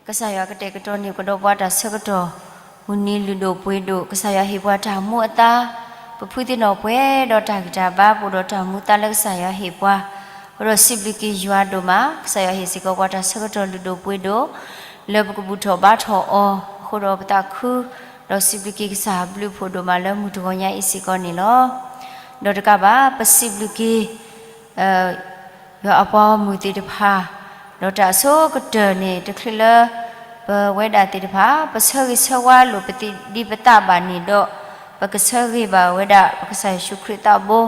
ကစၢ်ယွၤကတဲာ်ကတီၤန့ၢ်ကဒီးပှၤတၢ်ဆၢကတီၢ် မုၢ်နံၤလုၢ်ဒိၣ်ပှ့ၤဒိၣ်, ကစၢ်ယွၤဟ့ၣ်ပှၤတၢ်မူအသါ, ပဖုသ့ၣ်နီၣ်ပှဲၤဒီးတၢ်ဂံၢ်တၢ်ဘါ ပအိၣ်ဒီးတၢ်မူသါလၢကစၢ်ယွၤဟ့ၣ်ပှၤ, အဃိဒီးစံးဘျုးက့ၤယွၤဒိၣ်မး, ကစၢ်ယွၤဟ့ၣ်စ့ၢ်ကီးပှၤတၢ်ဆၢကတီၢ်လုၢ်ဒိၣ်ပှ့ၤဒိၣ် လၢပကဘူၣ်ထီၣ်ဘါထီၣ်အီၤ, အဃိဒီးပသးခု, ဒီးစံးဘျုးက့ၤကစၢ်ဘျုးဖှိၣ်ဒိၣ်မးလၢမုၢ်တဂီၤညါအံၤစ့ၢ်ကီးန့ၣ်လီၤ. ဒီးတကးဘၣ် ပစံးဘျုးက့ၤ ယွၤအပှၤဂီၢ်မုၢ်သ့ၣ်တဖၣ်, ဒီးတၢ်အဆိကတၢၢ်န့ၣ် တချုးလၢ ပဝဲဒၣ်သ့ၣ်တဖၣ် ပဆၢဂ့ၤဆၢဝါလိာ်ပသးဒ်ပသးဘၣ်န့ၣ်ဒီး, ပကဆၢဂ့ၤဘၣ်ဝဲဒၣ် ပကစၢ်ယ့ၣ်ၡူးခရံာ်သးဘိ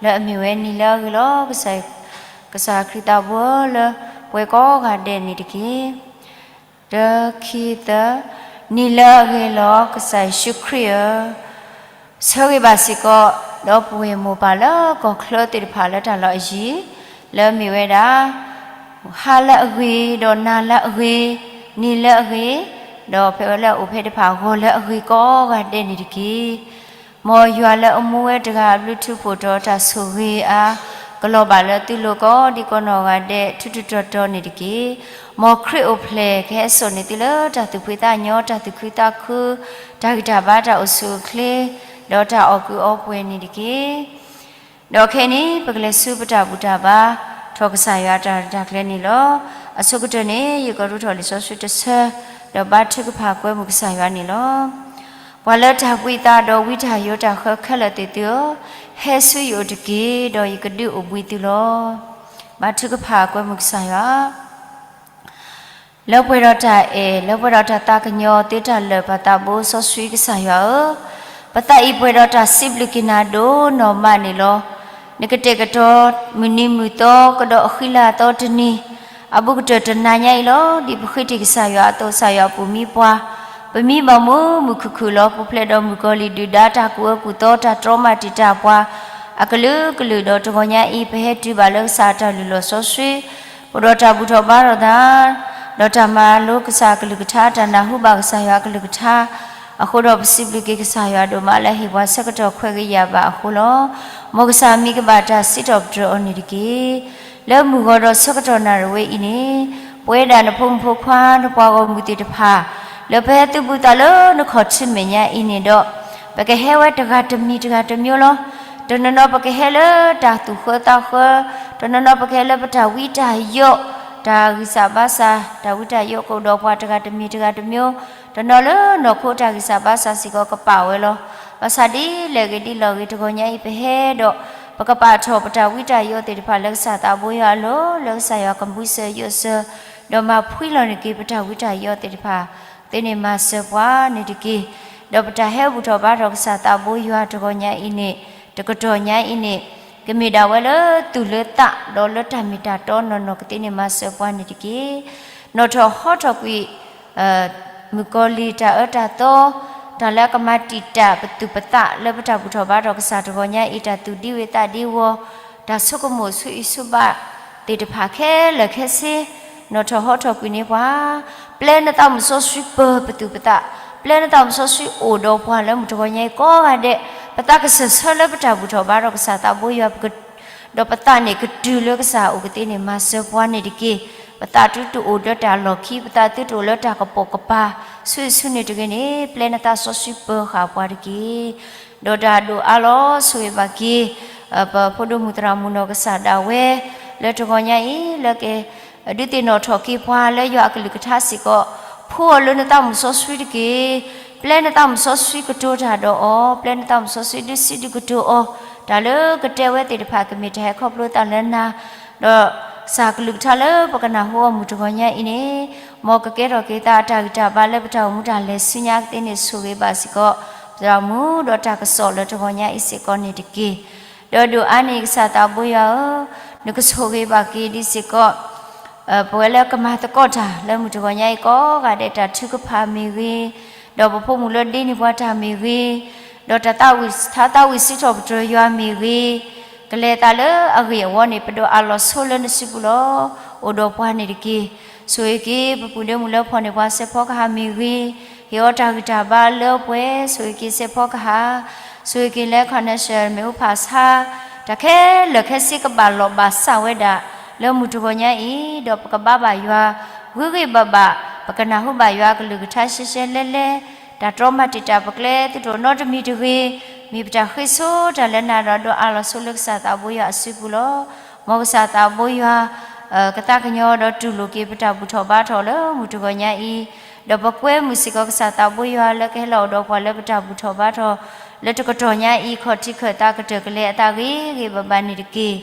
လၢအမ့ၢ်ဝဲနံၤလၢအဂ့ၤလီၤ. ကစၢ်ခရံာ်သးဘိဧၢ, လၢပှၤကိးဂၤဒဲးန့ၣ်တက့ၢ်. တၢ ခံ သၢ, နံၤလၢအဂ့ၤလီၤ ကစၢ်ယ့ၣ်ၡူးခရံာ်ဧၢ, ဆၢဂ့ၤဘၣ်စ့ၢ်ကီး ဒီပုၢ်ဝဲၢ်မိၢ်ပၢ်လၢကီၢ်ချၢသ့ၣ်တဖၣ်လၢတၢ်လီၢ်အယံၤ, လၢအမ့ၢ်ဝဲဒၣ် ဟါလၢအဂ့ၤ ဒီးနၤလၢအဂ့ၤ, နံၤလၢအဂ့ၤ, ဒီးဖဲဝဲလၢအအိၣ်ဖဲတဖၣ် ဂီၤလၢအဂ့ၤကိးဂၤဒဲးန့ၣ်တက့ၢ်. မ်ယွၤလၢအမူဝဲတဂၤအဘျုးထူးဖှိၣ်ဒီးတၢ်ဆိၣ်ဂ့ၤအါ ကလီၤဘၣ်လၢသုလိၤကိးဒံကိးနီၢ်ဂၤဒဲး ထူးထူးတီၤတီၤန့ၣ်တက့ၢ်. မ်ခရံာ်အိၣ်ဖျဲၣ်ကဟဲစိာ်န့ၢ်သုလၢတၢ်သူၣ်ဖှံသးညီ တၢ်သူၣ်ခုသးခု တၢ်ဂံၢ်တၢ်ဘါတၢ်အိၣ်ဆူၣ်အိၣ်ချ့ ဒီးတၢ်အီၣ်ကုးအီပှဲၤန့ၣ်တက့ၢ်. ဒီးခဲအံၤန့ၣ် ပကလဲၤဆူပတၢ်ဘူၣ်တၢ်ဘါ ထီၣ်ကစၢ်ယွၤအတၢ်ရဲၣ်တၢ်ကျဲၤန့ၣ်လီၤ. အဆိကတၢၢ်န့ၣ် ယကဒိးထီၣ်လံာ်စီဆှံတဆၢ ဒီးဘါထုကဖၣ်ကွဲမုာ်ကစၢ်ယွၤန့ၣ်လီၤ. ပှၤလၢတၢ်ဘှံးသးဒီးဝံတၢ်ယိးတၢ်ဃၢခဲလၢာ်သ့ၣ်သုဧၢ, ဟဲဆူယအိၣ်တက့ၢ်, ဒီးယကဒုးအိၣ်ဘှံးသုလီၤ. ဘါထုကဖၣ်ကွဲမုာ်ကစၢ်ယွၤ လၢပှဲၤဒီးတၢ်အဲၣ် လၢပှဲၤဒီးတၢ်သးကညီၤ သုတၢ်လၢာ်ပၢ်သးဘိစီဆှံကစၢ်ယွၤဧၢ, ပသးအံၤပှဲၤဒီးတၢ်စံးဘျုးက့ၤနၤဒိၣ်နီၢ်မးန့ၣ်လီၤ. နကတဲာ်ကတီၤ မုၢ်နံၤမုၢ်သီ ကဒီးအဃံလၤအသီတနံၤ အဘူးကတၢၢ်တနၤညါအံၤလီၤ. ဒ်ပဃ့တ့ၢ်ကစၢ်ယွၤအသိး ကစၢ်ယွၤပူၤမံပှၤ, ပမံဘၣ်မူမုၢ်ခုၣ်ခုၣ်လီၤ. ပဖျဲးဒီးမုၣ်ကီၤလံၢ်ဒုၣ်ဒါ တၢ်ကူၣ်အၢကူၣ်သီ တၢ်တြီမၤတံာ်တာ်ပှၤ အကလုာ်ကလုာ်ဒီး တဂီၤညါအံၤ ပဟဲတုၤဘၣ်လၢကစၢ်အတၢ်လုၢ်လီၢ်စီဆှံ ပဒီးတၢ်ဘူၣ်ထီၣ်ဘါထီၣ်သး ဒီးတၢ်မၤလိကစၢ်အကလုၢ်ကထါ တၢ်နၢ်ဟူဘၣ်ကစၢ်ယွၤအကလုၢ်ကထါ, အဃိဒီးပစံးဘျုးက့ၤကစၢ်ယွၤဒိၣ်မးလၢဟ့ၣ်ပှၤဆၢကတီၢ်ခွဲးဂ့ၤယာ်ဘၣ်အဃိလီၤ. မ်ကစၢ်မံၤကဘၣ်တၢ်စံးထီၣ်ပတြၢၤအီၤန့ၣ်တက့ၢ်. လၢမုၢ်ဂီၤဒီးဆၢကတီၢ်နၣ်ရံၣ်ဝဲအံၤန့ၣ်, ပဝဲဒၣ်နဖိမုၣ်ဖိခွါ နပှၤဂီၢ်မုၢ်သ့ၣ်တဖၣ် လၢပဟဲသုးဘူးသးလၢနခီၣ်ထံးမဲာ်ညါအံၤန့ၣ်ဒီး, ပကဟဲဝဲတဂၤတမံၤတဂၤတမံၤလီၤ. တနီၤနီၤပကဟဲလၢတၢ်သူၣ်ဃၢသးဃၢ, တနီၤနီၤပကဟဲလၢပတၢ်ဝံတၢ်ယိး, တၢ်ဂံၢ်စၢ်ဘါစၢ် တၢ်ဝံတၢ်ယိးကအိၣ်ဒီးပှၤတဂၤတမံၤတဂၤတမံၤ, တနီၤလၢနီၢ်ခိတၢ်ဂံၢ်စၢ်ဘါစၢ်စ့ၢ်ကီးကပာ်ဝဲလီၤ. ဘၣ်ဆၣ်ဒ်လဲၣ်ဂ့ၤဒ်လဲၣ်ဂ့ၤ တဂီၤညါအံၤပဟဲဒီး ပကပာ်ထီၣ်ပတၢ်ဝံတၢ်ယိးသ့ၣ်တဖၣ်လၢကစၢ်သးဘိယွၤအလိၤ လၢကစၢ်ယွၤကဘှံးစၢၤယိးစၢၤ, ဒီးမၤဖှံလီၤန့ၢ်က့ၤပတၢ်ဝံတၢ်ယိးသ့ၣ်တဖၣ် သ့န့ၣ်မၤစၢၤပှၤန့ၣ်တက့ၢ်. ဒီးပတၢ်ဟဲဘူၣ်ထီၣ်ဘါထီၣ်ကစၢ်သးဘိယွၤတဂီၤညါအံၤန့ၣ်, တကတီၢ်ညါအံၤန့ၣ်, ကမ့ၢ်ဒၣ်ဝဲလၢသူၣ်လၢသး ဒီးလၢတၢ်မ့ၢ်တၢ်တီနီၢ်နီၢ်ကသ့န့ၣ်မၤစၢၤပှၤန့ၣ်တက့ၢ်. နီၣ်ထီၣ်ဟီထီၣ်ကွံာ် မုၣ်ကီၤလံၢ်တၢ်အၢတၢ်သီ, တၢ်လၢအကမၤတံာ်တာ်ပသူၣ်ပသးလၢပတၢ်ဘူၣ်ထီၣ်ဘါထီၣ်ကစၢ်တဂီၤညါအံၤ တၢ်သူၣ်ဒံဝ့ၤသးဒံဝီၤ, တၢ်ဆိကမိၣ်ဆူအံၤဆူဘၣ်သ့ၣ်တဖၣ်ခဲလၢာ်ခဲဆ့, နီၣ်ထီၣ်ဟီထီၣ်ကွံာ်န့ၢ်ပှၤ, ပျဲနသးမုၣ်စီဆှံပၢၤပသူၣ်ပသး, ပျဲနသးမုၣ်စီဆှံအိၣ်ဒီးပှၤလၢမုၢ်တဂီၤညါအံၤကိးဂၤဒဲး, ပသးကစၢၢ်ဆၢလၢပတၢ်ဘူၣ်ထီၣ်ဘါထီၣ်ကစၢ်သးဘိယွၤ ဒီးပသးန့ၣ်ကတုၤလၢကစၢ်အိၣ်ကသ့န့ၣ် မၤစၢၤပှၤန့ၣ်တက့ၢ်. ပသးသုတအိၣ်လၢတၢ်လီၢ်ခံ, ပသးသုတအိၣ်လၢတၢ်ကပိာ်ကပၤ, ဆူအံၤဆူန့ၣ်တဂ့ၤန့ၣ်, ပျဲနသးစီဆှံပၢဃာ်ပှၤတက့ၢ်. ဒီးတၢ်ဒိၣ်အါလီၤဆိၣ်ဂ့ၤဘၣ်က့ၤ ပဖိဒိၣ်မုၣ်သရၣ်မုၣ်နီၢ်ကစၢ်ဒၣ်ဝဲ လၢတဂီၤညါအံၤ လၢက ဒုးသ့ၣ်နီၣ်ထီၣ်က့ၤပှၤလၢယွၤအကလုၢ်ကထါစ့ၢ်ကီး, ဖှူအီၤလၢနသးမုၣ်စီဆှံတက့ၢ်. ပျဲနသးမုၣ်စီဆှံကတိၤတၢ်ဒီးအီၤ, ပျဲနသးမုၣ်စီဆှံဒုးစံးဒုးကတိၤအီၤ, တၢ်လၢကတဲဝဲသ့ၣ်တဖၣ်ကမ့ၢ်တၢ်ဟဲခီဖျိသးလၢနၤ, ဒီးကစၢ်ကလုၢ်ကထါလၢပကနၢ်ဟူအီၤမုၢ်တဂီၤညါအံၤန့ၣ်, မ်ကကဲထီၣ်က့ၤသးအတၢ်ဂံၢ်တၢ်ဘါလၢပတၢ်အိၣ်မူတၢ်လဲၤဆူညါကသ့န့ၣ်ဆိၣ်ဂ့ၤဘၣ်စ့ၢ်ကီး သရၣ်မုၣ်ဒီးတၢ်ကစီၣ်လၢတဂီၤညါအံၤစ့ၢ်ကီးန့ၣ်တက့ၢ်. ဒီးဒိၣ်အါန့ၢ်ကစၢ်သးဘိယွၤဧၢ, နကဆိၣ်ဂ့ၤဘၣ်က့ၤဒ်စ့ၢ်ကီး ပဝဲလၢကမၤသကိးတၢ်လၢမုၢ်တဂီၤညါအံၤကိးဂၤဒဲး တၢ်ထုကဖၣ်မ့ၢ်ဂ့ၤ, ဒီးပဖိမုၣ်လၢဒ့န့ၢ်ပှၤတၢ်မ့ၢ်ဂ့ၤ, ဒီးတၢ်သးဝံၣ်ထါသးဝံၣ်စံးထီၣ်ပတြၢၤယွၤမ့ၢ်ဂ့ၤ, ကလဲၤသးလၢအဂ့ၢ်အဝီန့ၣ် ပဒိးအးလီၤဆိလၢနစုပူၤလီၤ. အိၣ်ဒီးပှၤန့ၣ်တက့ၢ်. ဆိၣ်ဂ့ၤက့ၤ ပပုၢ်ဒ့မုၣ်လၢဖီၣ်န့ၢ်ပှၤစဲးဖီကဟၣ်မ့ၢ်ဂ့ၤ, ဟ့ၣ်အီၤတၢ်ဂံၢ်တၢ်ဘါလၢပှဲၤ, ဆိၣ်ဂ့ၤက့ၤစဲးဖီကဟၣ်, ဆိၣ်ဂ့ၤက့ၤလၢ connection မ့ၣ်အူဖးဆါ, တၢ်ခဲလၢာ်ခဲဆ့ကဘၣ်လိာ်ဘၣ်စးဝဲဒၣ် လၢမုၢ်တဂီၤညါအံၤ, ဒီးပကဘါဘၣ်ယွၤ ဂ့ၤဂ့ၤဘၣ်ဘၣ် ပကနၢ်ဟူဘၣ်ယွၤအကလုၢ်ကထါရှဲရှဲလဲလဲ, တၢ်တြီမၤတံာ်တာ်ပကျဲ သုတအိၣ်နီတမံၤတဂ့ၤ, မ့ၢ်ပတၢ်ဃ့ဆိတၢ်လၢနၤဒီးဒိးအးလီၤဆိလၢကစၢ်သးဘိယွၤအစုပူၤလီၤ. မ်ကစၢ်သးဘိယွၤ ကသးကညီၤဒီးတူၢ်လိာ်က့ၤပတၢ်ဘူၣ်ထီၣ်ဘါထီၣ်လၢမုၢ်တဂီၤညါအံၤ, ဒီးပကွဲမုာ်စ့ၢ်ကီးကစၢ်သးဘိယွၤလၢကဟဲလီၤအိၣ်ဒီးပှၤလၢပတၢ်ဘူၣ်ထီၣ်ဘါထီၣ် လၢတကတီၢ်ညါအံၤ ခီၣ်ထံးခၢၣ်သးကတၢၢ်ကလဲၤအသးဂ့ၤဂ့ၤဘၣ်ဘၣ်န့ၣ်တက့ၢ်.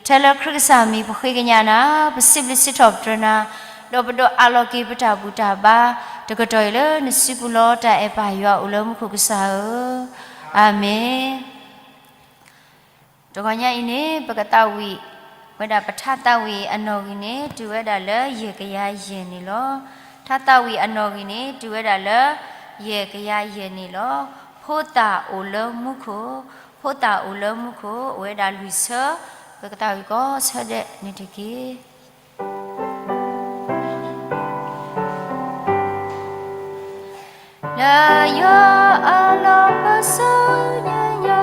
ထဲလၢခရံာ်ကစၢ်မံၤပဃ့ကညးနၤ, ပစံးဘျုးစံးထီၣ်ပတြၢၤနၤ, ဒီးပဒိးအးလီၤက့ၤပတၢ်ဘူၣ်တၢ်ဘါ တကတီၢ်အံၤလၢနစုပူၤလီၤ. တၢ်အဲၣ်ပၢ်ယွၤအိၣ်လၢမူခိၣ်ကစၢ်ဧၢ, အၤမ့ၣ်. တဂီၤညါအံၤန့ၣ် ပကသးဝံၣ်ဝဲဒၣ် ပထါသးဝံၣ်အနီၣ်ဂံၢ်န့ၣ် တုၤဝဲဒၣ်လၢယဲၢ်ကယၤယဲၢ်န့ၣ်လီၤ. ထါသးဝံၣ်အနီၣ်ဂံၢ်န့ၣ် တုၤဝဲဒၣ်လၢယဲၢ်ကယၤယဲၢ်န့ၣ်လီၤ. ဖိသၣ်အိၣ်လၢမူခိၣ်, ဖိသၣ်အိၣ်လၢမူခိၣ် အိၣ်ဝဲဒၣ်လွံၢ်ဆၢ, ပကသးဝံၣ်ကိးဆၢဒဲးန့ၣ်တက့ၢ်. လၢယွၤအလီၢ်ပစိာ်ညါယၤ,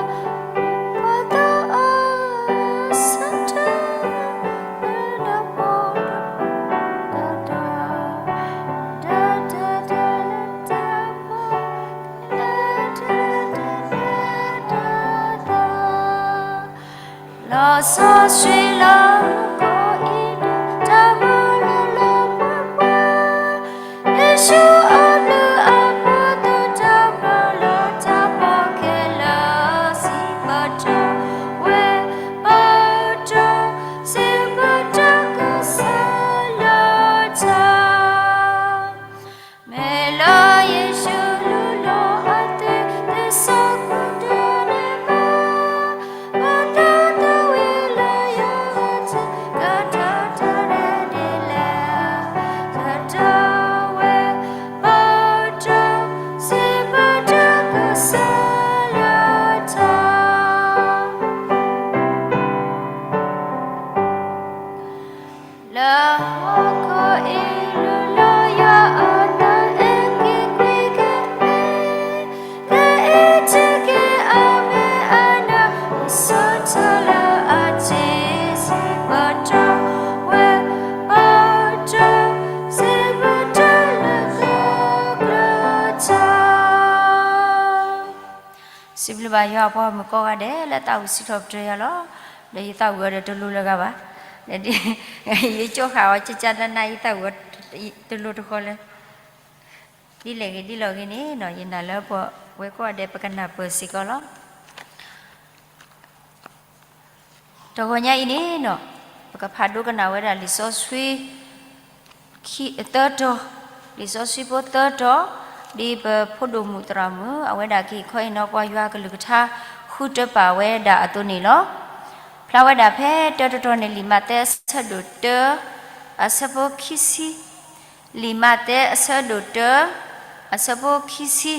ပှၤသးအဆၢထၢၣ်, လၢဒီးပှၤဒီးတၢ်, တၢ်တၢ်တၢ်လၢတၢ်ပှၤ, တၢ်တၢ်တၢ်လၢတၢ်သး လီၤစီဆှံလၢမူခိၣ်အံၤဒီး တၢ်မၤလၢလၢပှဲၤပှဲၤ, ယ့ၣ်ၡူးအဘျုးအဖှိၣ်သတးပၢၢ်လၢတၢ်ပီၣ်ခဲလၢာ်, စံးပတြၢၤဝဲပၢ်တြၢၤ, စံးပတြၢၤကစၢ်လၢတၢ် မ့ၢ်လၢယ့ၣ်ၡူးလူလီၤအသးဒ်သိးကွၢ်တၢ်န့ၣ်ဘၣ်, ပသးသးဝံၣ်လၢယဂဲၤဆၢထၢၣ် ကတၢၢ်တၢ်ရဲၣ်ဒ်လဲၣ်, ကတၢၢ်ဝဲပၢ်တြၢၤ, စံးပတြၢၤကစၢ်လၢတၢ် လၢဟီၣ်ခိၣ်အံၤ လူလီၤယွၤအသး အဲၣ်က့ၤကွံာ်ခဲအံၤ, ခဲအံၤထံၣ်က့ၤအမဲအနၢ်, ယဆိကမိၣ်လၢအထံၣ် စံးပတြၢၤဝဲပၢ်တြၢၤ, စံးပတြၢၤလၢကီၢ်ကျၢၢ်တၢ် စံးဘျုးဘၣ်ယွၤအပှၤဂီၢ်မုၢ်ကိးဂၤဒဲး လၢသးဝံၣ်စံးထီၣ်ပတြၢၤယၤလီၤ. ဒီးယသးဝံၣ်အီၤဒီးတလိၤလၢၤဂၤဘၣ်. ယကၠီဃာ်အီၤ ကကနန ယသးဝံၣ်အီၤတလိၤတဃီလၢၤ. ဒ်လဲၣ်ဂ့ၤဒ်လဲၣ်ဂ့ၤန့ၣ် ယနာ်လၢပဝဲကိးဂၤဒဲး ပကနၢ်ပၢၢ်စ့ၢ်ကီးလီၤ. တဂီၤညါအံၤန့ၣ် ပကဖးဒိကနၣ်ဝဲဒၣ်လံာ်စီဆှံ ခံ, သၢတီၤ, လံာ်စီဆှံဖိသၢတီၤ, ဒ်ပဖိဒိၣ်မုၣ်သရၣ်မုၣ် အဝဲဒၣ်ကဟ့ၣ်ခီဟ့ၣ်နီၤပှၤယွၤအကလုၢ်ကထါ ဃုတၢ်ပာ်ဝဲဒၣ်အသိးန့ၣ်လီၤ. ဖျါဝဲဒၣ်ဖဲတၢတတီၤန့ၣ် လံာ်မးသဲအဆၢဒိၣ်တၢ အဆၢဖိခံဆံ, လံာ်မးသဲအဆၢဒိၣ်တၢ အဆၢဖိခံဆံ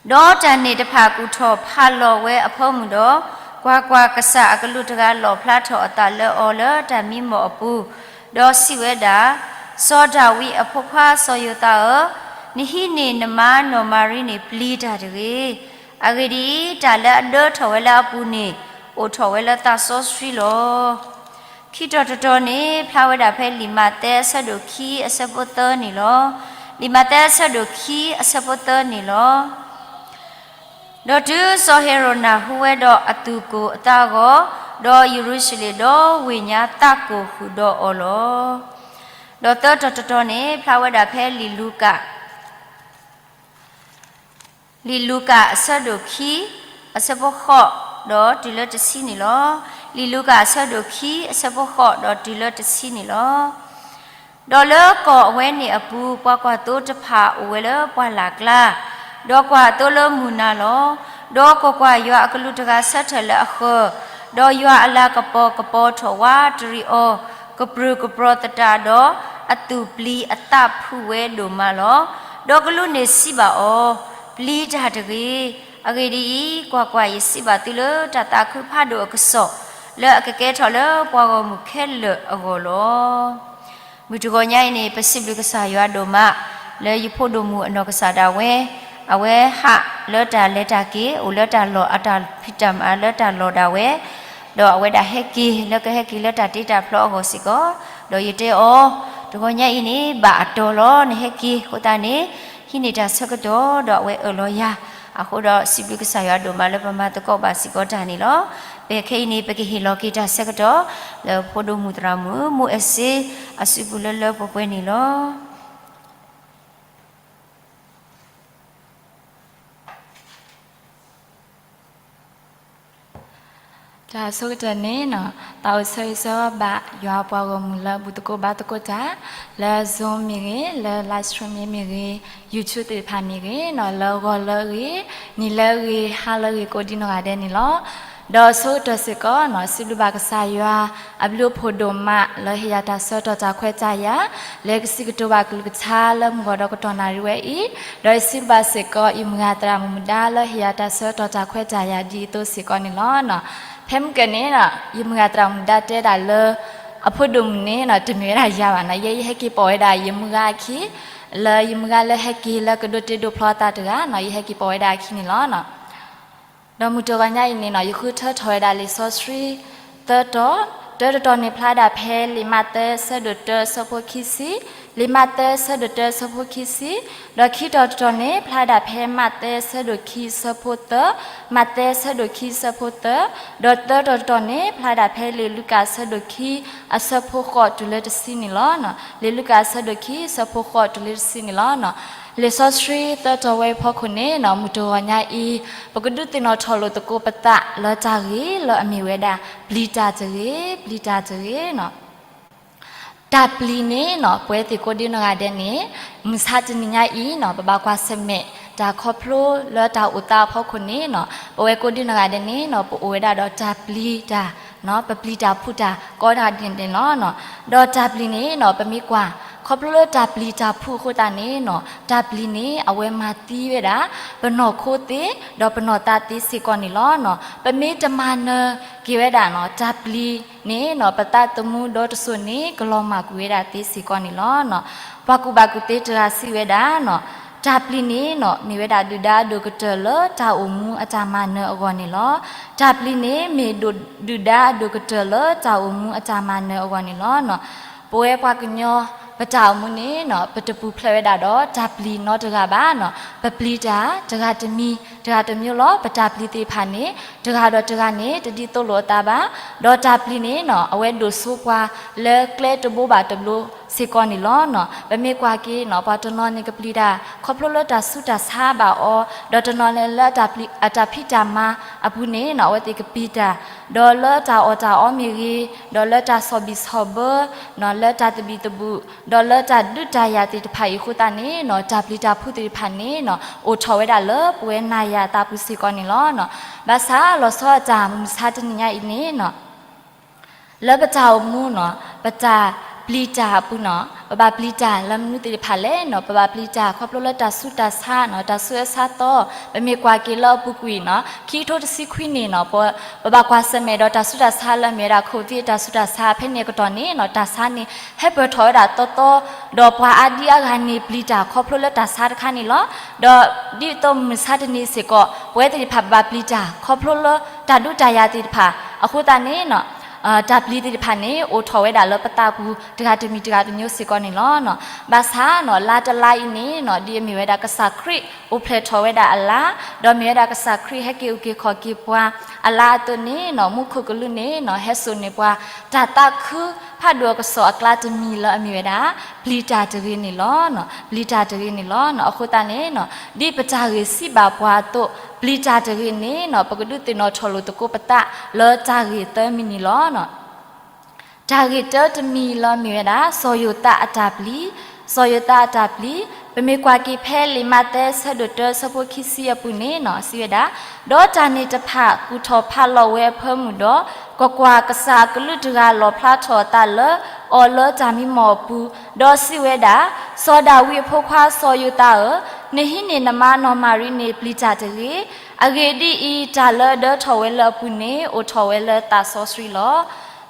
ဒီးတၢ်န့ၣ်တဖၣ်ကူၣ်ထီၣ်ဖးလီၤဝဲအဖၢမုၢ်ဒီး, ကွၢ်ကွၢ်, ကစၢ်အကလူးတဂၤလီၣ်ဖျါထီၣ်အသးလၢအီၤလၢတၢ်မံမီၢ်အပူၤ, ဒီးစံးဝဲဒၣ်, စီၤဒၤဝံးအဖိခွါစီၤယိၤသးဧၢ, နဟံးန့ၢ်နမါနီၢ်မၤရံန့ၣ်ပျံၤတၢ်တဂ့ၤ. အဂ့ၢ်ဒ်အံၤ, တၢ်လၢအဒၢထီၣ်ဝဲလၢအပူၤန့ၣ် အိၣ်ထီၣ်ဝဲလၢသးစီဆှံလီၤ. ခံတီၤတတီၤန့ၣ် ဖျါဝဲဒၣ်ဖဲလံာ်မးသဲအဆၢဒိၣ်ခံအဆၢဖိသၢန့ၣ်လီၤ. လံာ်မးသဲအဆၢဒိၣ်ခံအဆၢဖိသၢန့ၣ်လီၤ. ဒီးတုၤစီၤဟ့ၤရိာ်နၢ်ဟူဝဲဒီးအသူၣ်ကိၢ်အသးဂီၤ, ဒီးယရူၤၡလ့ၣ်ဒီဝ့ၢ်ညါသးကိၢ်ဃုာ်ဒီးအီၤလီၤ. ဒီးသၢတီၤတတီၤန့ၣ် ဖျါဝဲဒၣ်ဖဲလံာ်လူၤကၣ် လံာ်လူၤကၣ်အဆၢဒိၣ်ခံ အဆၢဖိဃိး ဒီးတုၤလၢတဆံန့ၣ်လီၤ. လံာ်လူၤကၣ်အဆၢဒိၣ်ခံ အဆၢဖိဃိး ဒီးတုၤလၢတဆံန့ၣ်လီၤ. ဒီးလၢကီၢ်အဝဲန့ၣ်အပူၤ ပှၤကွၢ်သိတဖၣ်အိၣ်ဝဲလၢပှၢ်လၢ်ကျါ, ဒီးကွၢ်အသိလၢမုၢ်နၤလီၤ. ဒီးကွၢ်ကွၢ်, ယွၤအကလူးတဂၤဆၢထၢၣ်လၢအဃၢၤ, ဒီးယွၤအလၤကပီၤကပီၤထီၣ်ဝးတရံးအီၤ, ကပြုၢ်ကပြီၤသတးဒီး, အသူၣ်ပျံၤအသးဖုးဝဲဒိၣ်မးလီၤ. ဒီးကလူးန့ၣ်စံးဘၣ်အီၤ, ပျံၤတၢ်တဂ့ၤ. အဂ့ၢ်ဒ်အံၤ, ကွၢ်ကွၢ်, ယစံးဘၣ်သုလၢတၢ်သးခုဖးဒိၣ်အကစီၣ် လၢအကကဲထီၣ်လၢပှၤဂီၢ်မုၢ်ခဲလၢာ်အဂီၢ်လီၤ. မုၢ်တဂီၤညါအံၤန့ၣ် ပစံးဘျုးကစၢ်ယွၤဒိၣ်မး လၢယဖိဒိၣ်မုၣ်အနီၢ်ကစၢ်ဒၣ်ဝဲ, အဝဲဟးလၢတၢ်လဲၤတၢ်က့ၤ အိၣ်လၢတၢ်လီၢ် အတၢ်ဖံးတၢ်မၤလၢတၢ်လီၢ်ဒၣ်ဝဲ, ဒီးအဝဲဒၣ်ဟဲက့ၤလၢကဟဲက့ၤလၢတၢ်တ့တၢ်ဖျီအဂီၢ်စ့ၢ်ကီး, ဒီးယတဲအီၤ, တဂီၤညါအံၤန့ၣ် ဘၣ်အတီၤလီၤ နဟဲက့ၤအဃိသတးန့ၣ် ဟံးန့ၢ်တၢ်ဆၢကတီၢ်ဒီးအဝဲအၢၣ်လီၤယၤ, အဃိဒီးစံးဘျုးကစၢ်ယွၤဒိၣ်မးလၢပမၤသကိးဘၣ်စ့ၢ်ကီးတၢ်န့ၣ်လီၤ. ပခဲအံၤန့ၣ် ပကဟ့ၣ်လီၤက့ၤတၢ်ဆၢကတီၢ် လၢဖိဒိၣ်မုၣ်သရၣ်မုၣ် မိၢ်အဲၣ်စ့ အစုပူၤလၢလၢပှဲၤပှဲၤန့ၣ်လီၤ. တၢ်ဆိကတၢၢ်န့ၣ် သးအိၣ်ဆၢဂ့ၤဆၢဝါဘၣ် ယွၤအပှၤဂီၢ်မုၢ်လၢဘူၣ်သကိးဘါသကိးတၢ် လၢ Zoom မ့ၢ်ဂ့ၤ, လၢ live stream မ့ၢ်ဂ့ၤ, လၢဂီၤလၢအဂ့ၤ, နံၤလၢအဂ့ၤ, ဟါလၢအဂ့ၤ ကိးဒံနီၢ်ဂၤဒဲးန့ၣ်လီၤ. ဒီးဆိကတၢၢ်စ့ၢ်ကီး စံးဘျုးဘၣ်ကစၢ်ယွၤ အဘျုးအဖှိၣ်ဒိၣ်မး လၢဟ့ၣ်ယၤတၢ်ဆၢကတီၢ်တၢ်ခွဲးတၢ်ယာ် လၢကစံးကတိၤဘၣ်ကလုၢ်ကထါလၢမုၢ်ဂီၤဒီးကတီၢ်နၣ်ရံၣ်ဝဲအံၤ, ဒီးယစံးဘျုးဘၣ်စ့ၢ်ကီး ယမုၢ်ဂၤသရၣ်မုၣ်မုၢ်ဒါလၢဟ့ၣ်ယၤတၢ်ဆၢကတီၢ်တၢ်ခွဲးတၢ်ယာ်ဒ်အသိးစ့ၢ်ကီးန့ၣ်လီၤ. ဖဲမုၢ်ကၢၢ်န့ၣ် ယမုၢ်ဂၤသရၣ်မုၣ်ဒါတဲဒၣ်လၢ အဖိဒိၣ်မုၣ်န့ၣ် တမ့ၢ်ဝဲဒၣ်ယၤဘၣ်နီၤ, ယဲယဟဲက့ၤပိာ်ဝဲဒၣ်ယမုၢ်ဂၤအခံ လၢယမုၢ်ဂၤလၢဟဲက့ၤလၢကဒိးတ့ဒိးဖျီအသးတဂၤနီၤ, ယဟဲက့ၤပိာ်ဝဲဒၣ်အခံန့ၣ်လီၤ. ဒီးမုၢ်တဂီၤညါအံၤန့ၣ်နီၤ ယဃုထၢထီၣ်ဝဲဒၣ်လံာ်စီဆှံ သၢတီၤ, တၢတတီၤန့ၣ် ဖျါဒၣ်ဖဲလံာ်မးသဲဆၢဒိၣ်တၢဆၢဖိခံဆံ, လံာ်မးသဲဆၢဒိၣ်တၢဆၢဖိခံဆံ, ဒီးခံတီၤတတီၤန့ၣ် ဖျါဒၣ်ဖဲမးသဲဆၢဒိၣ်ခံဆၢဖိသၢ, မးသဲဆၢဒိၣ်ခံဆၢဖိသၢ, ဒီးသၢတီၤတတီၤန့ၣ် ဖျါဒၣ်ဖဲလံာ်လူၤကၣ်ဆၢဒိၣ်ခံ အဆၢဖိဃိးတုၤလၢတဆံန့ၣ်လီၤ. လံာ်လူၤကၣ်ဆၢဒိၣ်ခံ ဆၢဖိဃိးတုၤလၢတဆံန့ၣ်လီၤ. လံာ်စီဆှံသၢတီၤဝဲအဖီခိၣ်န့ၣ်နီၤ မုၢ်တဂီၤညါအံၤ ပကဒုးသ့ၣ်နီၣ်ထီၣ်လိာ်သကိးပသးလၢတၢ်ဂ့ၢ်လၢအမ့ၢ်ဝဲဒၣ် ပျံၤတၢ်တဂ့ၤ, ပျံၤတၢ်တဂ့ၤနီၤ. တၢ်ပျံၤန့ၣ်နီၤ ပဝဲသ့ၣ်ကိးဒံနီၢ်ဂၤဒဲးန့ၣ် မုၢ်ဆါတနံၤညါအံၤနီၤ ပဘၣ်ကွၢ်ဆၢၣ်မဲာ် တၢ်ခီဖျိလၢတၢ်အိၣ်သးအဖီခိၣ်န့ၣ်နီၤ ပဝဲကိးဒံနီၢ်ဂၤဒဲးန့ၣ်နီၤ ပအိၣ်ဝဲဒၣ်ဒီးတၢ်ပျံၤတၢ် ပပျံၤတၢ်ဖုးတၢ်ကိးဂၤဒဲးန့ၣ်လီၤ. ဒီးတၢ်ပျံၤန့ၣ်နီၤ ပမ့ၢ်ကွၢ် ခီဖျိလၢတၢ်ပျံၤတၢ်ဖုးအဃိသတးန့ၣ်နီၤ တၢ်ပျံၤန့ၣ် အဝဲမၤသံဝဲဒၣ် ပနီၢ်ခိသ့ ဒီးပနီၢ်သးသ့စ့ၢ်ကီးန့ၣ်လီၤ. ပမ့ၢ်တမၤနၢၤက့ၤဝဲဒၣ်နီၤ တၢ်ပျံၤန့ၣ်နီၤ ပသးသမူဒီတစိၤန့ၣ် ကလီၤမၢ်ကွံာ်ဝဲဒၣ်သ့စ့ၢ်ကီးန့ၣ်လီၤ. ပှၤကူၣ်ဘၣ်ကူၣ်သ့တဂၤစံးဝဲဒၣ်နီၤ တၢ်ပျံၤန့ၣ်နီၤ မ့ၢ်ဝဲဒၣ်ဒုၣ်ဒါအဒိၣ်ကတၢၢ်လၢတၢ်အိၣ်မူအတၢ်မၤနၢၤအဂီၢ်န့ၣ်လီၤ. တၢ်ပျံၤန့ၣ် မ့ၢ်ဒုၣ်ဒါအဒိၣ်ကတၢၢ်လၢတၢ်အိၣ်မူအတၢ်မၤနၢၤအဂီၢ်န့ၣ်လီၤ. ပဝဲပှၤကညီ ပတၢ်အိၣ်မူန့ၣ်နီၤ ပတပူၤဖျဲးဝဲဒၣ်ဒီးတၢ်ပျံၤနီတဂၤဘၣ်နီၤ ပပျံၤတၢ်တဂၤတမံၤ တဂၤတမျိုးလီၤ. ပတၢ်ပျံၤသ့ၣ်တဖၣ်န့ၣ် တဂၤဒီးတဂၤန့ၣ် တဒ်သိးလိာ်အသးဘၣ်. ဒီးတၢ်ပျံၤန့ၣ်နီၤ အဝဲဒိၣ်စိပှၤလၢကျဲတဘိဘၣ်တဘိစ့ၢ်ကီးန့ၣ်လီၤ. ပမ့ၢ်ကွၢ်က့ၤနီၤ ပှၤတနီၤန့ၣ်ကပျံၤတၢ် ခီဖျိလၢတၢ်ဆူးတၢ်ဆါဘၣ်အီၤ, ဒီးတနီၤန့ၣ်လၢအတၢ်ဖံးတၢ်မၤအပူၤန့ၣ်နီၤ အဝဲသ့ၣ်ကပျံၤတၢ် ဒီးလၢတၢ်အီၣ်တၢ်အီမ့ၢ်ဂ့ၤ, ဒီးလၢတၢ်ဆီၣ်ဘံၣ်ဆီၣ်ဘၢ, လၢတၢ်သဘံၣ်သဘုၣ်, ဒီးလၢတၢ်ဒုးတၢ်ယၤသ့ၣ်တဖၣ်အံၤအဃိသတးန့ၣ်နီၤ တၢ်ပျံၤတၢ်ဖုးသ့ၣ်တဖၣ်န့ၣ်နီၤ အိၣ်ထီၣ်ဝဲဒၣ်လၢပဝဲနၤယၤအသးပူၤစ့ၢ်ကီးန့ၣ်လီၤ. ဘၣ်ဆၣ်လီၤဆီအတၢ်မုၢ်မဆါတနံၤညါအံၤန့ၣ်နီၤ လၢပတၢ်အိၣ်မူနီၤ ပတၢ်ပျံၤတၢ်အပူၤနီၤ ပဘၣ်ပျံၤတၢ်လၢမနုၤသ့ၣ်တဖၣ်လဲၣ်နီၤ ပဘၣ်ပျံၤတၢ်ခီဖျိလၢတၢ်ဆူးတၢ်ဆါနီၤ တၢ်ဆူးအၢဆါသီ, ပမ့ၢ်ကွၢ်က့ၤလၢအပူၤကွံာ်နီၤ ခံကထိတဆံခွံန့ၣ်နီၤ ပ ပဘၣ်ကွၢ်ဆၢၣ်မဲာ်ဒီးတၢ်ဆူးတၢ်ဆါလၢအမ့ၢ်ဝဲဒၣ် COVID တၢ်ဆူးတၢ်ဆါ ဖဲန့ၣ်အကတီၢ်န့ၣ်နီၤ တၢ်ဆါန့ၣ် ဟဲပၢၢ်ထီၣ်ဝဲဒၣ်သီသီ, ဒီးပှၤအါဒံအါဂၤန့ၣ်ပျံၤတၢ်ခီဖျိလၢတၢ်ဆါတခါန့ၣ်လီၤ. ဒီးဒ်သိးမုၢ်မဆါတနံၤစ့ၢ်ကီး ပဝဲသ့ၣ်တဖၣ်ပဘၣ်ပျံၤတၢ်ခီဖျိလၢတၢ်ဒုးတၢ်ယၤသ့ၣ်တဖၣ် အဃိသတးန့ၣ်နီၤ တၢ်ပျံၤသ့ၣ်တဖၣ်န့ၣ် အိၣ်ထီၣ်ဝဲဒၣ်လၢပသးပူၤ တဂၤတမံၤတဂၤတမျိုးစ့ၢ်ကီးန့ၣ်လီၤ. ဘၣ်ဆၣ်နီၤ လါတလါအံၤန့ၣ်နီၤ ဒ်အမ့ၢ်ဝဲဒၣ်ကစၢ်ခရံာ်အိၣ်ဖျဲၣ်ထီၣ်ဝဲဒၣ်အလါ, ဒီးမ့ၢ်ဝဲဒၣ်ကစၢ်ခရံာ်ဟဲက့ၤအုၣ်က့ၤခီၣ်က့ၤပှၤအလါအသိးန့ၣ်နီၤ မူခိၣ်ကလူးန့ၣ်နီၤ ဟဲစိာ်န့ၢ်ပှၤ တၢ်သးခုဖးဒိၣ်အကစီၣ်အကျါတမံၤလၢအမ့ၢ်ဝဲဒၣ် ပျံၤတၢ်တဂ့ၤန့ၣ်လီၤ. ပျံၤတၢ်တဂ့ၤန့ၣ်လီၤ. အဃိသတးန့ၣ်နီၤ ဒ်ပတၢ်ဂ့ၢ်စံးဘၣ်ပှၤအသိး ပျံၤတၢ်တဂ့ၤန့ၣ်နီၤ ပကဒုးသ့ၣ်နီၣ်ထီၣ်လိာ်သကိးပသးလၢတၢ်ဂ့ၢ်သၢမံၤန့ၣ်လီၤ. တၢ်ဂ့ၢ်တၢတမံၤလၢအမ့ၢ်ဝဲဒၣ် စီၤယိၤသးအတၢ်ပျံၤ, စီၤယိၤသးအတၢ်ပျံၤ, ပမ့ၢ်ကွၢ်က့ၤဖဲလံာ်မးသဲဆၢဒိၣ်တၢဆၢဖိခံဆံအပူၤန့ၣ်နီၤ စံးဝဲဒၣ်, ဒီးတၢ်န့ၣ်တဖၣ်ကူၣ်ထီၣ်ဖးလီၤဝဲအဖၢမုၢ်ဒီး, ကွၢ်ကွၢ်, ကစၢ်အကလူးတဂၤလီၣ်ဖျါထီၣ်အသးလၢအီၤလၢတၢ်မံမီၢ်အပူၤ, ဒီးစံးဝဲဒၣ်, စီၤဒၤဝံးအဖိခွါစီၤယိၤသးဧၢ, နဟံးန့ၢ်နမါနီၢ်မၤရံန့ၣ်ပျံၤတၢ်တဂ့ၤ. အဂ့ၢ်ဒ်အံၤ, တၢ်လၢအဒၢထီၣ်ဝဲလၢအပူၤန့ၣ် အိၣ်ထီၣ်ဝဲလၢသးစီဆှံလီၤ.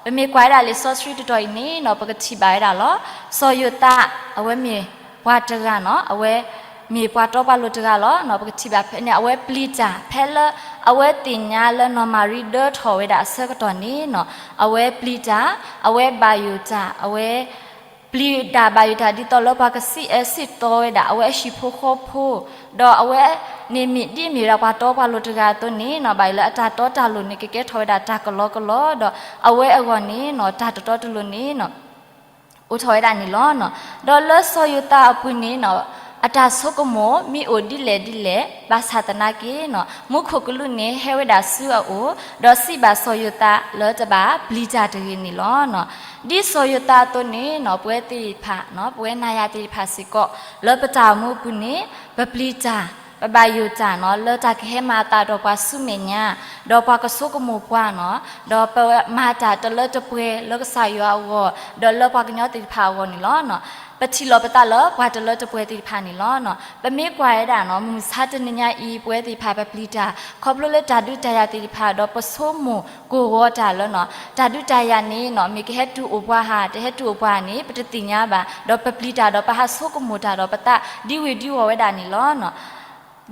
ပမ့ၢ်ကွၢ်ဝဲဒၣ်လံာ်စီဆှံတတီၤအံၤန့ၣ်နီၤ ပကထံၣ်ဘၣ်ဝဲဒၣ်လီၤ. စီၤယိၤသး အဝဲမ့ၢ်ပှၤတဂၤနီၤ, အဝဲမ့ၢ်ပှၤတီပှၤလိၤတဂၤလီၤ. ပကထံၣ်ဘၣ်ဖဲန့ၣ် အဝဲပျံၤတၢ် ဖဲလၢအဝဲသ့ၣ်ညါလၢနီၢ်မၤရံဒၢထီၣ်ဝဲဒၣ်အဆၢကတီၢ်န့ၣ်နီၤ, အဝဲပျံၤတၢ်, အဝဲဘၣ်ယိၣ်တၢ်, အဝဲပ ပျံၤတၢ်ဘၣ်ယိၣ်တၢ်ဒ်သိးလၢပှၤကစံးအၢစံးတီဝဲဒၣ် အဝဲအဟံၣ်ဖိဃီဖိ, ဒီးအဝဲန့ၣ်မ့ၢ်ဒ်အမ့ၢ်ဝဲဒၣ်ပှၤတီပှၤလိၤတဂၤအသိးန့ၣ်နီၤ, ဘၣ်ယိၣ်လၢအတၢ်တီတၢ်လိၤန့ၣ် ကကဲထီၣ်ဝဲဒၣ်တၢ်ကလီကလီ, ဒီးအဝဲအဂီၢ်န့ၣ်နီၤ တၢ်တတီတလိၤန့ၣ်နီၤ အိၣ်ထီၣ်ဝဲဒၣ်န့ၣ်လီၤ. ဒီးလၢစီၤယိၤသးအပူၤန့ၣ်နီၤ အတၢ်ဆိကမိၣ်မ့ၢ်အိၣ်ဒ်လဲၣ်ဒ်လဲၣ် ဘၣ်ဆၣ်သနာ်က့နီၤ မူခိၣ်ကလူးန့ၣ်ဟဲဝဲဒၣ်ဆူအအိၣ်, ဒီးစံးဘၣ်စီၤယိၤသးလၢတဘၣ်ပျံၤတၢ်တဂ့ၤန့ၣ်လီၤ. ဒ်စီၤယိၤသးအသိးန့ၣ်နီၤ ပဝဲသ့ၣ်တဖၣ်နီၤ ပဝဲနၤယၤသ့ၣ်တဖၣ်စ့ၢ်ကီး လၢပတၢ်အိၣ်မူအပူၤန့ၣ် ပပျံၤတၢ် ပဘၣ်ယိၣ်တၢ်နီၤ လၢတၢ်ကဟဲမၤအသးဒီးပှၤဆူမဲာ်ညါ, ဒီးပှၤကဆိကမိၣ်ပှၤနီၤ, ဒီးပမၤတၢ်တလၢတပှဲၤလၢကစၢ်ယွၤအဂီၢ်, ဒီးလၢပှၤကညီသ့ၣ်တဖၣ်အဂီၢ်န့ၣ်လီၤ. ပထံၣ်လိာ်ပသးလၢပှၤတလၢတပှဲၤသ့ၣ်တဖၣ်န့ၣ်လီၤ. ပမ့ၢ်ကွၢ်ဝဲဒၣ်နီၤ မုၢ်မဆါတနံၤညါအံၤ ပဝဲသ့ၣ်တဖၣ်ပပျံၤတၢ် ခီဖျိလၢတၢ်ဒုးတၢ်ယၤသ့ၣ်တဖၣ် ဒီးပဆိကမိၣ်ကိၢ်ဂီၤတၢ်လၢနီၤ တၢ်ဒုးတၢ်ယၤန့ၣ်နီၤ မ့ၢ်ကဟဲတုၤအိၣ်ပှၤဧါ တဟဲတုၤအိၣ်ပှၤဧါန့ၣ် ပတသ့ၣ်ညါဘၣ်, ဒီးပပျံၤတၢ်ဒီးပဟးဆိကမိၣ်တၢ်ဒီးပသးဒံဝ့ၤဒံဝီၤဝဲဒၣ်န့ၣ်လီၤ.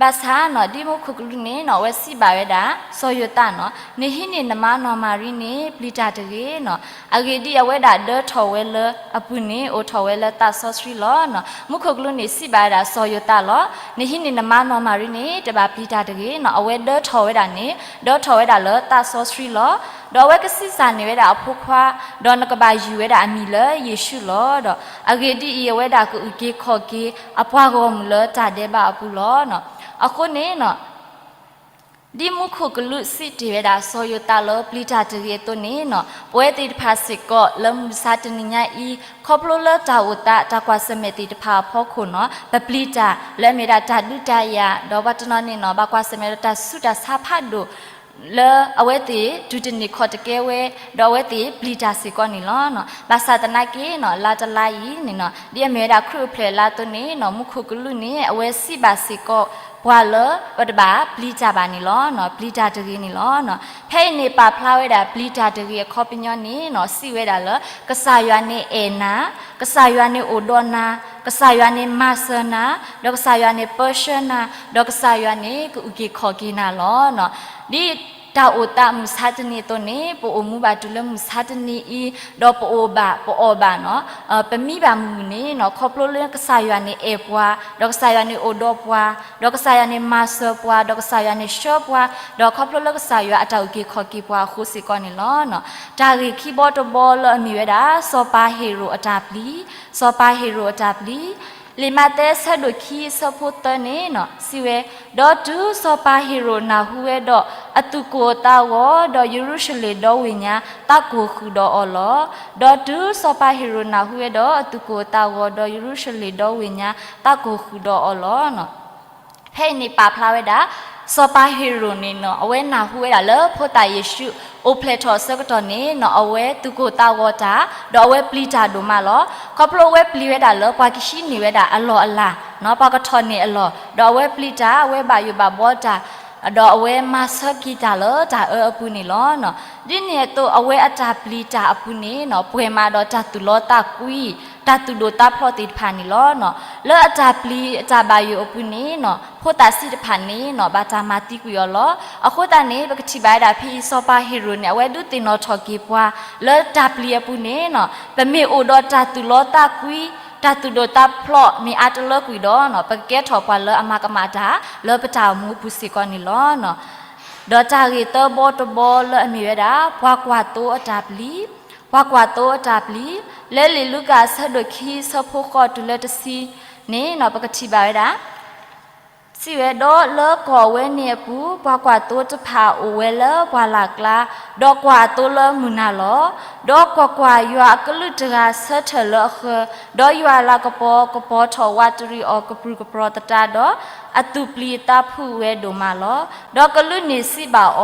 ဘၣ်ဆၣ်နီၤ ဒ်မူခိၣ်ကလူးန့ၣ်နီၤ အဝဲစံးဘၣ်ဝဲဒၣ် စီၤယိၤသးနီၤ နဟံးန့ၢ်နမါနီၢ်မၤရံန့ၣ် ပျံၤတၢ်တဂ့ၤနီၤ, အဂ့ၢ်ဒ်အံၤ အဝဲဒၣ်ဒၢထီၣ်ဝဲလၢအပူၤန့ၣ် အိၣ်ထီၣ်ဝဲလၢသးစီဆှံလီၤ. မူခိၣ်ကလူးန့ၣ်စံးဘၣ်ဝဲဒၣ်စီၤယိၤသးလီၤ, နဟံးန့ၢ်နမါနီၢ်မၤရံန့ၣ် တဘၣ်ပျံၤတၢ်တဂ့ၤနီၤ, အဝဲဒၢထီၣ်ဝဲဒၣ်န့ၣ် ဒၢထီၣ်ဝဲဒၣ်လၢသးစီဆှံလီၤ. ဒီးအဝဲကဆံးစၢ်န့ၢ်ဝဲဒၣ်အဖိခွါ, ဒီးနကဘၣ်ယုၢ်ဝဲဒၣ်အမံၤလၢယ့ၣ်ၡူးလီၤ. ဒီးအဂ့ၢ်ဒ်အံၤ အဝဲဒၣ်ကအုၣ်က့ၤခီၣ်က့ၤ အပှၤဂီၢ်မုၢ်လၢတၢ်ဒဲးဘးအပူၤလီၤ. အဃိန့ၣ်နီၤ ဒ်မူခိၣ်ကလူးစံးတ့ၢ်ဝဲဒၣ်စီၤယိၤသးလၢပျံၤတၢ်တဂ့ၤအသိးန့ၣ်နီၤ ပဝဲသ့ၣ်တဖၣ်စ့ၢ်ကီးလၢမုၢ်မဆါတနံၤညါအံၤ ခီဖျိလၢတၢ်အိၣ်သးတၢ်ကွၢ်ဆၢၣ်မဲာ်သ့ၣ်တဖၣ်အဖီခိၣ်နီၤ ပပျံၤတၢ်လၢအမ့ၢ်ဝဲဒၣ်တၢ်ဒုးတၢ်ယၤ ဒီးပှၤတနီၤန့ၣ်နီၤ ဘၣ်ကွၢ်ဆၢၣ်မဲာ်ဒီးတၢ်ဆူးတၢ်ဆါဖးဒိၣ် လၢအဝဲသ့ၣ်တူၢ်တန့ၢ်ခီၣ်တကဲဝဲ ဒီးအဝဲသ့ၣ်ပျံၤတၢ်စ့ၢ်ကီးန့ၣ်လီၤ. ဘၣ်ဆၣ်သနာ်က့နီၤ လါတလါအံၤန့ၣ်နီၤ ဒ်အမ့ၢ်ဝဲဒၣ်ခရံာ်အိၣ်ဖျဲၣ်အလါအသိးန့ၣ်နီၤ မူခိၣ်ကလူးန့ၣ် အဝဲစံးဘၣ်စ့ၢ်ကီးပှၤလၢ ပတဘၣ်ပျံၤတၢ်ဘၣ်န့ၣ်လီၤ. ပျံၤတၢ်တဂ့ၤန့ၣ်လီၤ. ဖဲအံၤန့ၣ်ပာ်ဖျါဝဲဒၣ်ပျံၤတၢ်တဂ့ၤအခီပညီန့ၣ်နီၤ စံးဝဲဒၣ်လၢ ကစၢ်ယွၤန့ၣ်အဲၣ်နၤ, ကစၢ်ယွၤန့ၣ်အိၣ်ဒီးနၤ, ကစၢ်ယွၤန့ၣ်မၤစၢၤနၤ, ဒီးကစၢ်ယွၤန့ၣ်ပၢဆှၢနၤ, ဒီးကစၢ်ယွၤန့ၣ်ကအုၣ်က့ၤခီၣ်က့ၤနၤလီၤ. ဒ်တၢ်အိၣ်သးမုၢ်မဆါတနံၤအသိးန့ၣ် ပအိၣ်မူဘၣ်တုၤလၢမုၢ်မဆါတနံၤအံၤ, ဒီးပအိၣ်ဘၣ်ပအီၣ်ဘၣ်နီၤ ပမံဘၣ်မုၢ်န့ၣ်နီၤ ခီဖျိလၢကစၢ်ယွၤန့ၣ်အဲၣ်ပှၤ, ဒီးကစၢ်ယွၤန့ၣ်အိၣ်ဒီးပှၤ, ဒီးကစၢ်ယွၤန့ၣ်မၤစၢၤပှၤ, ဒီးကစၢ်ယွၤန့ၣ်ဆှၢပှၤ, ဒီးခီဖျိလၢကစၢ်ယွၤအတၢ်အုၣ်က့ၤခီၣ်က့ၤပှၤအဃိစ့ၢ်ကီးန့ၣ်လီၤ. တၢ်ဂ့ၢ်ခံဘီတဘီလၢအမ့ၢ်ဝဲဒၣ် စီၤပၤဟ့ရိၣ်အတၢ်ပျံၤ, စီၤပၤဟ့ရိၣ်အတၢ်ပျံၤ, လံာ်မးသဲအဆၢဒိၣ်ခံအဆၢဖိသၢန့ၣ်နီၤ စံးဝဲ, ဒီးတုၤစီၤပၤဟ့ရိၣ်နၢ်ဟူဝဲဒီး အသူၣ်ကိၢ်အသးဂီၤ, ဒီးယရူၤၡလ့ၣ်ဒီဝ့ၢ်ညါ သးကိၢ်ဃုာ်ဒီးအီၤလီၤ. ဒီးတုၤစီၤပၤဟ့ရိၣ်နၢ်ဟူဝဲဒီးအသူၣ်ကိၢ်အသးဂီၤ, ဒီးယရူၤၡလ့ၣ်ဒီဝ့ၢ်ညါ သးကိၢ်ဃုာ်ဒီးအီၤလီၤ. ဖဲအံၤန့ၣ်ပာ်ဖျါဝဲဒၣ် စီၤပၤဟ့ရိၣ်န့ၣ်နီၤ အဝဲနၢ်ဟူဝဲဒၣ်လၢဖိသၣ်ယ့ၣ်ၡူး အိၣ်ဖျဲၣ်ထီၣ်အဆၢကတီၢ်န့ၣ်နီၤ အဝဲသူၣ်ကိၢ်သးဂီၤတၢ်, ဒီးအဝဲပျံၤတၢ်ဒိၣ်မးလီၤ. ခီဖျိအဝဲပျံၤဝဲဒၣ်လၢပှၤကဟံးန့ၢ်ဝဲဒၣ်အလီၢ်အလၤနီၤ ပှၤကထီၣ်န့ၢ်အလီၢ်, ဒီးအဝဲပျံၤတၢ် အဝဲဘၣ်ယိၣ်ဘၣ်ဘှီတၢ် ဒီးအဝဲမၤဆၢက့ၤတၢ်လၢတၢ်အၢအပူၤန့ၣ်လီၤ. ဒ်န့ၣ်အသိး အဝဲအတၢ်ပျံၤတၢ်အပူၤန့ၣ်နီၤ ပှဲၤမးဒီးတၢ်သူၣ်လီသးကွံ, တၢ်သူၣ်ဒိၣ်သးဖျိးသ့ၣ်တဖၣ်န့ၣ်လီၤ. လၢအတၢ်ပျံၤအတၢ်ဘၣ်ယိၣ်အပူၤန့ၣ်နီၤ ဖိသၣ်ဆံးတဖၣ်န့ၣ်နီၤ ဘၣ်တၢ်မၤသံကွံာ်အီၤလီၤ. အဃိသတးန့ၣ် ပကထံၣ်ဘၣ်ဝဲဒၣ်ဖဲအံၤ စီၤပၤဟ့ရိၣ်န့ၣ် အဝဲဒုးသ့ၣ်နီၣ်ထီၣ်က့ၤပှၤ လၢတၢ်ပျံၤအပူၤန့ၣ်နီၤ ပမ့ၢ်အိၣ်ဒီးတၢ်သူၣ်လီသးကွံ တၢ်သူၣ်ဒိၣ်သးဖျိးမ့ၢ်အါတလၢကွံာ်ဒီးနီၤ ပကကဲထီၣ်ပှၤလၢအမၤကမၣ်တၢ် လၢပတၢ်အိၣ်မူအပူၤစ့ၢ်ကီးန့ၣ်လီၤ. ဒီးတၢ်ဂ့ၢ်သၢဘီတဘီလၢအမ့ၢ်ဝဲဒၣ် ပှၤကွၢ်သိအတၢ်ပျံၤ, ပှၤကွၢ်သိအတၢ်ပျံၤ, လၢလံာ်လူၤကၣ်အဆၢဒိၣ်ခံအဆၢဖိဃိးတုၤလၢတဆံန့ၣ်နီၤ ပကထံၣ်ဘၣ်ဝဲဒၣ် စံးဝဲဒီးလၢကီၢ်ဝဲန့ၣ်အပူၤ ပှၤကွၢ်သိတဖၣ်အိၣ်ဝဲလၢပှၢ်လၢ်ကျါ, ဒီးကွၢ်အသိလၢမုၢ်နၤလီၤ. ဒီးကွၢ်ကွၢ်, ယွၤအကလုၢ်တဂၤဆၢထၢၣ်လၢအဃၢၤ, ဒီးယွၤအလၤကပီၤကပီၤထီၣ်ဝးတရံးအီၤကပြုၢ်ကပြီၤသတးဒီး အသူၣ်ပျံၤအသးဖုးဝဲဒိၣ်မးလီၤ. ဒီးကလူးန့ၣ်စံးဘၣ်အ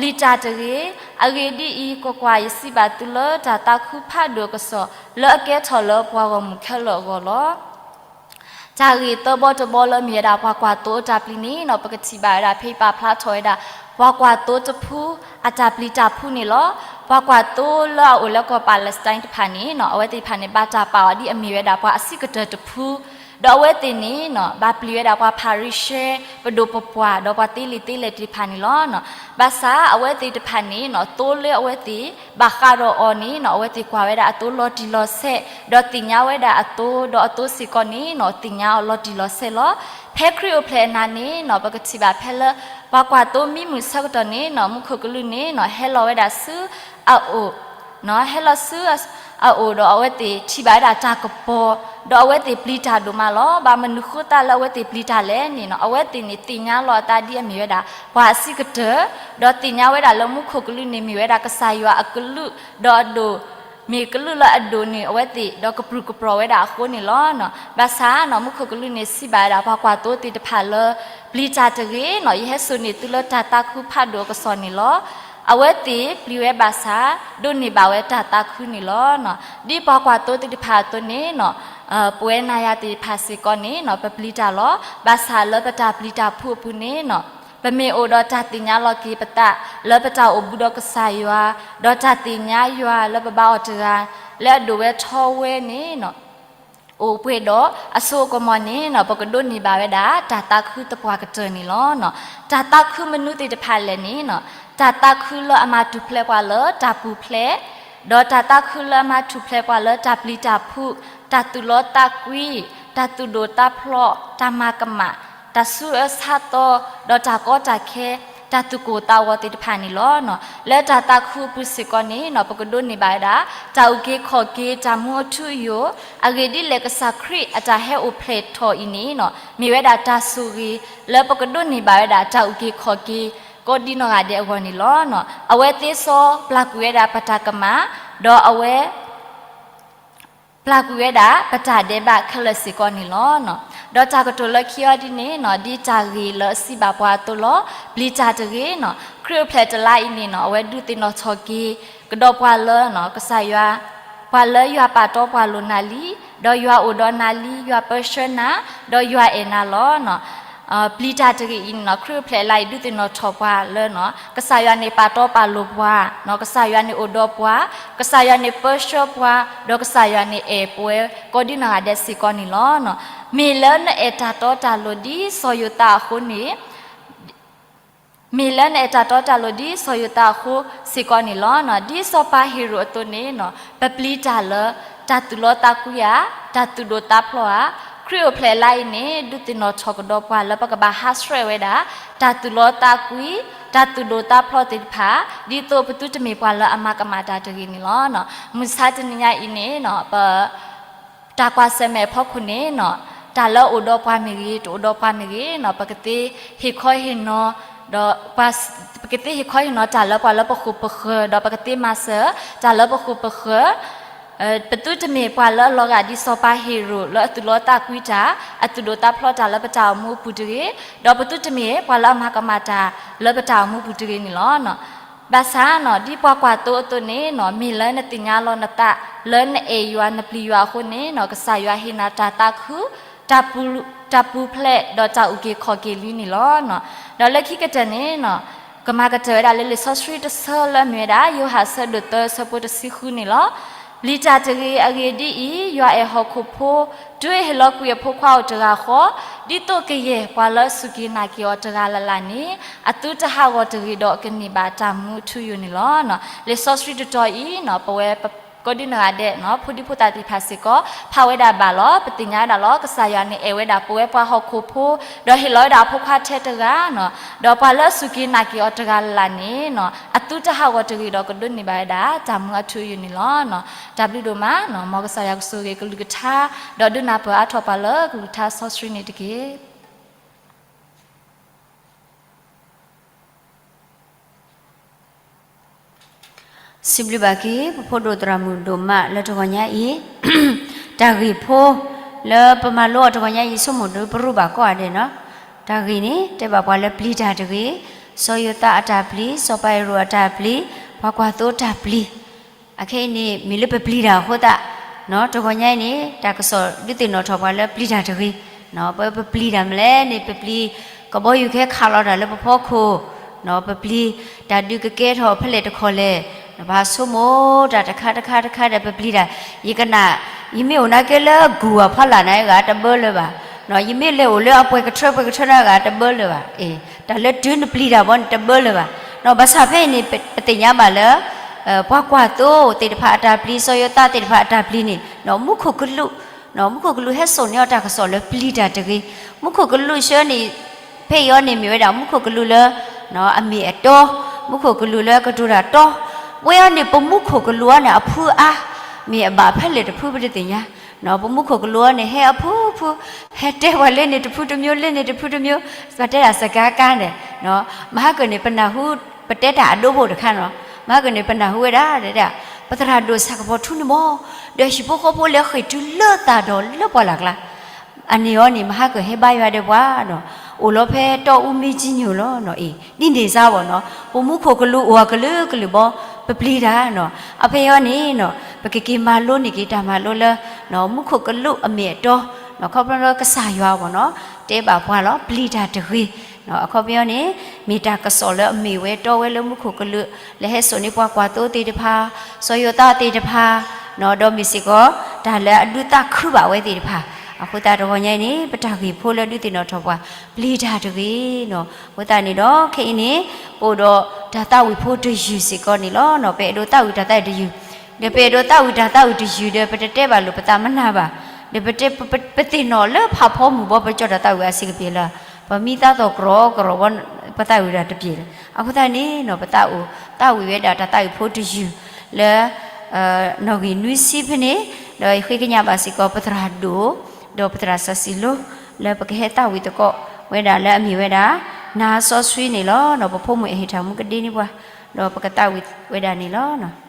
ီၤ, ပျံၤတၢ်တဂ့ၤ. အဂ့ၢ်ဒ်အံၤ, ကွၢ်ကွၢ်, ယစံးဘၣ်သုလၢတၢ်သးခုဖးဒိၣ်အကစီၣ် လၢအကဲထီၣ်လၢပှၤဂီၢ်မုၢ်ခဲလၢာ်အဂီၢ်လီၤ. တၢ်ဂ့ၢ်သၢဘီတဘီလၢအမ့ၢ်ဝဲဒၣ် ပှၤကွၢ်သိအတၢ်ပျံၤန့ၣ်နီၤ ပကထံၣ်ဘၣ်ဝဲဒၣ် ဖဲအံၤပာ်ဖျါထီၣ်ဝဲဒၣ် ပှၤကွၢ်သိတဖု အတၢ်ပျံၤတၢ်ဖုန့ၣ်လီၤ. ပှၤကွၢ်သိလၢအအိၣ်လၢကီၢ် Palestine တဖၣ်န့ၣ်နီၤ အဝဲသ့ၣ်တဖၣ်န့ၣ် ဘၣ်တၢ်ပာ်အီၤဒ်အမ့ၢ်ဝဲဒၣ် ပှၤအဆံးကတၢၢ်တဖု ဒီးအဝဲသ့ၣ်န့ၣ်နီၤ ဘၣ်ပျံၤဝဲဒၣ်ပှၤဖၤရံၤၡဲ ပဒိၣ်ပပှၢ် ဒီးပှၤသ့လံာ်သ့လဲၢ်သ့ၣ်တဖၣ်န့ၣ်လီၤ. ဘၣ်ဆၣ်အဝဲသ့ၣ်တဖၣ်န့ၣ်နီၤ သိလၢအဝဲသ့ၣ် ဘၣ်ဃးဒီးအီၤန့ၣ်နီၤ အဝဲသ့ၣ်ကွၢ်ဝဲဒၣ်အသိလီၤတံၢ်လီၤဆဲး ဒီးသ့ၣ်ညါဝဲဒၣ်အသိ ဒီးအသိစ့ၢ်ကီးန့ၣ်နီၤ သ့ၣ်ညါအီၤလီၤတံၢ်လီၤဆဲးလီၤ. ဖဲခရံာ်အိၣ်ဖျဲၣ်အနၤန့ၣ်နီၤ ပကထံၣ်ဘၣ်ဖဲလၢ ပှၤကွၢ်သိမံမုာ်ဆၢကတီၢ်န့ၣ်နီၤ မူခိၣ်ကလူးန့ၣ်နီၤ ဟဲလီၤဝဲဒၣ်ဆူအအိၣ် ဟဲလီၤဆူအအိၣ်ဒီးအဝဲသ့ၣ်ထံၣ်ဘၣ်ဝဲဒၣ်တၢ်ကပီၤ ဒီးအဝဲသ့ၣ်ပျံၤတၢ်ဒိၣ်မးလီၤ. ဘၣ်မနုၤဃိသတးလၢအဝဲသ့ၣ်ပျံၤတၢ်လဲၣ်န့ၣ်နီၤ အဝဲသ့ၣ်န့ၣ်သ့ၣ်ညါလီၤအသးဒ်အမ့ၢ်ဝဲဒၣ် ပှၤအဆံးကတၢၢ် ဒီးသ့ၣ်ညါဝဲဒၣ်လၢမူခိၣ်ကလူးန့ၣ်မ့ၢ်ဝဲဒၣ်ကစၢ်ယွၤအကလူး ဒီးအဒိၣ် မ့ၢ်ကလူးလၢအဒိၣ်န့ၢ်အဝဲသ့ၣ် ဒီးကပြုၢ်ကပြီၤဝဲဒၣ်အဃိန့ၣ်လီၤ. ဘၣ်ဆၣ်နီၤ မူခိၣ်ကလူးန့ၣ်စံးဘၣ်ဝဲဒၣ်ပှၤကွၢ်သိသ့ၣ်တဖၣ်လၢ ပျံၤတၢ်တဂ့ၤနီၤ ယဟဲစိာ်န့ၢ်သုလၢတၢ်သးခုဖးဒိၣ်အကစီၣ်န့ၣ်လီၤ. အဝဲသ့ၣ်ပျံၤဝဲဘၣ်ဆၣ် ဒိးန့ၢ်ဘၣ်ဝဲတၢ်သးခုန့ၣ်လီၤ. ဒ်ပှၤကွၢ်သိသ့ၣ်တဖၣ်အသိးန့ၣ်နီၤ ပဝဲနၤယၤသ့ၣ်တဖၣ်စ့ၢ်ကီးန့ၣ်နီၤ ပပျံၤတၢ်လီၤ. ဘၣ်ဆၣ်လၢပတၢ်ပျံၤတၢ်ဖုးအပူၤန့ၣ်နီၤ ပမ့ၢ်အိၣ်ဒီးတၢ်သ့ၣ်ညါလီၤက့ၤပသး လၢပတၢ်အိၣ်ဘူးဒီးကစၢ်ယွၤ ဒီးတၢ်သ့ၣ်ညါယွၤလၢပဘါအီၤတဂၤ လၢအဒိၣ်ဝဲထီဝဲန့ၣ်နီၤ အိၣ်ပှဲၤဒီးအစိအကမီၤန့ၣ်နီၤ ပကဒိးန့ၢ်ဘၣ်ဝဲဒၣ် တၢ်သးခုသပှၢ်ကတၢၢ်န့ၣ်လီၤ. တၢ်သးခုမနုၤသ့ၣ်တဖၣ်လဲၣ်န့ၣ်နီၤ တၢ်သးခုလၢအမၤထူၣ်ဖျဲးပှၤလၢတၢ်ပူၤဖျဲး ဒီးတၢ်သးခုလၢအမၤထူၣ်ဖျဲးပှၤလၢတၢ်ပျံၤတၢ်ဖုး, တၢ်သူၣ်လီသးကွံ, တၢ်သူၣ်ဒိၣ်သးဖျိး, တၢ်မၤကမၣ်, တၢ်ဆူးအၢဆါသီ, ဒီးတၢ်ကီတၢ်ခဲ, တၢ်သူၣ်ကိၢ်သးဂီၤသ့ၣ်တဖၣ်န့ၣ်လီၤ. လၢတၢ်သးခုအပူၤစ့ၢ်ကီးန့ၣ်နီၤ ပကဒိးန့ၢ်ဘၣ်ဝဲဒၣ် တၢ်အုၣ်က့ၤခီၣ်က့ၤ တၢ်မူအထူအယိာ်, အဂ့ၢ်ဒ်လဲၣ်ကစၢ်ခရံာ်အတၢ်ဟဲအိၣ်ဖျဲၣ်ထီၣ်အံၤန့ၣ်နီၤ မ့ၢ်ဝဲဒၣ်တၢ်ဆိၣ်ဂ့ၤ လၢပကဒိးန့ၢ်ဘၣ်ဝဲဒၣ် တၢ်အုၣ်က့ၤခီၣ်က့ၤ ကိးဒံနီၢ်ဂၤဒဲးအဂီၢ်န့ၣ်လီၤ. အဝဲသ့စီပျၢ်ကွံာ်ဝဲဒၣ်ပတၢ်ကမၣ်, ဒီးအဝဲ ပျၢ်ကွံာ်ဝဲဒၣ် ပတၢ်ဒဲးဘးခဲလၢာ်စ့ၢ်ကီးန့ၣ်လီၤ. ဒီးတၢ်ကတိၤလၢခံအီၤဒ်န့ၣ်နီၤ ဒ်တၢ်ဂ့ၢ်လၢအစံးဘၣ်ပှၤအသိးလီၤ. ပျံၤတၢ်တဂ့ၤနီၤ ခရံာ်အိၣ်ဖျဲၣ်တလါအံၤန့ၣ်နီၤ အဝဲဒုးသ့ၣ်နီၣ်ထီၣ်က့ၤ ကဒီးပှၤလၢ ကစၢ်ယွၤ ပှၤလၢယွၤပာ်တီပှၤလိာ်နၤလံ, ဒီးယွၤအိၣ်ဒီးနၤလံ, ယွၤပၢဆှၢနၤ, ဒီးယွၤအဲၣ်နၤလီၤ. ပျံၤတၢ်တဂ့ၤအံၤန့ၣ်နီၤ ခရံာ်အိၣ်ဖျဲၣ်လါအံၤ ဒုးသ့ၣ်နီၣ်ထီၣ်ပှၤလၢ ကစၢ်ယွၤန့ၣ်ပာ်တီပာ်လိၤပှၤ, ကစၢ်ယွၤန့ၣ်အိၣ်ဒီးပှၤ, ကစၢ်ယွၤန့ၣ်ပၢဆှၢပှၤ, ဒီးကစၢ်ယွၤန့ၣ်အဲၣ်ပဝဲကိးဒံနီၢ်ဂၤဒဲးစ့ၢ်ကီးန့ၣ်လီၤ. မ့ၢ်လၢနအဲၣ်တၢ်တီတၢ်လိၤဒ်စီၤယိၤသးအဃိန့ၣ် မ့ၢ်လၢနအဲၣ်တၢ်တီတၢ်လိၤဒ်စီၤယိၤသးအဃိစ့ၢ်ကီးန့ၣ်လီၤ. ဒ်စီၤပၤဟ့ၤရိာ်အသိးန့ၣ်နီၤ ပပျံၤတၢ်လၢ တၢ်သူၣ်လီသးကွံဧါ, တၢ်သူၣ်ဒိၣ်သးဖျိးဧါ, ခရံာ်အိၣ်ဖျဲၣ်လါအံၤန့ၣ် ဒုးသ့ၣ်နီၣ်ထီၣ်ကဒီးပှၤလၢပကဘၣ်ဟးဆှဲးဝဲဒၣ် တၢ်သူၣ်လီသးကွံ, တၢ်သူၣ်ဒိၣ်သးဖျိးသ့ၣ်တဖၣ် ဒ်သိးပသုတမ့ၢ်ပှၤလၢအမၤကမၣ်တၢ်တဂ့ၤန့ၣ်လီၤ. မုၢ်ဆါတနံၤညါအံၤန့ၣ်နီၤ ပ တၢ်ကွၢ်ဆၢၣ်မဲာ်အဖီခိၣ်န့ၣ်နီၤ တၢ်လၢအိၣ်ဒီးပှၤမ့ၢ်ဂ့ၤ တအိၣ်ဒီးပှၤမ့ၢ်ဂ့ၤနီၤ ပကသ့ဟ့ၣ်ခီဟ့ၣ်နီၤ ဒီး ပကသ့ဟ့ၣ်ခီဟ့ၣ်နီၤတၢ်လၢပှၤလၢပဃိာ်ပဃၢၤ ဒီးပကသ့မၤစၢၤ တၢ်လၢပဃိာ်ပဃၢၤ ပသုတမ့ၢ်ပှၤလၢအလီၤဂာ်ဒ်စီၤပၤဟ့ၤရိာ် လၢအသူၣ်လီသးကွံတၢ် အသူၣ်ဒိၣ်သးဖျိးတၢ်လၢပတၢ်အိၣ်မူအပူၤတဂ့ၤ, ဒီးပသုတမ့ၢ်ပှၤလၢအမၤကမၣ်တၢ်လၢပတၢ်အိၣ်မူပူၤတဂ့ၤန့ၣ်လီၤ. ဘၣ်ဆၣ်နီၤ ဒ်ပှၤကွၢ်သိအသိးန့ၣ်နီၤ မ့ၢ်လၢနသ့ၣ်ညါလီၤနသး လၢနအဲၣ်ယွၤနပျံၤယွၤအဃိန့ၣ်နီၤ ကစၢ်ယွၤဟ့ၣ်နၤတၢ်သးခု တၢ်ပူၤဖျဲး ဒီးတၢ်အုၣ်က့ၤခီၣ်က့ၤလံန့ၣ်လီၤ. ဒီးလၢခံကတၢၢ်န့ၣ်နီၤ ကမၤကတၢၢ်ဝဲဒၣ်လၢလံာ်စီဆှံတဆၢလၢအမ့ၢ်ဝဲဒၣ် ယိၤဟၣ်ဆၢဒိၣ်သၢဆၢဖိတဆံဃုန့ၣ်လီၤ. ပျံၤတၢ်တဂ့ၤ အဂ့ၢ်ဒ်အံၤ, ယွၤအဲၣ်ဟီၣ်ခိၣ်ဖိ, တုၤအဟ့ၣ်လီၤကွံာ်အဖိခွါအိၣ်တဂၤဃီ, ဒ်သိးကယဲၢ်ပှၤလၢအစူၢ်က့ၤနာ်က့ၤအီၤတဂၤလၢ်လၢ်န့ၣ် အသုတဟးဂီၤတဂ့ၤဒီးကန့ၢ်ဘၣ်တၢ်မူအထူအယိာ်န့ၣ်လီၤ. လံာ်စီဆှံတတီၤအံၤနီၤ ပဝဲကိးဒံနီၢ်ဂၤဒဲး ဖိဒံဖိသၣ်သ့ၣ်တဖၣ်စ့ၢ်ကီး ဖးဝဲဒၣ်ဘၣ်လီၤ. ပသ့ၣ်ညါဝဲဒၣ်လီၤ ကစၢ်ယွၤန့ၣ်အဲၣ်ဝဲဒၣ်ပဝဲပှၤဟီၣ်ခိၣ်ဖိ ဒီးဟ့ၣ်လီၤဝဲဒၣ်အဖိခွါထဲတဂၤနီၤ ဒီးပှၤလၢအစူၢ်က့ၤနာ်က့ၤအီၤတဂၤလၢ်လၢ်န့ၣ်နီၤ အသုတဟးဂီၤတဂ့ၤဒီးကဒိးန့ၢ်ဘၣ်ဝဲဒၣ် တၢ်မူအထူအယိာ်န့ၣ်လီၤ. တၢ်ဘျုးဒိၣ်မးနီၤ မ်ကစၢ်ယွၤကဆိၣ်ဂ့ၤကလုၢ်ကထါ ဒီးဒုးနၢ်ပၢၢ်အါထီၣ်ပှၤလၢကလုၢ်ကထါစီဆှံန့ၣ်တက့ၢ်. စံးဘျုးဘၣ်က့ၤ ပဖိဒိၣ်သရၣ်မုၣ်ဒိၣ်မးလၢတဂီၤညါအံၤ တၢ်ဂ့ၢ်ဖိ လၢပမၤလိအီၤတဂီၤညါအံၤ ဆိကမိၣ်ဒုးပရူးဘၣ်ကိးဂၤဒဲးနီၤ. တၢ်ဂ့ၢ်န့ၣ် တဲဘၣ်ပှၤလၢပျံၤတၢ်တဂ့ၤ, စီၤယိၤသးအတၢ်ပျံၤ, စီၤပၤဟ့ၤရိာ်အတၢ်ပျံၤ, ပှၤကွၢ်သိတၢ်ပျံၤ အခဲအံၤန့ၣ် မ့ၢ်လၢပပျံၤတၢ်အဃိသတး, တဂီၤညါအံၤန့ၣ် တၢ်ကစီၣ်ဒုးသ့ၣ်နီၣ်ထီၣ်ပှၤလၢပျံၤတၢ်တဂ့ၤ, ပပျံၤတၢ်မနုၤလဲၣ်န့ၣ် ပပျံၤကဘီယူၤခဲခးလီၤတၢ်လၢပဖီခိၣ်, ပပျံၤတၢ်ဒုးကကဲထီၣ်ဖဲလဲၣ်တခီလဲၣ် ပဆိကမိၣ်တၢ်တခါတခါတခါဒီးပပျံၤတၢ်, ယကနၣ်, ယမ့ၢ်အိၣ်နာ်က့လၢဂုၢ်အဖီလာ်န့ၣ်ဂၤတဘၢလၢၤဘၣ်, ယမ့ၢ်လဲၤအိၣ်လၢအပှဲၤကထၢပှဲၤကထၢန့ၣ်ဂၤတဘၢလၢၤဘၣ်, တၢ်လၢတုၤနပျံၤတၢ်ဘီန့ၣ်တဘၢလၢၤဘၣ်, ဘၣ်ဆၣ်ဖဲအံၤန့ၣ် ပသ့ၣ်ညါဘၣ်လၢ ပှၤကွၢ်သိသ့ၣ်တဖၣ်အတၢ်ပျံၤ စီၤယိၤသးသ့ၣ်တဖၣ်အတၢ်ပျံၤန့ၣ် မူခိၣ်ကလူး, မူခိၣ်ကလူးဟဲစိာ်န့ၢ်အီၤတၢ်ကစီၣ်လၢပျံၤတၢ်တဂ့ၤ, မူခိၣ်ကလူးဆှၢန့ၣ် ဖဲအံၤအီၤန့ၣ်မ့ၢ်ဝဲဒၣ်မူခိၣ်ကလူးလၢ အမ့ၢ်အတီ, မူခိၣ်ကလူးလၢကတိၤတၢ်တီ, ဝဲအီၤန့ၣ် ပမူခိၣ်ကလူးအီၤန့ၣ်အဖုအါ, မ့ၢ်အဘၣ်ဖဲလဲၣ်တဖုပတသ့ၣ်ညါ, ပမူခိၣ်ကလူးအီၤန့ၣ် ဟဲအဖုဖု, ဟဲတဲပှၤလၢန့ၣ်တဖုတမျိုး လၢန့ၣ်တဖုတမျိုး, ပတဲဒၣ်စကၤကါန့ၣ်, မဟါကၢန့ၣ် ပနၢ်ဟူ, ပတဲတၢ်အဒိဖိတခါန့ၣ်လီၤ, မဟါကၢန့ၣ် ပနၢ်ဟူဝဲဒၣ်, ပသရၣ်ဒိၣ်ဆၣ်ကပီၤထူန့ၣ်မ့ၢ်, ဒီးဟံၣ်ဖိဃီဖိလၢဃ့ၢ်တုၤလၢသးဒီးလၢပှၢ်လၢ်ကျါ အန့ၣ်အီၤန့ၣ် မဟါကၢၢ်ဟဲဘါယွၤဒီးပှၤဒီး အိၣ်လီၤဖဲတီအူမ့ၢ်ကံညိၣ်လီၤနီၤအံၤ ဒ်န့ၣ်စါဘၣ်နီၤ ပမူခိၣ်ကလူးအိၣ်အကလုာ်ကလုာ်ဘီ ပပျံၤတၢ်နီၤ အဖဲအံၤန့ၣ်နီၤ ပကက့ၤမၤလိန့ၢ်က့ၤတၢ်မၤလိလၢ မူခိၣ်ကလူးအမ့ၢ်အတီ ခီဖျိလၢကစၢ်ယွၤအဂီၢ်နီၤ တဲဘၣ်ပှၤလီၤ ပျံၤတၢ်တဂ့ၤ အခီပညီန့ၣ် မ့ၢ်တၢ်ကစီၣ်လၢအမ့ၢ်ဝဲတီဝဲလၢမူခိၣ်ကလူး လၢဟဲစိာ်န့ၢ်ပှၤကွၢ်သိသ့ၣ်တဖၣ် စီၤယိၤသးသ့ၣ်တဖၣ် ဒီးမ့ၢ်စ့ၢ်ကီး တၢ်လၢအဒုးသးခုဘၣ်ဝဲသ့ၣ်တဖၣ် အဃိသတးတဂီၢ်ညါအံၤန့ၣ် ပတၢ်ဂ့ၢ်ဖိလၢဒုးသ့ၣ်နီၣ်ထီၣ်ပှၤ ပျံၤတၢ်တဂ့ၤနီၤ အဃိသတးန့ၣ်ဒီး ခဲအံၤန့ၣ် ပအိၣ်ဒီးတၢ်သးဝံၣ်ဖိတယုၢ်စ့ၢ်ကီးန့ၣ်လီၤနီၤ ပအဲၣ်ဒိးသးဝံၣ်တၢ်သးဝံၣ်တယုၢ် ဒီးပအဲၣ်ဒိးသးဝံၣ်တၢ်သးဝံၣ်တယုၢ်ဒီး ပတတဲဘၣ်လိာ်ပသးမနၤဘၣ် ဒီးပသ့ၣ်နီၣ်လၢဖးဖီမုၢ်ဘီပကၠီၣ်တၢ်သးဝံၣ်အဆံးကပ့ၤလၢ ပမ့ၢ်သးသီၣ်ကရီကရီဘီ ပသးဝံၣ်ဒၣ်တပျဲၢ်လၢၤ အဃိသတးန့ၣ်နီၤ ပသးအိၣ်သးဝံၣ်ဝဲဒၣ်တၢ်သးဝံၣ်ဖိတယုၢ်လၢ နီၣ်ဂံၢ်နွံဆံဖဲန့ၣ် ဒီးယဃ့ကညးဘၣ်စ့ၢ်ကီးပသရၣ်ဒိၣ် ဒီးပသရၣ်စီၤစံၤလိ လၢပကဟဲသးဝံၣ်သကိးဝဲဒၣ်လၢအမ့ၢ်ဝဲဒၣ် နါစီဆှံန့ၣ်လီၤနီၤ ပဖိမုၣ်အဟ့ၣ်ထၢၣ်မူကဒ့န့ၢ်ပှၤ ဒီးပကသးဝံၣ်ဝဲဒၣ်န့ၣ်လီၤနီၤ.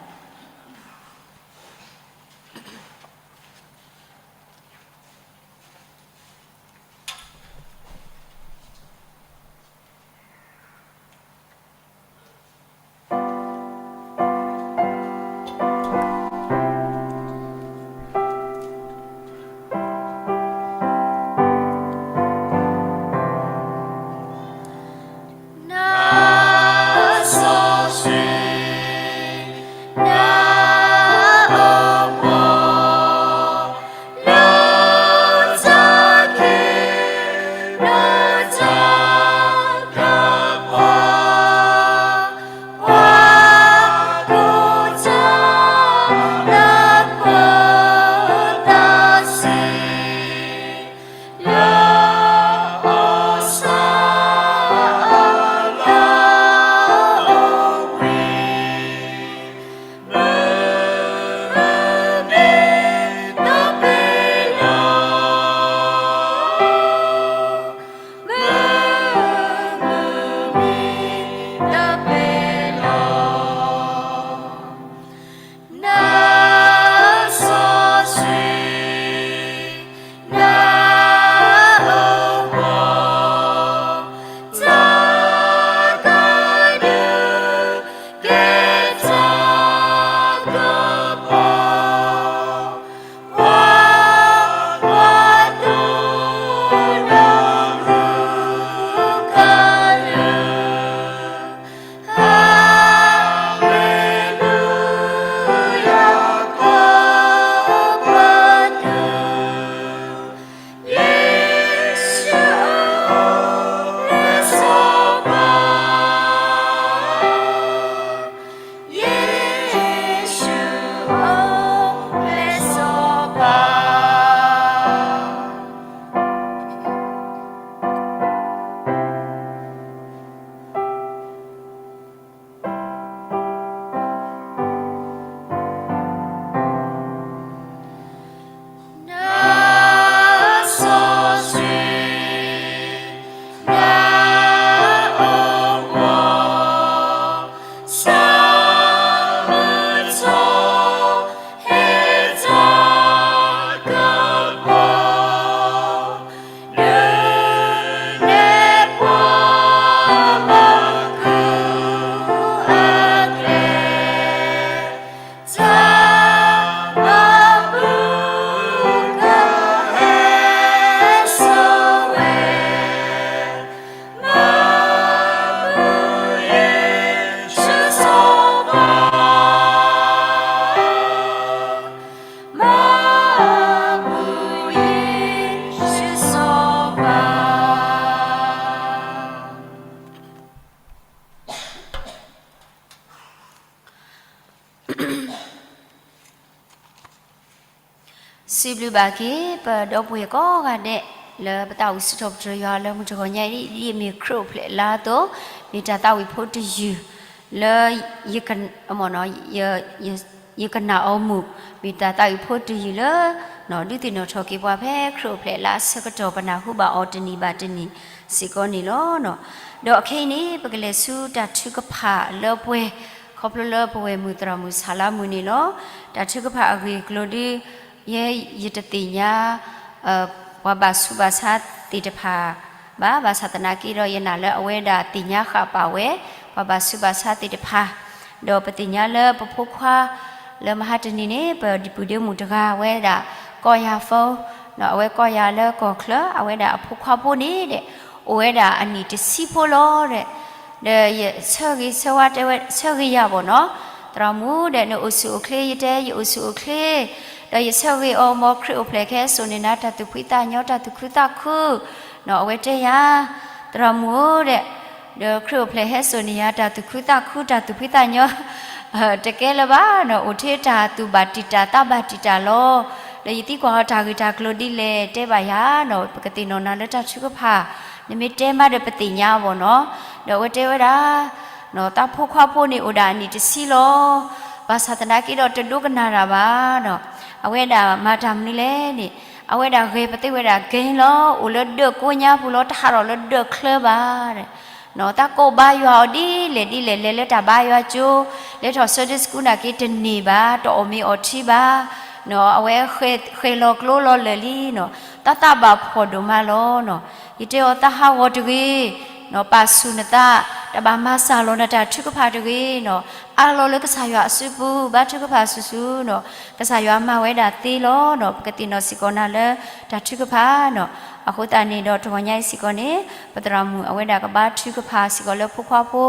စံးဘျုးဘၣ်က့ၤ ပဒီပုၢ်ဝဲၢ်ကိးဂၤဒဲး လၢပသးဝံၣ်စံးထီၣ်ပတြၢၤယွၤလၢမုၢ်တဂီၤညါအံၤ ဒ်အမ့ၢ်ခရံာ်အိၣ်ဖျဲၣ်အလါအသိး, မ့ၢ်တၢ်သးဝံၣ်ဖိတယုၢ် လၢ ယကနၣ်အီၤမုာ်, မ့ၢ်တၢ်သးဝံၣ်ဖိတယုၢ်လၢ ဒုးသ့ၣ်နီၣ်ထီၣ်က့ၤပှၤဖဲခရံာ်အိၣ်ဖျဲၣ်အလါအဆၢကတီၢ် ပနၢ်ဟူဘၣ်အီၤတနံၤဘၣ်တနံၤစ့ၢ်ကီးန့ၣ်လီၤ. ဒီးအခဲအံၤန့ၣ် ပကလဲၤဆူတၢ်ထုကဖၣ်လၢပှဲၤ ခီဖျိလၢပဝဲၢ်မုၢ်သရၣ်မုၣ်ဆါလါမုၢ်န့ၣ်လီၤ. တၢ်ထုကဖၣ်အဂ့ၢ်အကျိၤဒုး ယဲယတသ့ၣ်ညါ ပှၤဘၣ်ဆူးဘၣ်ဆါသ့ၣ်တဖၣ်ဘၣ်, ဘၣ်ဆၣ်သနာ်က့ဒီး ယနာ်လၢအဝဲဒၣ်သ့ၣ်ညါဃာ်ပာ်ဝဲ ပှၤဘၣ်ဆူးဘၣ်ဆါသ့ၣ်တဖၣ်, ဒီးပသ့ၣ်ညါလၢပဖိခွါ လၢမဟါတနံၤန့ၣ် ပဒံပုၢ်ဒ့မုၣ်တဂၤ အဝဲဒၣ်ကိးယၤ phone, အဝဲကိးယၤလၢကီၢ်ချၢ အဝဲဒၣ်အဖိခွါဖိန့ၣ်ဒီး အိၣ်ဝဲဒၣ်အနံၣ်တဆံဖိလီၤဒီး ဒီးယဆၢဂ့ၤဆၢဝါတဲဝဲ ဆၢဂ့ၤယၤဘၣ်နီၤ, သရၣ်မုၣ်ဒီး နအိၣ်ဆူၣ်အိၣ်ချ့ ယတဲယအိၣ်ဆူၣ်အိၣ်ချ့, ဒီးယဆၢဂ့ၤအီၤ မ်ခရံာ်အိၣ်ဖျဲၣ်ကဟဲစိာ်န့ၢ်နၤ တၢ်သူၣ်ဖှံသးညီ တၢ်သူၣ်ခုသးခု, အဝဲတဲယၤ သရၣ်မုၣ်ဧၢဒီး ဒီးခရံာ်အိၣ်ဖျဲၣ်ဟဲစိာ်န့ၢ်ယၤ တၢ်သူၣ်ခုသးခု တၢ်သူၣ်ဖှံသးညီ တကဲလၢၤဘၣ်နီၤ, အိၣ်ထဲတၢ်သူၣ်ဘၣ်တံာ်တာ်သးဘၣ်တံာ်တာ်လီၤ. ဒီးယသံကွၢ်အီၤတၢ်ဂ့ၢ်တၢ်ကျိၤဒ်လဲၣ် တဲဘၣ်ယၤနီၤ, ပကသ့ၣ်နီၣ်နၤလၢတၢ်ထုကဖၣ်, နမ့ၢ်တဲမးဒီးပသ့ၣ်ညါဘၣ်နီၤ. ဒီးအဝဲတဲဝဲဒၣ် သးဖိခွါဖိန့ၣ်အိၣ်ဒၣ်အနံၣ်တဆံလီၤ. ဘၣ်ဆၣ်သနာ်က့ဒီးတဒိကနၣ်တၢ်ဘၣ်ဒီး အဝဲဒၣ်မၤတၢ်မနုၤလဲၣ်န့ၣ်, အဝဲဒၣ်ဂဲၤပသ့ဝဲဒၣ် game လီၤ. အိၣ်လၢဒၢးကိးညါပူၤလီၤ, တဟးထီၣ်လၢဒၢးချၢဘၣ်ဒီး သးကိးဘါယွၤအီၤဒ်လဲၣ်ဒ်လဲၣ် လဲၤလၢတၢ်ဘါယွၤကၠိ, လဲၤထီၣ် Sunday school နာ်က့တန့ၢ်ဘၣ်, တအီၣ်မ့ၤအီထံဘၣ်, အဝဲဃဲၤလီၤကျိလီၤလၢာ်လံနီၤ, သးသးဘၣ်ဖှီၣ်ဒိၣ်မးလီၤနီၤ. ယတဲအီၤ သးဟးဂီၤတဂ့ၤ, ပာ်ဆူၣ်နသး, တဘၣ်မၤစှၤလီၤနတၢ်ထုကဖၣ်တဂ့ၤနီၤ, အးလီၤလၢကစၢ်ယွၤအစုပူၤ ဘါထုကဖၣ်ဆူၣ်ဆူၣ်နီၤ, ကစၢ်ယွၤမၤဝဲဒၣ်သ့လီၤနီၤ, ပကသ့ၣ်နီၣ်စ့ၢ်ကီးနၤလၢတၢ်ထုကဖၣ်နီၤ. အဃိသတးန့ၣ်ဒီးတဂီၤညါအံၤစ့ၢ်ကီးန့ၣ် ပသရၣ်မုၣ်အဝဲဒၣ်ကဘါထုကဖၣ်စ့ၢ်ကီးလၢဖိခွါဖိ,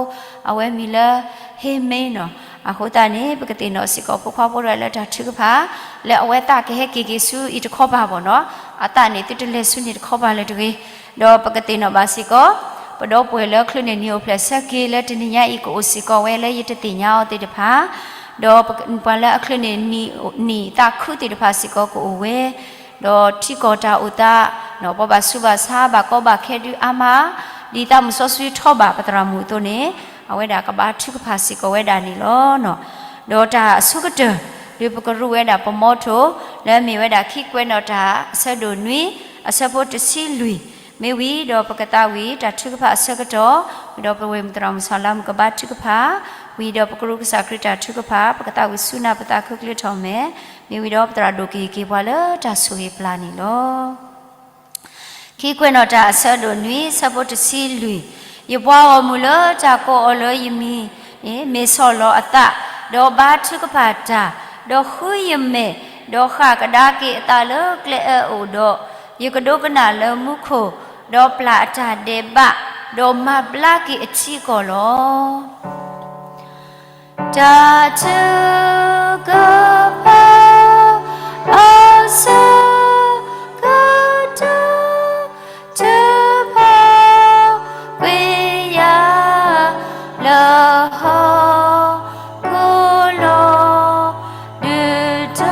အဝဲမံၤလၢ ဟ့မ့နီၤ. အဃိသတးန့ၣ် ပကသ့ၣ်နီၣ်စ့ၢ်ကီးဖိခွါဖိဒၣ်လၢတၢ်ထုကဖၣ် လၢအဝဲသးကဟဲက့ၤက့ၤဆူအံၤတခီပၤဘၣ်နီၤ, အသးန့ၣ်သုတလဲၤဆူန့ၣ်တခီပၤလၢၤတဂ့ၤ, ဒီးပကသ့ၣ်နီၣ်ဘၣ်စ့ၢ်ကီး ပဒီပုၢ်ဝဲၢ်လၢအချုးန့ၢ်နံၣ်အိၣ်ဖျဲၣ်ဆၢက့ၤလၢတနံၤညါအံၤ ကအိၣ်စ့ၢ်ကီးဝဲလၢယတသ့ၣ်ညါအီၤသ့ၣ်တဖၣ်, ဒီးပှၤလၢအချုးန့ၢ်နံၣ်သးခုသ့ၣ်တဖၣ်စ့ၢ်ကီး ကအိၣ်ဝဲ, ဒီးထံကီၢ်တၢ်အိၣ်သး ပှၤဘၣ်ဆူးဘၣ်ဆါဘၣ်ကီဘၣ်ခဲဒုးအါမး, ဒ်သးမုၢ်စီဆှံထီၣ်ဘၣ်ပသရၣ်မုၣ်အသိးန့ၣ် အဝဲဒၣ်ကဘါထုကဖၣ်စ့ၢ်ကီးဝဲဒၣ်န့ၣ်လီၤ. ဒီးတၢ်အဆိကတၢၢ် ဒုးပကရူၢ်ဝဲဒၣ်ပမီထိၣ် လၢအမ့ၢ်ဝဲဒၣ်ခံကွဲးနီၣ်တၢ်အဆၢဒိၣ်နွံ အဆၢဖိတဆံလွံၢ်, မ့ၢ်ဝံၤဒီးပကသးဝံၣ်တၢ်ထုကဖၣ်အဆၢကတီၢ်, ဝံၤဒီးပဝဲၢ်မုၢ်သရၣ်မုၣ်ဆၣ်လါမုၢ်ကဘါထုကဖၣ်, ဝံၤဒီးပကရူၢ်ကစၢ်ခရံာ်တၢ်ထုကဖၣ် ပကသးဝံၣ်ဆူနၢ်ပသးခုကလၢထီၣ်မဲာ်, မ့ၢ်ဝံၤဒီးပသရၣ်ဒိၣ်ကဟ့ၣ်က့ၤပှၤလၢတၢ်ဆိၣ်ဂ့ၤပျၢ်န့ၣ်လီၤ. ခံကွဲးနီၣ်တၢ်အဆၢဒိၣ်နွံ ဆၢဖိတဆံလွံၢ်, ယပှၤဂီၢ်မုၢ်လၢတၢ်ကိးအီၤလၢယမံၤန့ၣ် မ့ၢ်ဆီၣ်လီၤအသး, ဒီးဘါထုကဖၣ်တၢ်, ဒီးဃုယမဲာ်, ဒီးဃၣ်ကဒါက့ၤအသးလၢကျဲအၢအအိၣ်ဒီး, ယကဒိကနၣ်လၢမူခိၣ်, ဒီးပျၢ်အတၢ်ဒဲးဘး, ဒီးမၤဘျါက့ၤအထံအကီၢ်လီၤ. တၢ်ထုကဖၣ် အဆၢကတီၢ် ထုကဖၣ်ကွံာ်ယၤ လၢဟီၣ်ခိၣ်လီၤ,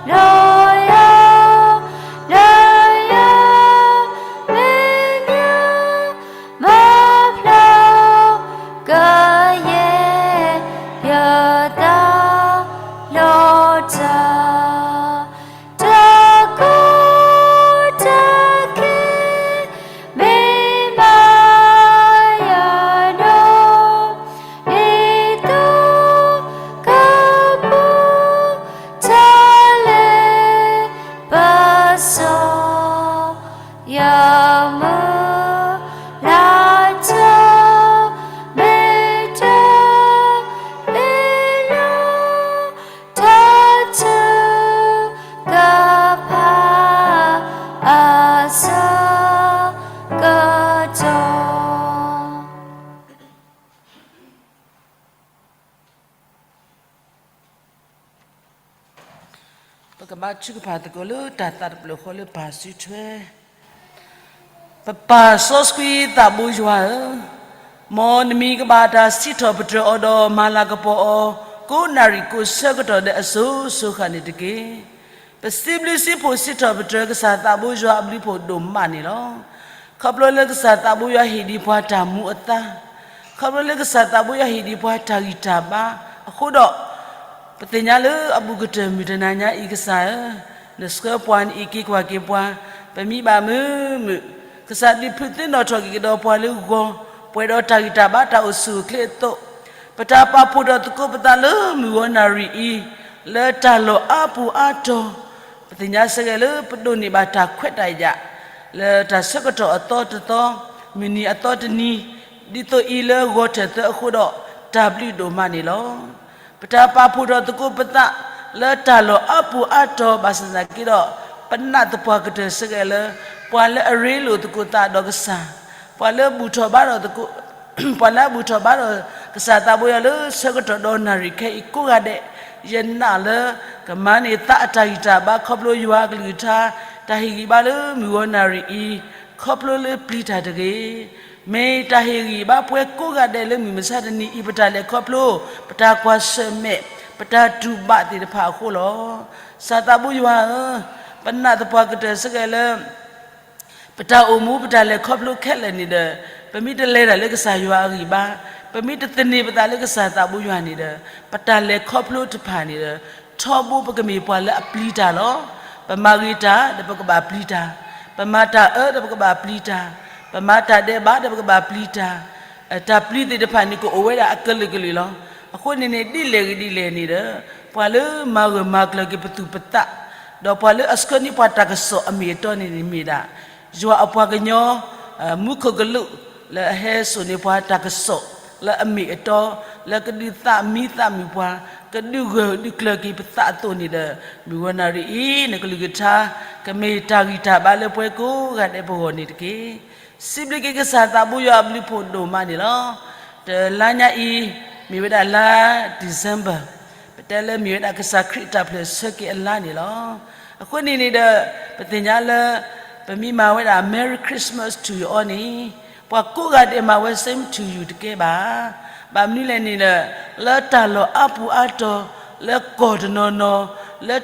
ဒုးတီၤလီၤယၤ လၢယမဲာ်ညါ မၤဖျါကယဲၢ်ယသးလီၤတၢ်, တၢ်ကီတၢ်ခဲ မ့ၢ်မၤယၤဒီး ဒ်သိးကပူၤ တၢ်လဲၤပစီ ယမုၢ်လၢ်တၢ်မ့ၢ်တၢ်လ့လၢ တၢ်ထုကဖၣ်အဆၢကတီၢ် ပကဘါထုကဖၣ်သကိးလၢတၢ်သးတဖျၢၣ်ဃီလၢပၢ်စုထွဲ. ပပၢ်စီဆှံသးဘိယွၤဧၢ, မ်နမံၤကဘၣ်တၢ်စံးထီၣ်ပတြၢၤအီၤဒီးမၤလၤကပီၤအီၤ ကိးနၣ်ရံၣ်ကိးဆၢကတီၢ်ဒဲးအစိၤစိၤဃၣ်န့ၣ်တက့ၢ်. ပစံးဘျုးစံးဖှိၣ်စံးထီၣ်ပတြၢၤကစၢ်သးဘိယွၤအဘျုးဖှိၣ်ဒိၣ်မးန့ၣ်လီၤ. ခီဖျိလၢကစၢ်သးဘိယွၤဟ့ၣ်ဒံးပှၤတၢ်မူအသါ, ခီဖျိလၢကစၢ်သးဘိယွၤဟ့ၣ်ဒံးပှၤတၢ်ဂံၢ်တၢ်ဘါအဃိဒီး, ပသ့ၣ်ညါလၢအဘူးကတၢၢ်မုၢ်တနၤညါအံၤကစၢ်ဧၢ, နဆှၢပှၤနအံၤက့ၤကွၢ်က့ၤပှၤ, ပမံဘၣ်မုာ်မုာ်, ကစၢ်ဒုးဖုးသ့ၣ်နီၣ်ထီၣ်က့ၤကဒီးပှၤလၢဂီၤ, ပှဲၤဒီးတၢ်ဂံၢ်တၢ်ဘါတၢ်အိၣ်ဆူၣ်အိၣ်ချ့အသိး ပတၢ်ပာ်ဖှိၣ်ထီၣ်သကိးပသးလၢမုၢ်ဂီၤနၣ်ရံၣ်အံၤ, လၢတၢ်လီၢ်အါပူၤအါတီၤ, ပသ့ၣ်ညါစ့ၢ်ကီးလၢပဒိးန့ၢ်ဘၣ်တၢ်ခွဲးတၢ်ယာ်, လၢတၢ်ဆၢကတီၢ်အသီတသီ, မုၢ်နံၤအသီတနံၤ, ဒ်သိးအံၤလၢဂီၤထၢၣ်သၢအဃိဒီး, တၢ်ဘျုးဒိၣ်မးန့ၣ်လီၤ. ပတၢ်ပာ်ဖှိၣ်ထီၣ်သကိးပသးလၢတၢ်လီၢ်အါပူၤအါတီၤဘၣ်ဆၣ်သနာ်က့ဒီး, ပနာ်သပှၢ်ကတၢၢ်စ့ၢ်ကီးလၢ ပှၤလၢအရ့လိာ်သကိးသးဒီးကစၢ်, ပှၤလၢဘူၣ်ထီၣ်ဘါထီၣ်သကိး ပှၤလၢအဘူၣ်ထီၣ်ဘါထီၣ်ကစၢ်သးဘိယွၤလၢဆၢကတီၢ်ဒီးနၣ်ရံၣ်ခဲအံၤကိးဂၤဒဲး, ယနာ်လၢကမၤန့ၢ်သးအတၢ်ဂံၢ်တၢ်ဘါခီဖျိယွၤအကလုၢ်ကထါ, တၢ်ဟ့ၣ်ဂံၢ်ဘါလၢမုၢ်ဂီၤနၣ်ရံၣ်အံၤ, ခီဖျိလၢပျံၤတၢ်တဂ့ၤ. မ့ၢ်တၢ်ဟ့ၣ်ဂံၢ်ဘါပှၤကိးဂၤဒဲးလၢမုၢ်မဆါတနံၤအံၤ ပတၢ်လဲၤခီဖျိ, ပတၢ်ကွၢ်ဆၢၣ်မဲာ်, ပတၢ်တူၢ်ဘၣ်သ့ၣ်တဖၣ်အဃိလီၤ. ကစၢ်သးဘိယွၤဧၢ, ပနာ်သပှၢ်ကတၢၢ်စ့ၢ်ကီးလၢ ပတၢ်အိၣ်မူပတၢ်လဲၤခီဖျိခဲလၢာ်န့ၣ်ဒီး, ပမ့ၢ်တလဲၤတၢ်လၢကစၢ်ယွၤအဂံၢ်ဘါ, ပမ့ၢ်တသန့ၤပသးလၢကစၢ်သးဘိယွၤန့ၣ်ဒီး, ပတၢ်လဲၤခီဖျိတဖၣ်န့ၣ်ဒီး, ထီဘိပကမ့ၢ်ပှၤလၢအပျံၤတၢ်လီၤ. ပမၤဂ့ၤတၢ်ဒီးပကဘၣ်ပျံၤတၢ်, ပမၤတၢ်အၢဒီးပကဘၣ်ပျံၤတၢ်, ပမၤတၢ်ဒဲးဘးဒီးပကဘၣ်ပျံၤတၢ်, တၢ်ပျံၤသ့ၣ်တဖၣ်န့ၣ်ကအိၣ်ဝဲဒၣ်အကလုာ်ကလုာ်လီၤ. အဃိန့ၣ်န့ၣ် ဒ်လဲၣ်ဂ့ၤဒ်လဲၣ်န့ၣ်ဒီး, ပှၤလၢမၤဂၢၢ်မၤကျၢၤက့ၤပသူၣ်ပသး, ဒီးပှၤလၢအဆှၢန့ၢ်ပှၤတၢ်ကစီၣ်အမ့ၢ်အတီန့ၣ်န့ၣ်မ့ၢ်ဒၣ် ယွၤအပှၤကညီ မူခိၣ်ကလူး လၢအဟဲစိာ်န့ၢ်ပှၤတၢ်ကစီၣ် လၢအမ့ၢ်အတီ, လၢကဒုးသးမံသးမုာ်ပှၤ, ကဒုးဂၢၢ်ဒုးကျၢၤက့ၤပသးအသိးန့ၣ်ဒီး, မုၢ်ဂီၤနၣ်ရံၣ်အံၤ နကလုၢ်ကထါ ကမ့ၢ်တၢ်ဂံၢ်တၢ်ဘါလၢပှၤကိးဂၤဒဲးပဂီၢ်န့ၣ်တက့ၢ်. စံးဘျုးက့ၤကစၢ်သးဘိယွၤအဘျုးဖှိၣ်ဒိၣ်မးန့ၣ်လီၤ. တလါညါအံၤ မ့ၢ်ဝဲဒၣ်လါ December, ပတဲလၢမ့ၢ်ဝဲဒၣ်ကစၢ်ခရံာ်အတၢ်ဖျၢၣ်ဆၢက့ၤအလါန့ၣ်လီၤ. အဃိန့ၣ်န့ၣ်ဒီး, ပသ့ၣ်ညါလၢ ပမ့ၢ်မၤဝဲဒၣ် Merry Christmas to you all န့ၣ်, ပှၤကိးဂၤဒဲးမၤဝဲ same to you တကဲဘၣ်. ဘၣ်မနုၤလဲၣ်န့ၣ်ဒီး, လၢတၢ်လီၢ်အါပူၤအါတီၤ, လၢကီၢ်တနီၤနီၤ, လၢ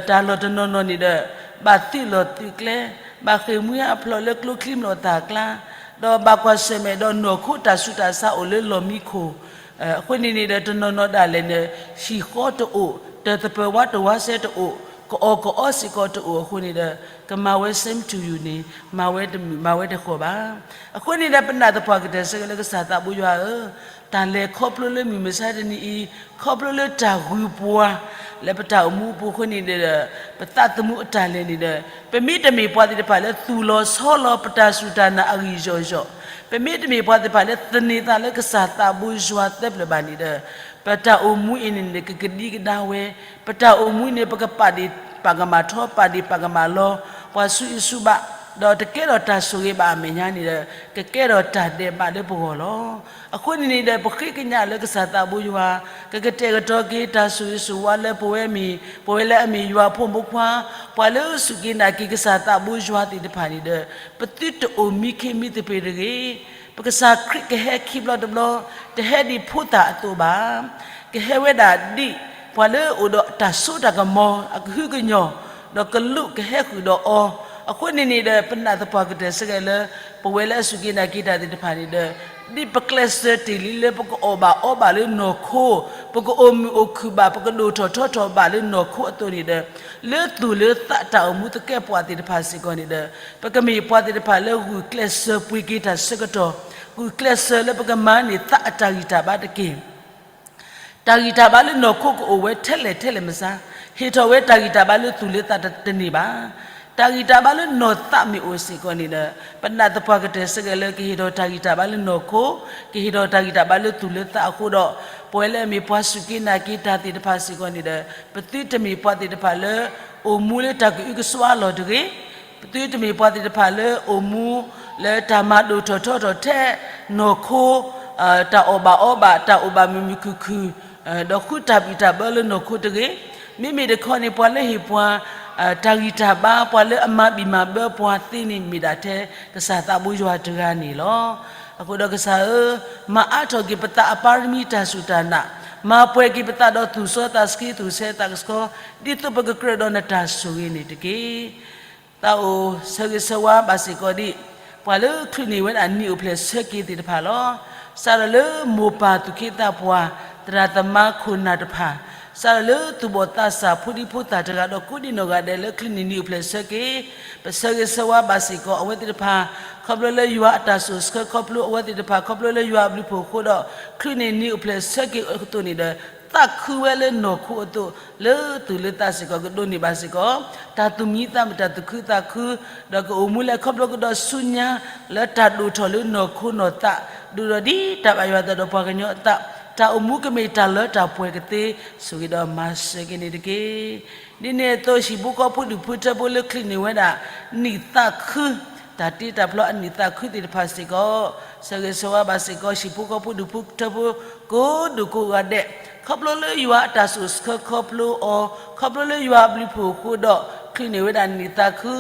တၢ်လီၢ်တနီၤနီၤန့ၣ်ဒီး, ဘၣ်သုးလီၢ်သုးကျဲ, ဘၣ်ဃ့ၢ်မှံဟးဖျိးလၢကျိချံမျိာ်သၣ်ကျါ, ဒီးဘၣ်ကွၢ်ဆၢၣ်မဲာ်ဒီးနီၢ်ခိတၢ်ဆူးတၢ်ဆါအိၣ်လၢလီၢ်မံခိၣ်, အဃိန့ၣ်န့ၣ်ဒီး တနီၤနီၤဒၣ်လဲာ်န့ၣ် ဟံၣ်ဃီတအိၣ်, တၢ်သပၢၤဝါတဝါစဲတအိၣ်, ကအီၣ်ကအီစ့ၢ်ကီးတအိၣ်အဃိန့ၣ်ဒီး, ကမၤဝဲ same to you န့ၣ် မၤဝဲတမုာ်မၤဝဲတဃီၤဘၣ်. အဃိန့ၣ်ဒီး ပနာ်သပှၢ်ကတၢၢ်စ့ၢ်ကီးလၢကစၢ်သးဘိယွၤဧၢ, တၢ်လဲၤခီဖျိလၢမုၢ်မဆါတနံၤအံၤ, ခီဖျိလၢတၢ်ဂုၤပှၤ လၢပတၢ်အိၣ်မူအပူၤအဃိန့ၣ်ဒီး, ပသးသမူအတၢ်လဲၤန့ၣ်ဒီး, ပမ့ၢ်တမ့ၢ်ပှၤသ့ၣ်တဖၣ်လၢသူၣ်လီၤဆီလီၤပတၢ်စူၢ်တၢ်နာ်အဂံၢ်ယီၢ်ယီၢ်, ပမ့ၢ်တမ့ၢ်ပှၤသ့ၣ်တဖၣ်လၢသန့ၤသးလၢကစၢ်သးဘိယွၤသၢပျၢၤဘၣ်န့ၣ်ဒီး, ပတၢ်အိၣ်မူအံၤန့ၣ်န့ၣ် ကကဒံကဒါဝဲ, ပတၢ်အိၣ်မူန့ၣ် ပကပာ်ဒ့ၣ်ပာ်ကမၣ်ထီ ပာ်ဒ့ၣ်ပာ်ကမၣ်လီၤ, ပှၤဆူးအံၤဆူးဘၣ်, ဒီးတကဲထီၣ်တၢ်ဆိၣ်ဂ့ၤဘၣ်အမဲာ်ညါန့ၣ်ဒီး, ကကဲထီၣ်တၢ်ဒဲးဘးလၢပဂီၢ်လီၤ. အဃိန့ၣ်န့ၣ်ဒီး ပဃ့ကညးလၢကစၢ်သးဘိယွၤ, ကကတဲာ်ကတီၤက့ၤတၢ်ဆိၣ်ဂ့ၤဆိၣ်ဝါလၢပဝဲမ့ၢ်, ပဝဲလၢအမ့ၢ်ယွၤဖိမုၣ်ဖိခွါ, ပှၤလၢစူၢ်က့ၤနာ်က့ၤကစၢ်သးဘိယွၤသ့ၣ်တဖၣ်န့ၣ်ဒီး, ပသုတအိၣ်မံခ့မံသပ့ၤတဂ့ၤ. ပကစၢ်ခရံာ်ကဟဲခံဘျီတဘျီ, တဟဲဒ်ဖိသၣ်အသိးဘၣ်. ကဟဲဝဲဒၣ်ဒ်ပှၤလၢအိၣ်ဒီးတၢ်စိတၢ်ကမီၤ, အကဟုကညီၢ်, ဒီးကလူးကဟဲဃုာ်ဒီးအီၤ, အဃိန့ၣ်န့ၣ်ဒီး ပနာ်သပှၢ်ကတၢၢ်စ့ၢ်ကီးလၢ ပဝဲလၢအစူၢ်က့ၤနာ်က့ၤတၢ်သ့ၣ်တဖၣ်န့ၣ်ဒီး, ဒ်ပကျဲးစၢးတ့ၢ်လံလၢပကအီၣ်ဘၣ်အီဘၣ်လၢနီၢ်ခိ, ပကအိၣ်မုာ်အိၣ်ခုၣ်ဘၣ်, ပကဒိၣ်ထီၣ်ထီထီၣ်ဘၣ်လၢနီၢ်ခိအသိးန့ၣ်ဒီး, လၢသူၣ်လၢသးတၢ်အိၣ်မူသကဲးပဝးသ့ၣ်တဖၣ်စ့ၢ်ကီးန့ၣ်ဒီး, ပကမ့ၢ်ပှၤသ့ၣ်တဖၣ်လၢဂုာ်ကျဲးစၢးပှ့ၤက့ၤတၢ်ဆၢကတီၢ်, ဂုာ်ကျဲးစၢးလၢပကမၤန့ၢ်သးအတၢ်ဂံၢ်တၢ်ဘါတက့ၢ်. တၢ်ဂံၢ်တၢ်ဘါလၢနီၢ်ခိကအိၣ်ဝဲထဲလဲၣ်ထဲလဲၣ်မစါ, ဟ့ၣ်ထီၣ်ဝဲတၢ်ဂံၢ်တၢ်ဘါလၢသူၣ်လၢသးတန့ၢ်ဘၣ်. တၢ်ဂံၢ်တၢ်ဘါလၢနီၢ်သးမ့ၢ်အိၣ်စ့ၢ်ကီးန့ၣ်ဒီး, ပနာ်သပှၢ်ကတၢၢ်စ့ၢ်ကီးလၢကဟ့ၣ်ထီၣ်တၢ်ဂံၢ်တၢ်ဘါလၢနီၢ်ခိ, ကဟ့ၣ်ထီၣ်တၢ်ဂံၢ်တၢ်ဘါလၢသူၣ်လၢသးအဃိဒီး, ပဝဲလၢအမ့ၢ်ပှၤစူၢ်က့ၤနာ်က့ၤတၢ်သ့ၣ်တဖၣ်စ့ၢ်ကီးန့ၣ်ဒီး, ပသုတမ့ၢ်ပှၤသ့ၣ်တဖၣ်လၢ အိၣ်မူလၢတၢ်ကအုကစွါအလီၢ်တဂ့ၤ, ပသုတမ့ၢ်ပှၤသ့ၣ်တဖၣ်လၢအိၣ်မူလၢတၢ်မၤဒိၣ်ထီၣ်ထီထီၣ်ထဲနီၢ်ခိ, တၢ်အီၣ်ဘၣ်အီဘၣ်, တၢ်အိၣ်ဘၣ်မုာ်မုာ်ခုၣ်ခုၣ်, ဒီးဃုတၢ်ဘံၣ်တၢ်ဘၢလၢနီၢ်ခိတဂ့ၤ. မ့မ့ၢ်တခီန့ၣ် ပှၤလၢဟ့ၣ်ပှၤ တၢ်ဂံၢ်တၢ်ဘါ, ပှၤလၢအမၤဘံၣ်မၤဘၢပှၤသ့န့ၣ် မ့ၢ်ဒၣ်ထဲကစၢ်သးဘိယွၤတဂၤန့ၣ်လီၤ. အဃိဒီးကစၢ်ဧၢ, မၤအါထီၣ်က့ၤပသးအပါရမံတၢ်စူၢ်တၢ်နာ်, မၤပှဲၤက့ၤပသးဒီးသူၣ်စီသးဆှံ သူၣ်ဆဲးသးကဆှီ, ဒ်သိးပကကြၢးဒီးနတၢ်ဆိၣ်ဂ့ၤန့ၣ်တက့ၢ်. သးအိၣ်ဆၢဂ့ၤဆၢဝါဘၣ်စ့ၢ်ကီးဒံး ပှၤလၢချုးန့ၢ်ဝဲဒၣ်နံၣ်အိၣ်ဖျဲၣ်ဆၢက့ၤသ့ၣ်တဖၣ်လီၤ. စးထီၣ်လၢမိၢ်ပၢ်သူၣ်က့သးပှၢ် သရၣ်သမါခိၣ်နၢ်တဖၣ်, စးထီၣ်လၢသူၣ်ဘီၣ်သးစၢ် ဖိဒံဖိသၣ်တဂၤဒီး ကိးဒံနီၢ်ဂၤဒဲးလၢချုးန့ၢ်နံၣ်အိၣ်ဖျဲၣ်ဆၢက့ၤ, ပဆၢဂ့ၤဆၢဝါဘၣ်စ့ၢ်ကီးအဝဲသ့ၣ်တဖၣ်, ခီဖျိလၢယွၤအတၢ်ဆိၣ်ဆှၢခီဖျိအဝဲသ့ၣ်တဖၣ်, ခီဖျိလၢယွၤအဘျုးအဖှိၣ်အဃိဒီး ချုးန့ၢ်နံၣ်အိၣ်ဖျဲၣ်ဆၢက့ၤအသိးန့ၣ်ဒီး သးခုဝဲလၢနီၢ်ခိအသိး, လၢသူၣ်လၢသးစ့ၢ်ကီး ကဒိးန့ၢ်ဘၣ်စ့ၢ်ကီး တၢ်သူၣ်မံသးမုာ် တၢ်သူၣ်ခုသးခု, ဒီးကအိၣ်မူလဲၤခီဖျိကဒီးဆူညါ လၢတၢ်ဒိၣ်ထီၣ်လၢနီၢ်ခိနီၢ်သး, ဒိၣ်ထီၣ်ဒ်တၢ်ဘၣ်ယွၤအသးဒီးပှၤကညီအသး, တၢ်အိၣ်မူကမ့ၢ်တၢ်လၢတၢ်ပှဲၤကသ့, ဆိၣ်ဂ့ၤဒီးမၤစၢၤက့ၤန့ၣ်တက့ၢ်. ဒ်န့ၣ်အသိး ဟံၣ်ဖိဃီဖိဒူၣ်ဖိထၢဖိလၢချုးန့ၢ်ဝဲဒၣ် နံၣ်သးခု, တၢ်တ့တၢ်ဖျီအနံၣ်သးခုသ့ၣ်တဖၣ်စ့ၢ်ကီး, ဆၢဂ့ၤဆၢဝါဘၣ်စ့ၢ်ကီး ဟံၣ်ဖိဃီဖိဒူၣ်ဖိထၢဖိ ကိးဒူၣ်ကိးဂၤဒဲး, ခီဖျိလၢယွၤအတၢ်ဆိၣ်ဆှၢခီဖျိအီၤ, ခီဖျိလၢယွၤအဘျုးအဖှိၣ်အဃိဒီး ချုးန့ၢ်ဝဲဒၣ်နံၣ်သးခု,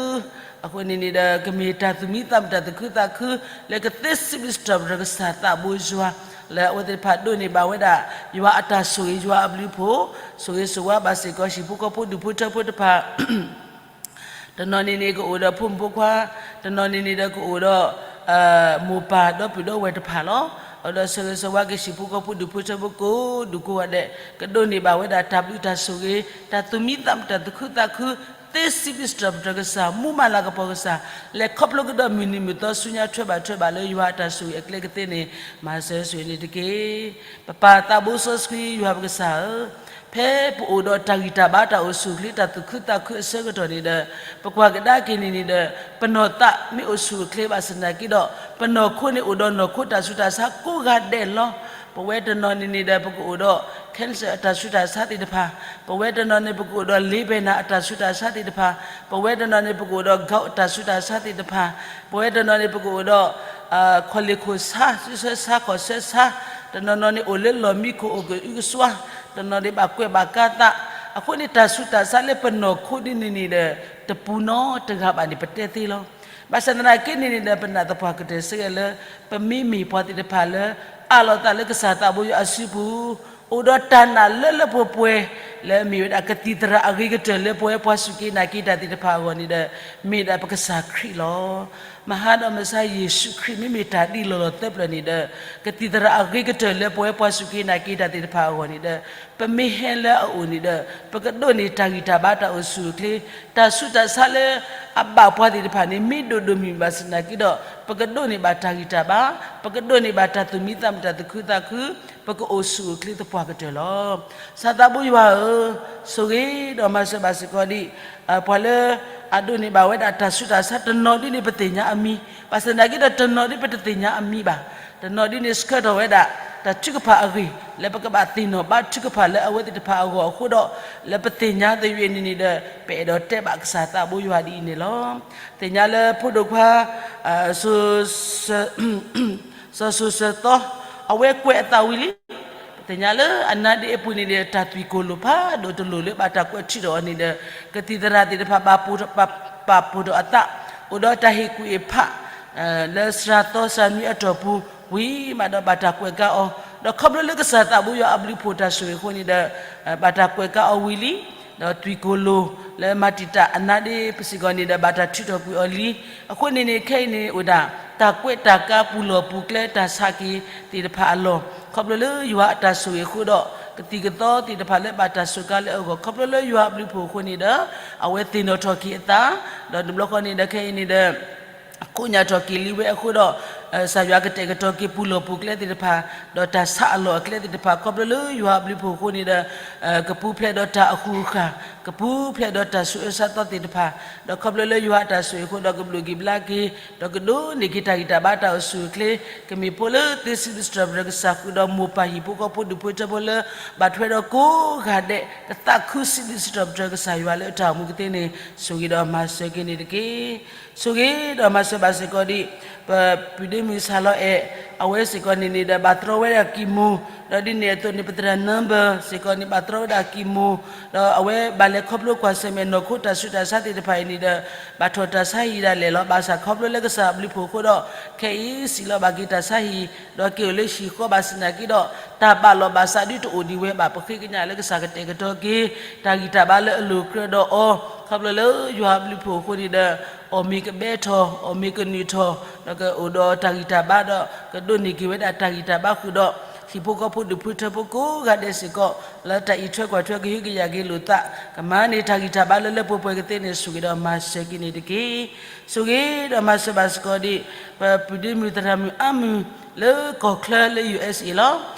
အဃိန့ၣ်န့ၣ်ဒီး ကမ့ၢ်တၢ်သူၣ်မံသးမုာ် တၢ်သူၣ်ခုသးခု, လၢကသ့စံးဘျုးစံးထီၣ်ပတြၢၤကစၢ်သးဘိယွၤ, လၢအဝဲသ့ၣ်တဖၣ်ဒိးန့ၢ်ဘၣ်ဝဲဒၣ် ယွၤအတၢ်ဆိၣ်ဂ့ၤ ယွၤအဘျုးအဖှိၣ်, ဆိၣ်ဂ့ၤဆိၣ်ဝါဘၣ်စ့ၢ်ကီး ဟံၣ်ဖိဃီဖိဒူၣ်ဖိထၢဖိတဖၣ် တနီၤန့ၣ်န့ၣ် ကအိၣ်ဒီးဖိမုၣ်ဖိခွါ, တနီၤန့ၣ်န့ၣ်ဒီးကအိၣ်ဒီး မိၢ်ပၢ်ဒီပုၢ်ဒီဝဲၢ်တဖၣ်လီၤ. အဝဲဒီးဆၢဂ့ၤဆၢဝါက့ၤ ဟံၣ်ဖိဃီဖိဒူၣ်ဖိထၢဖိ ကိးဒူၣ်ကိးဂၤဒဲး, ကဒိးန့ၢ်ဘၣ်ဝဲဒၣ် တၢ်ဘျုးတၢ်ဆိၣ်ဂ့ၤ, တၢ်သူၣ်မံသးမုာ် တၢ်သူၣ်ခုသးခု, သ့စံးဘျုးစံးထီၣ်ပတြၢၤကစၢ်, မူမၤလၤကပီၤကစၢ်, လဲၤခီဖျိကဒီးမုၢ်နံၤမုၢ်သီ ဆူညါထွဲဘၣ်ထွဲဘၣ်လၢယွၤအတၢ်ဆိၣ်ဂ့ၤအကျဲကသ့န့ၣ် မၤစၢၤဆိၣ်ဂ့ၤန့ၣ်တက့ၢ်. ပပၢ်သးဘိစီဆှံ ယွၤပကစၢ်ဧၢ, ဖဲပအိၣ်ဒီးတၢ်ဂံၢ်တၢ်ဘါ တၢ်အိၣ်ဆူၣ်အိၣ်ချ့ တၢ်သူၣ်ခုသးခုအဆၢကတီၢ်န့ၣ်ဒီး ပကွၢ်ကဒါက့ၤန့ၣ်န့ၣ်ဒီး ပနီၢ်သးမ့ၢ်အိၣ်ဆူၣ်အိၣ်ချ့ဘၣ်ဆၣ်သနာ်က့ဒီး ပနီၢ်ခိန့ၣ်အိၣ်ဒီးနီၢ်ခိတၢ်ဆူးတၢ်ဆါကိးဂၤဒဲးလီၤ. ပဝဲတနီၤန့ၣ်န့ၣ်ဒီး ပကအိၣ်ဒီး cancer အတၢ်ဆူးတၢ်ဆါသ့ၣ်တဖၣ်, ပဝဲတနီၤန့ၣ် ပကအိၣ်ဒီး liver အတၢ်ဆူးတၢ်ဆါသ့ၣ်တဖၣ်, ပဝဲတနီၤန့ၣ် ပကအိၣ်ဒီး gout အတၢ်ဆူးတၢ်ဆါသ့ၣ်တဖၣ်, ပဝဲတနီၤန့ၣ် ပကအိၣ်ဒီး ခီၣ်လ့ၣ်ခိၣ်ဆါ, ဆၢဆါ, ခီၣ်ဆၢဆါ, တနီၤနီၤန့ၣ် အိၣ်လၢလီၢ်မံခိၣ် အိၣ်ကအုကစွါ, တနီၤန့ၣ် ဘၣ်ကွဲးဘၣ်ကါသး, အဃိန့ၣ် တၢ်ဆူးတၢ်ဆါလၢပနီၢ်ခိဒ်န့ၣ်န့ၣ်ဒီး တပူၤနီတဂၤဘၣ်န့ၣ် ပတဲသ့လီၤ. ဘၣ်ဆၣ်သနာ်က့န့ၣ်န့ၣ်ဒီး ပနာ်သပှၢ်ကတၢၢ်စ့ၢ်ကီးလၢ ပမ့မ့ၢ်ပှၤသ့ၣ်တဖၣ်လၢ အးလီၤသးလၢကစၢ်သးဘိယွၤအစုပူၤ, အိၣ်ဒီးတၢ်နာ်လၢလၢပှဲၤပှဲၤ လၢအမ့ၢ်ဝဲဒၣ်ကသံၣ်သရၣ်အဂ့ၤကတၢၢ်လၢပဝဲပှၤစူၢ်က့ၤနာ်က့ၤတၢ်သ့ၣ်တဖၣ်အဂီၢ်န့ၣ်ဒီး မ့ၢ်ဒၣ်ပကစၢ်ခရံာ်လီၤ. မဟါဒီးမဆါယ့ၣ်ၡူးခရံာ် မ့မ့ၢ်တၢ်ဒ်လီၢ်လီၢ်သၢပျၢၤန့ၣ်ဒီး ကသံၣ်သရၣ်အဂ့ၤကတၢၢ်လၢပဝဲပှၤစူၢ်က့ၤနာ်က့ၤတၢ်သ့ၣ်တဖၣ်အဂီၢ်န့ၣ်ဒီး ပမ့ၢ်ဟဲလၢအအိၣ်န့ၣ်ဒီး ပကဒိးန့ၢ်တၢ်ဂံၢ်တၢ်ဘါ တၢ်အိၣ်ဆူၣ်အိၣ်ချ့, တၢ်ဆူးတၢ်ဆါလၢအဘၣ်ပှၤသ့ၣ်တဖၣ်န့ၣ် မ့ၢ်ဒိၣ်ဒိၣ်မုၢ်မုၢ်ဘၣ်ဆၣ်သနာ်က့ဒီး ပကဒိးန့ၢ်ဘၣ်တၢ်ဂံၢ်တၢ်ဘါ, ပကဒိးန့ၢ်ဘၣ်တၢ်သူၣ်မံသးမုာ် တၢ်သူၣ်ခုသးခု, ပကအိၣ်ဆူၣ်အိၣ်ချ့သပှၢ်ကတၢၢ်လီၤ. ကစၢ်သးဘိယွၤဧၢ, ဆိၣ်ဂ့ၤဒီးမၤစၢၤဘၣ်စ့ၢ်ကီးဒံး ပှၤလၢအဒိးန့ၢ်ဘၣ်ဝဲဒၣ်တၢ်ဆူးတၢ်ဆါ တနီၤဒ်န့ၣ် ပသ့ၣ်ညါအမံၤ, ဘၣ်ဆၣ်သနာ်က့ဒီးတနီၤဒ်ပတသ့ၣ်ညါအမံၤဘၣ်. တနီၤဒ်န့ၣ်ဆှၢထီၣ်ဝဲဒၣ် တၢ်ထုကဖၣ်အဂ့ၢ် လၢပကဘၣ်သ့ၣ်နီၣ်ဘါထုကဖၣ်လၢအဝဲသ့ၣ်တဖၣ်အဂီၢ်အဃိဒီး လၢပသ့ၣ်ညါသယုၢ်န့ၣ်န့ၣ်ဒီး ပအဲၣ်ဒိးတဲဘၣ်ကစၢ်သးဘိယွၤဒ်အံၤန့ၣ်လီၤ. သ့ၣ်ညါလၢဖိဒိၣ်ခွါ စီၤစိၤစၢၤသီ အဝဲကွဲးအသးဝံၤလံ. ပသ့ၣ်ညါလၢအနါဒ့အပူၤန့ၣ်ဒီး တၢ်သွံၣ်ကိၢ်လိာ်ဖးဒိၣ်တလိၣ်လၢဘၣ်တၢ်ကွဲးထုးထီၣ်အီၤန့ၣ်ဒီး ကသံၣ်သရၣ်သ့ၣ်တဖၣ် ပာ်ဖှိၣ်ထီၣ်အသး, အိၣ်ဒီးတၢ်ဟ့ၣ်ကူၣ်အ့ၣ်ဖး လၢစှၤသီစှၤနွံအတီၢ်ပူၤဝံၤမးဒီး ဘၣ်တၢ်ကွဲးကါအီၤ, ဒီးခီဖျိလၢကစၢ်သးဘိယွၤအဘျုးအဖှိၣ်တၢ်ဆိၣ်ဂ့ၤအဃိန့ၣ်ဒီး ဘၣ်တၢ်ကွဲးကါအီၤဝံၤလံ. ဒီးသွံၣ်ကိၢ်လိာ်လၢမၤတံာ်တာ်အနါဒ့ပစ့ၢ်ကီးန့ၣ်ဒီး ဘၣ်တၢ်ထုးထီၣ်ကွံာ်အီၤလံ. အဃိန့ၣ်န့ၣ် ခဲအံၤန့ၣ်အိၣ်ဒၣ် တၢ်ကွဲးတၢ်ကါပူၤလီၢ်ပူၤကျဲ တၢ်ဆးက့ၤသ့ၣ်တဖၣ်အလီၢ်, ခီဖျိလၢယွၤအတၢ်ဆိၣ်ဂ့ၤအဃိဒီး ကသံၣ်ကသီသ့ၣ်တဖၣ်လၢဘၣ်တၢ်စူးကါလၢအဂီၢ် ခီဖျိလၢယွၤအဘျုးအဖှိၣ်အဃိန့ၣ်ဒီး အဝဲသ့ၣ်နီၣ်ထီၣ်က့ၤအသး, ဒီးတဘျီဃီန့ၣ်ဒီး ခဲအံၤန့ၣ်ဒီး ကိးညါထီၣ်က့ၤလံဝဲအဃိဒီး ကစၢ်ယွၤကတဲာ်ကတီၤက့ၤပူၤလီၢ်ပူၤကျဲသ့ၣ်တဖၣ်, ဒီးတၢ်ဆးအလီၢ်အကျဲသ့ၣ်တဖၣ် ခီဖျိလၢယွၤအဘျုးအဖှိၣ်အဃိန့ၣ်ဒီး ကပူၤဖျဲးဒီးတၢ်အဃူၤအဃာ်, ကပူၤဖျဲးဒီးတၢ်ဆူးအၢဆါသီသ့ၣ်တဖၣ်, ဒီးခီဖျိလၢယွၤအတၢ်ဆိၣ်ဂ့ၤအဃိဒီး ကဘျုးက့ၤဘျါက့ၤ, ဒီးကဒိးန့ၢ်က့ၤတၢ်ဂံၢ်တၢ်ဘါတၢ်အိၣ်ဆူၣ်အိၣ်ချ့, ကမ့ၢ်ဖိလၢသ့စံးဘျုးစံးထီၣ်ပတြၢၤကစၢ်ဃုာ်ဒီး မိၢ်ပၢ်ဟံၣ်ဖိဃီဖိဒူၣ်ဖိထၢဖိလၢ ဘၣ်ထွဲဒီးကိးဂၤဒဲး ကသးခုစံးဘျုးစံးထီၣ်ပတြၢၤကစၢ်ယွၤလၢအတၢ်အိၣ်မူကသ့န့ၣ် ဆိၣ်ဂ့ၤဒီးမၤစၢၤက့ၤန့ၣ်တက့ၢ်. ဆိၣ်ဂ့ၤဒီးမၤစၢၤဘၣ်စ့ၢ်ကီးဒံး ပပုၢ်ဒ့မုၣ်ဆၣ်လီၤအဲၣ် အဝဲစ့ၢ်ကီးန့ၣ်န့ၣ်ဒီး ဘၣ်တြီဝဲဒၣ်ကံၢ်မိၢ်, ဒီးဒ်န့ၣ်အသိးန့ၣ် ပသရၣ် number စ့ၢ်ကီးန့ၣ် ဘၣ်တြီဝဲဒၣ်ကံၢ်မိၢ်, ဒီးအဝဲဘၣ်လဲၤခီဖျိကွၢ်ဆၢၣ်မဲာ်နီၢ်ခိတၢ်ဆူးတၢ်ဆါသ့ၣ်တဖၣ်အံၤန့ၣ်ဒီး ဘၣ်ထီၣ်တၢ်ဆါဟံၣ်ဒၣ်လဲာ်လီၤ. ဘၣ်ဆၣ်ခီဖျိလၢကစၢ်အဘျုးဖှိၣ်အဃိဒီး ခဲအံၤစံၣ်လီၤဘၣ်က့ၤတၢ်ဆါဟံၣ်, ဒီးက့ၤအိၣ်လၢဟံၣ်ဃီ ဘၣ်ဆၣ်သနာ်က့ဒီး တၢ်ဘၣ်လီၤဘၣ်စးဒုတအိၣ်ဒံးဝဲဘၣ်. ပဃ့ကညးလၢကစၢ်ကတဲာ်ကတီၤက့ၤ တၢ်ဂံၢ်တၢ်ဘါလၢအလိၤကြၢးဒီးအီၤ, ခီဖျိလၢယွၤအဘျုးဖှိၣ်အဃိန့ၣ်ဒီး အီၣ်မ့ၤကဘဲထီၣ်, အီၣ်မ့ၤကနုာ်ထီၣ်, ဒီးကအိၣ်ဒီးတၢ်ဂံၢ်တၢ်ဘါဒီး ကဒိးန့ၢ်က့ၤဝဲဒၣ်တၢ်ဂံၢ်တၢ်ဘါဃုာ်ဒီး ဟံၣ်ဖိဃီဖိဒူၣ်ဖိထၢဖိကိးဂၤဒဲးစ့ၢ်ကီး လၢတၢ်အံးထွဲကွၢ်ထွဲကဟုကယာ်က့ၤလိာ်သး, ကမၤန့ၢ်တၢ်ဂံၢ်တၢ်ဘါလၢလၢပှဲၤပှဲၤကသ့န့ၣ် ဆိၣ်ဂ့ၤဒီးမၤစၢၤက့ၤန့ၣ်တက့ၢ်. ဆိၣ်ဂ့ၤဒီးမၤစၢၤဘၣ်စ့ၢ်ကီးဒံး ပပုၢ်ဒ့မုၣ်သရၣ်မုၣ်အါမုၢ်လၢကီၢ်ချၢလၢ ယူၣ်အ့ၣ်စ့ၣ် လီၤ.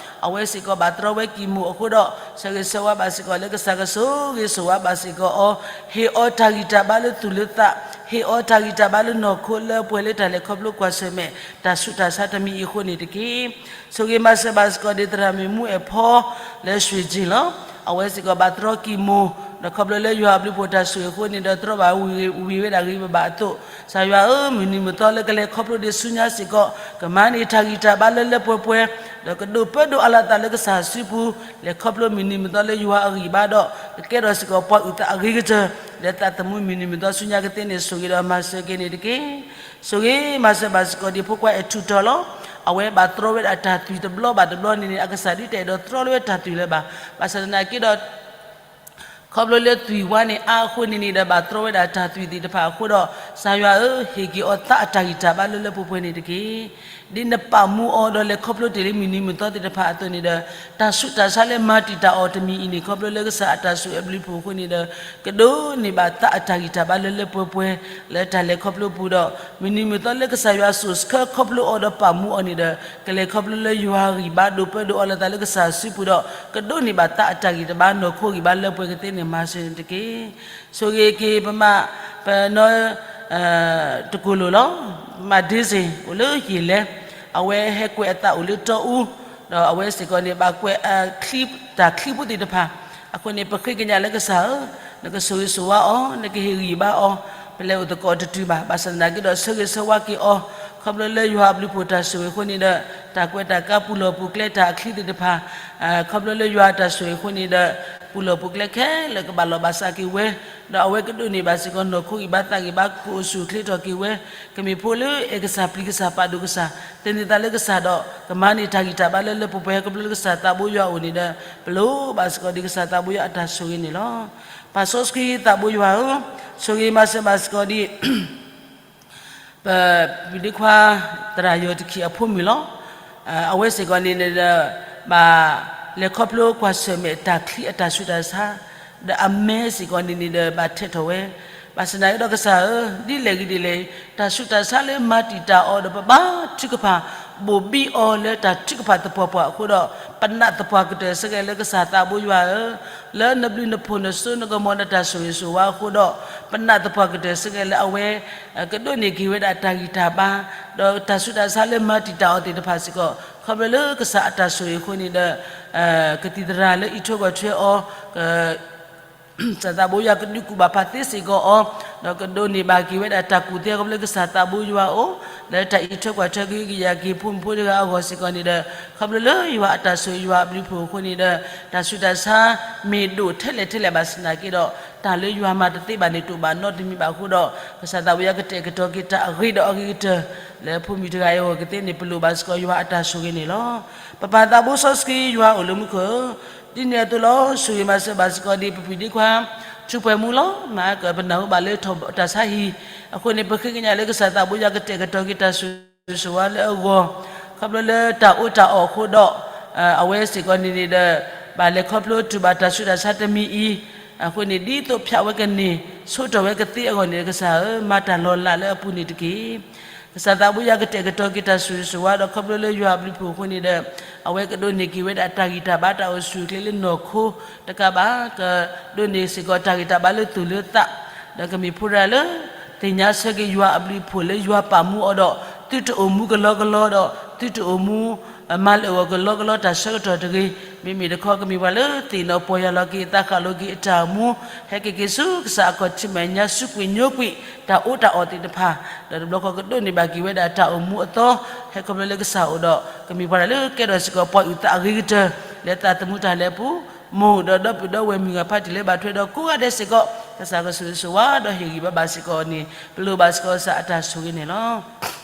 အဝဲစ့ၢ်ကီးဘၣ်တြီဝဲကံၢ်မိၢ်အဃိဒီး ဆၢဂ့ၤဆၢဝါဘၣ်စ့ၢ်ကီးလၢကစၢ်ကဆိၣ်ဂ့ၤဆိၣ်ဝါဘၣ်စ့ၢ်ကီးအီၤ, ဟ့ၣ်အီၤတၢ်ဂံၢ်တၢ်ဘါလၢသူၣ်လၢသး, ဟ့ၣ်အီၤတၢ်ဂံၢ်တၢ်ဘါလၢနီၢ်ခိလၢပှဲၤလၢတၢ်လဲၤခီဖျိကွၢ်ဆၢၣ်မဲာ် တၢ်ဆူးတၢ်ဆါတမံၤအံၤအဃိန့ၣ်တက့ၢ်. ဆိၣ်ဂ့ၤမၤစၢၤဘၣ်စ့ၢ်ကီးဒံးသရၣ်မုၣ်မူအဲၣ်ဖီ လၢ ရွှေကျင် လီၤ. အဝဲစ့ၢ်ကီးဘၣ်တြီကံၢ်မိၢ်, ဒီးခီဖျိလၢယွၤအဘျုးဖှိၣ်တၢ်ဆိၣ်ဂ့ၤအဃိန့ၣ်ဒီး တြီဘၣ်ဝံၤဝံၤဝဲဒၣ်ဂ့ၤဘၣ်ဘၣ်အသိး, ကစၢ်ယွၤဧၢ, မုၢ်နံၤမုၢ်သီလၢကလဲၤခီဖျိဒံးဆူညါစ့ၢ်ကီး ကမၤန့ၢ်တၢ်ဂံၢ်တၢ်ဘါလၢလၢပှဲၤပှဲၤ, ဒီးကဒိးပၢဒိးအးလီၤသးလၢကစၢ်စုပူၤ, လဲၤခီဖျိမုၢ်နံၤမုၢ်သီလၢယွၤအဂံၢ်ဘါဒီး ကကဲထီၣ်စ့ၢ်ကီးပှၤအုၣ်သးအဂ့ၤကတၢၢ် လၢသးသမူမုၢ်နံၤမုၢ်သီဆူညါကသ့န့ၣ် ဆိၣ်ဂ့ၤဒီးမၤစၢၤက့ၤန့ၣ်တက့ၢ်. ဆိၣ်ဂ့ၤမၤစၢၤဘၣ်စ့ၢ်ကီးဒံးဖိခွါအဲၣ်ထူၣ်တီၤ လီၤ. အဝဲဘၣ်တြီဝဲဒၣ်တၢ်သွံၣ်တဘျီဘၣ်တဘျီန့ၣ်န့ၣ် အကစၢ်ဒုးတအဲၣ်ဒိးတြီလၢဝဲတၢ်သွံၣ်လၢၤဘၣ်. ဘၣ်ဆၣ်သနာ်က့ဒီး ခီဖျိလၢသွံၣ်ဝါန့ၣ်အါအဃိန့ၣ်န့ၣ်ဒီး ဘၣ်တြီဝဲဒၣ်တၢ်သွံၣ်သ့ၣ်တဖၣ်အဃိဒီး ကစၢ်ယွၤဧၢ, ဟ့ၣ်က့ၤအီၤသးအတၢ်ဂံၢ်တၢ်ဘါလၢလၢပှဲၤပှဲၤန့ၣ်တက့ၢ်. ဒ်နပာ်မူအီၤဒီးလဲၤခီဖျိတ့ၢ်လၢမုၢ်နံၤမုၢ်သီသ့ၣ်တဖၣ်အသိးန့ၣ်ဒီး တၢ်ဆူးတၢ်ဆါလၢမၤတံာ်တာ်အီၤတမံၤအံၤန့ၣ် ခီဖျိလၢကစၢ်အတၢ်ဆိၣ်ဂ့ၤအဘျုးဖှိၣ်အဃိန့ၣ်ဒီး ကဒိးန့ၢ်ဘၣ်သးအတၢ်ဂံၢ်တၢ်ဘါလၢလၢပှဲၤပှဲၤ လၢတၢ်လဲၤခီဖျိပူၤဒီး မုၢ်နံၤမုၢ်သီလၢကစၢ်ယွၤစိာ်ဆှၢခီဖျိအီၤဒီးပာ်မူအီၤန့ၣ်ဒီး ကလဲၤခီဖျိလၢယွၤအဂံၢ်ဘါ ဒိးပၢဒိးအးလီၤသးလၢကစၢ်စုပူၤဒီး ကဒိးန့ၢ်ဘၣ်သးအတၢ်ဂံၢ်တၢ်ဘါနီၢ်ခိဂံၢ်ဘါလၢပှဲၤကသ့န့ၣ် မၤစၢၤန့ၣ်တက့ၢ်. ဆိၣ်ဂ့ၤက့ၤပမၤ ပနီၢ် တကိၢ်လိာ်လီၤ. ပမၤဒ့စ့ၣ် အိၣ်လၢယ့ၢ်လဲၣ်, အဝဲဟဲကွဲးအသးအိၣ်လၢတီအူ, ဒီးအဝဲစ့ၢ်ကီးန့ၣ် ဘၣ်ကွဲး တၢ်ချံဖိသ့ၣ်တဖၣ်, အဃိန့ၣ် ပဃ့ကညးလၢကစၢ်ဧၢ, နကဆိၣ်ဂ့ၤဆိၣ်ဝါအီၤ, နကဟ့ၣ်ဂံၢ်ဘါအီၤ, ပလဲၤအိၣ်သကိးတတုၤဘၣ်. ဘၣ်ဆၣ်သနာ်က့ဒီး ဆၢဂ့ၤဆၢဝါက့ၤအီၤ, ခီဖျိလၢယွၤအဘျုးဖှိၣ်တၢ်ဆိၣ်ဂ့ၤအဃိန့ၣ်ဒီး တၢ်ကွဲးတၢ်ကါပူၤလီၢ်ပူၤကျဲတၢ်အချံသ့ၣ်တဖၣ် ခီဖျိလၢယွၤအတၢ်ဆိၣ်ဂ့ၤအဃိန့ၣ်ဒီး ပူၤလီၢ်ပူၤကျဲခဲလၢာ်ကဘၣ်လီၤဘၣ်စးက့ၤဝဲ, ဒီးအဝဲကဒိးန့ၢ်ဘၣ်စ့ၢ်ကီးနီၢ်ခိဂံၢ်ဘါသးဂံၢ်ဘါ ကအိၣ်ဆူၣ်အိၣ်ချ့ထီၣ်က့ၤဝဲ, ကမ့ၢ်ဖိလၢအဲၣ်ကစၢ်ပျံၤကစၢ်ပာ်ဒိၣ်ကစၢ်, သန့ၤသးလၢကစၢ်ဒီး ကမၤန့ၢ်တၢ်ဂံၢ်တၢ်ဘါလၢလၢပှဲၤပှဲၤ ခီဖျိလၢကစၢ်သးဘိယွၤအအိၣ်န့ၣ်ဒီး ပလိၣ်ဘၣ်စ့ၢ်ကီးဒံးကစၢ်သးဘိယွၤအတၢ်ဆိၣ်ဂ့ၤန့ၣ်လီၤ. ပၢ်စီဆှံသးဘိယွၤဧၢ, ဆိၣ်ဂ့ၤမၤစၢၤဘၣ်စ့ၢ်ကီးဒံး ပပုၢ်ဒ့ခွါ သရၣ်ယီၢ်တခံးအဖိမုၣ်လီၤ. အဝဲစ့ၢ်ကီးန့ၣ်န့ၣ်ဒီး ဘၣ်လဲၤခီဖျိကွၢ်ဆၢၣ်မဲာ်တၢ်ချံအတၢ်ဆူးတၢ်ဆါ, ဒီးအမဲစ့ၢ်ကီးန့ၣ်န့ၣ်ဒီး ဘၣ်ထဲးထီၣ်ဝဲ, ဘၣ်ဆၣ်သနာ်က့ဒီးကစၢ်ဧၢ, ဒ်လဲၣ်ဂ့ၤဒ်လဲၣ်, တၢ်ဆူးတၢ်ဆါလၢမၤတံာ်တာ်အီၤဒီး ပဘါထုကဖၣ် ဘိၣ်ဘံအီၤလၢတၢ်ထုကဖၣ်သပှၢ်ပှၢ်အဃိဒီး ပနာ်သပှၢ်ကတၢၢ်စ့ၢ်ကီးလၢကစၢ်သးဘိယွၤဧၢ, လၢနဘျုးနဖှိၣ်နစိနကမီၤနတၢ်ဆိၣ်ဂ့ၤဆိၣ်ဝါအဃိဒီး ပနာ်သပှၢ်ကတၢၢ်စ့ၢ်ကီးလၢအဝဲ ကဒိးန့ၢ်က့ၤဝဲဒၣ်တၢ်ဂံၢ်တၢ်ဘါ, ဒီးတၢ်ဆူးတၢ်ဆါလၢမၤတံာ်တာ်အီၤသ့ၣ်တဖၣ်စ့ၢ်ကီး, ခီဖျိလၢကစၢ်အတၢ်ဆိၣ်ဂ့ၤအဃိန့ၣ်ဒီး ကသံၣ်သရၣ်လၢအံးထွဲကွၢ်ထွဲအီၤ ကစၢ်သးဘိယွၤကဒုးကူၣ်ဘၣ်ပာ်သ့စ့ၢ်ကီးအီၤ, ဒီးကဒိးန့ၢ်ဘၣ်က့ၤဝဲဒၣ်တၢ်ကူၣ်သ့ခီဖျိလၢကစၢ်သးဘိယွၤအအိၣ်, လၢတၢ်အံးထွဲကွၢ်ထွဲကဟုကယာ်က့ၤဖိမုၣ်ဖိတဂၤအဂီၢ်စ့ၢ်ကီးန့ၣ်ဒီး ခီဖျိလၢယွၤအတၢ်ဆိၣ်ဂ့ၤယွၤအဘျုးဖှိၣ်အဃိန့ၣ်ဒီး တၢ်ဆူးတၢ်ဆါမ့ၢ်ဒိၣ်ထဲလဲၣ်ထဲလဲၣ်ဘၣ်ဆၣ်သနာ်က့ဒီး တၢ်လၢယွၤမၤတသ့ဘၣ်န့ၣ် တအိၣ်ဘၣ်နီတမံၤဘၣ်အဃိဒီး ကစၢ်သးဘိယွၤကတဲာ်ကတီၤက့ၤတၢ်အဂ့ၤဒီးအဂ့ၤကတၢၢ် လၢဖိမုၣ်တဂၤအံၤအဂီၢ်ကသ့န့ၣ် ပလိၣ်ဘၣ်စ့ၢ်ကီးယွၤအတၢ်ဆိၣ်ဂ့ၤန့ၣ်လီၤ. ပပၢ်သးဘိစီဆှံယွၤအိၣ်လၢမူခိၣ်ဧၢ, ဒ်န့ၣ်အသိးလီၤ ဆိၣ်ဂ့ၤမၤစၢၤဘၣ်စ့ၢ်ကီးဒံးပပုၢ်ဒ့ခွါ ထူးပှဲၤမူလီၤ. မၤကပနၢ်ဟူဘၣ်လၢထီၣ်တၢ်ဆါဟံၣ်အဃိန့ၣ် ပဃ့ကညးလၢကစၢ်သးဘိယွၤကတဲာ်ကတီၤက့ၤတၢ်ဆိၣ်ဂ့ၤဆိၣ်ဝါလၢအဂီၢ်, ခီဖျိလၢတၢ်အီၣ်တၢ်အီအဃိဒီး အဝဲစ့ၢ်ကီးန့ၣ်န့ၣ်ဒီး ဘၣ်လဲၤခီဖျိတူၢ်ဘၣ်တၢ်ဆူးတၢ်ဆါတမံၤအံၤ, အဃိန့ၣ် ဒ်သိးဖၠးဝဲကန့ၢ် ဆိးထီၣ်ဝဲကသ့အဂီၢ်န့ၣ် ကစၢ်ဧၢ, မၤတၢ်လီၤလးလၢအပူၤန့ၣ်တက့ၢ်. ကစၢ်သးဘိယွၤကတဲာ်ကတီၤက့ၤတၢ်ဆိၣ်ဂ့ၤဆိၣ်ဝါဒီး ခီဖျိလၢယွၤအဘျုးဖှိၣ်အဃိန့ၣ်ဒီး အဝဲကဒိးန့ၢ်က့ၤဝဲဒၣ်တၢ်ဂံၢ်တၢ်ဘါတၢ်အိၣ်ဆူၣ်အိၣ်ချ့လၢနီၢ်ခိတကးဘၣ်, ကဒိးန့ၢ်စ့ၢ်ကီးတၢ်ဂံၢ်တၢ်ဘါလၢသူၣ်လၢသး, ဒီးကမ့ၢ်ဖိတဂၤလၢ သ့ၣ်ညါဆၢက့ၤယွၤအဘျုးအဖှိၣ်လၢယွၤပာ်မူအီၤဒီး သုတအိၣ်မူကလီကလီဒီး သုတအိၣ်မူ မၤလၢာ်ဂီၢ်ကလီကလီတၢ်ဆၢကတီၢ်တဂ့ၤ, မ့မ့ၢ်တခီကမ့ၢ်ပှၤလၢသ့ၣ်နီၣ်ပီၢ်ယၢ်လီၤက့ၤအသးဃၣ်လိၤက့ၤအတၢ်အိၣ်မူ, ဟဲက့ၤက့ၤဆူကစၢ်အခီၣ်ထံးမဲာ်ညါ စူးကွံာ်ညိကွံာ်တၢ်အီၣ်တၢ်အီသ့ၣ်တဖၣ်, ဒီးတဘျီဃီကဒိးန့ၢ်ဘၣ်က့ၤဝဲဒၣ်တၢ်အိၣ်မူအသီ, ဟဲခီဖျိလၢကစၢ်အိၣ်ဒီး ကမ့ၢ်ပှၤတၢ်လၢကဲထီၣ်စ့ၢ်ကီးပှၤအုၣ်သးအဂ့ၤကတၢၢ် လၢသးသမူတၢ်လဲၤအပူၤ, မိၢ်ဒီးဒီပုၢ်ဒီဝဲၢ်မုၢ်ဂၤဖးတံၢ်လၢဘၣ်ထွဲဒီးကိးဂၤဒဲးစ့ၢ်ကီး, ကစၢ်ကဆိၣ်ဂ့ၤဆိၣ်ဝါဒီးဟ့ၣ်ဂံၢ်ဘါဘၣ်စ့ၢ်ကီးန့ၣ် ပလိၣ်ဘၣ်စ့ၢ်ကီးကစၢ်အတၢ်ဆိၣ်ဂ့ၤန့ၣ်လီၤ.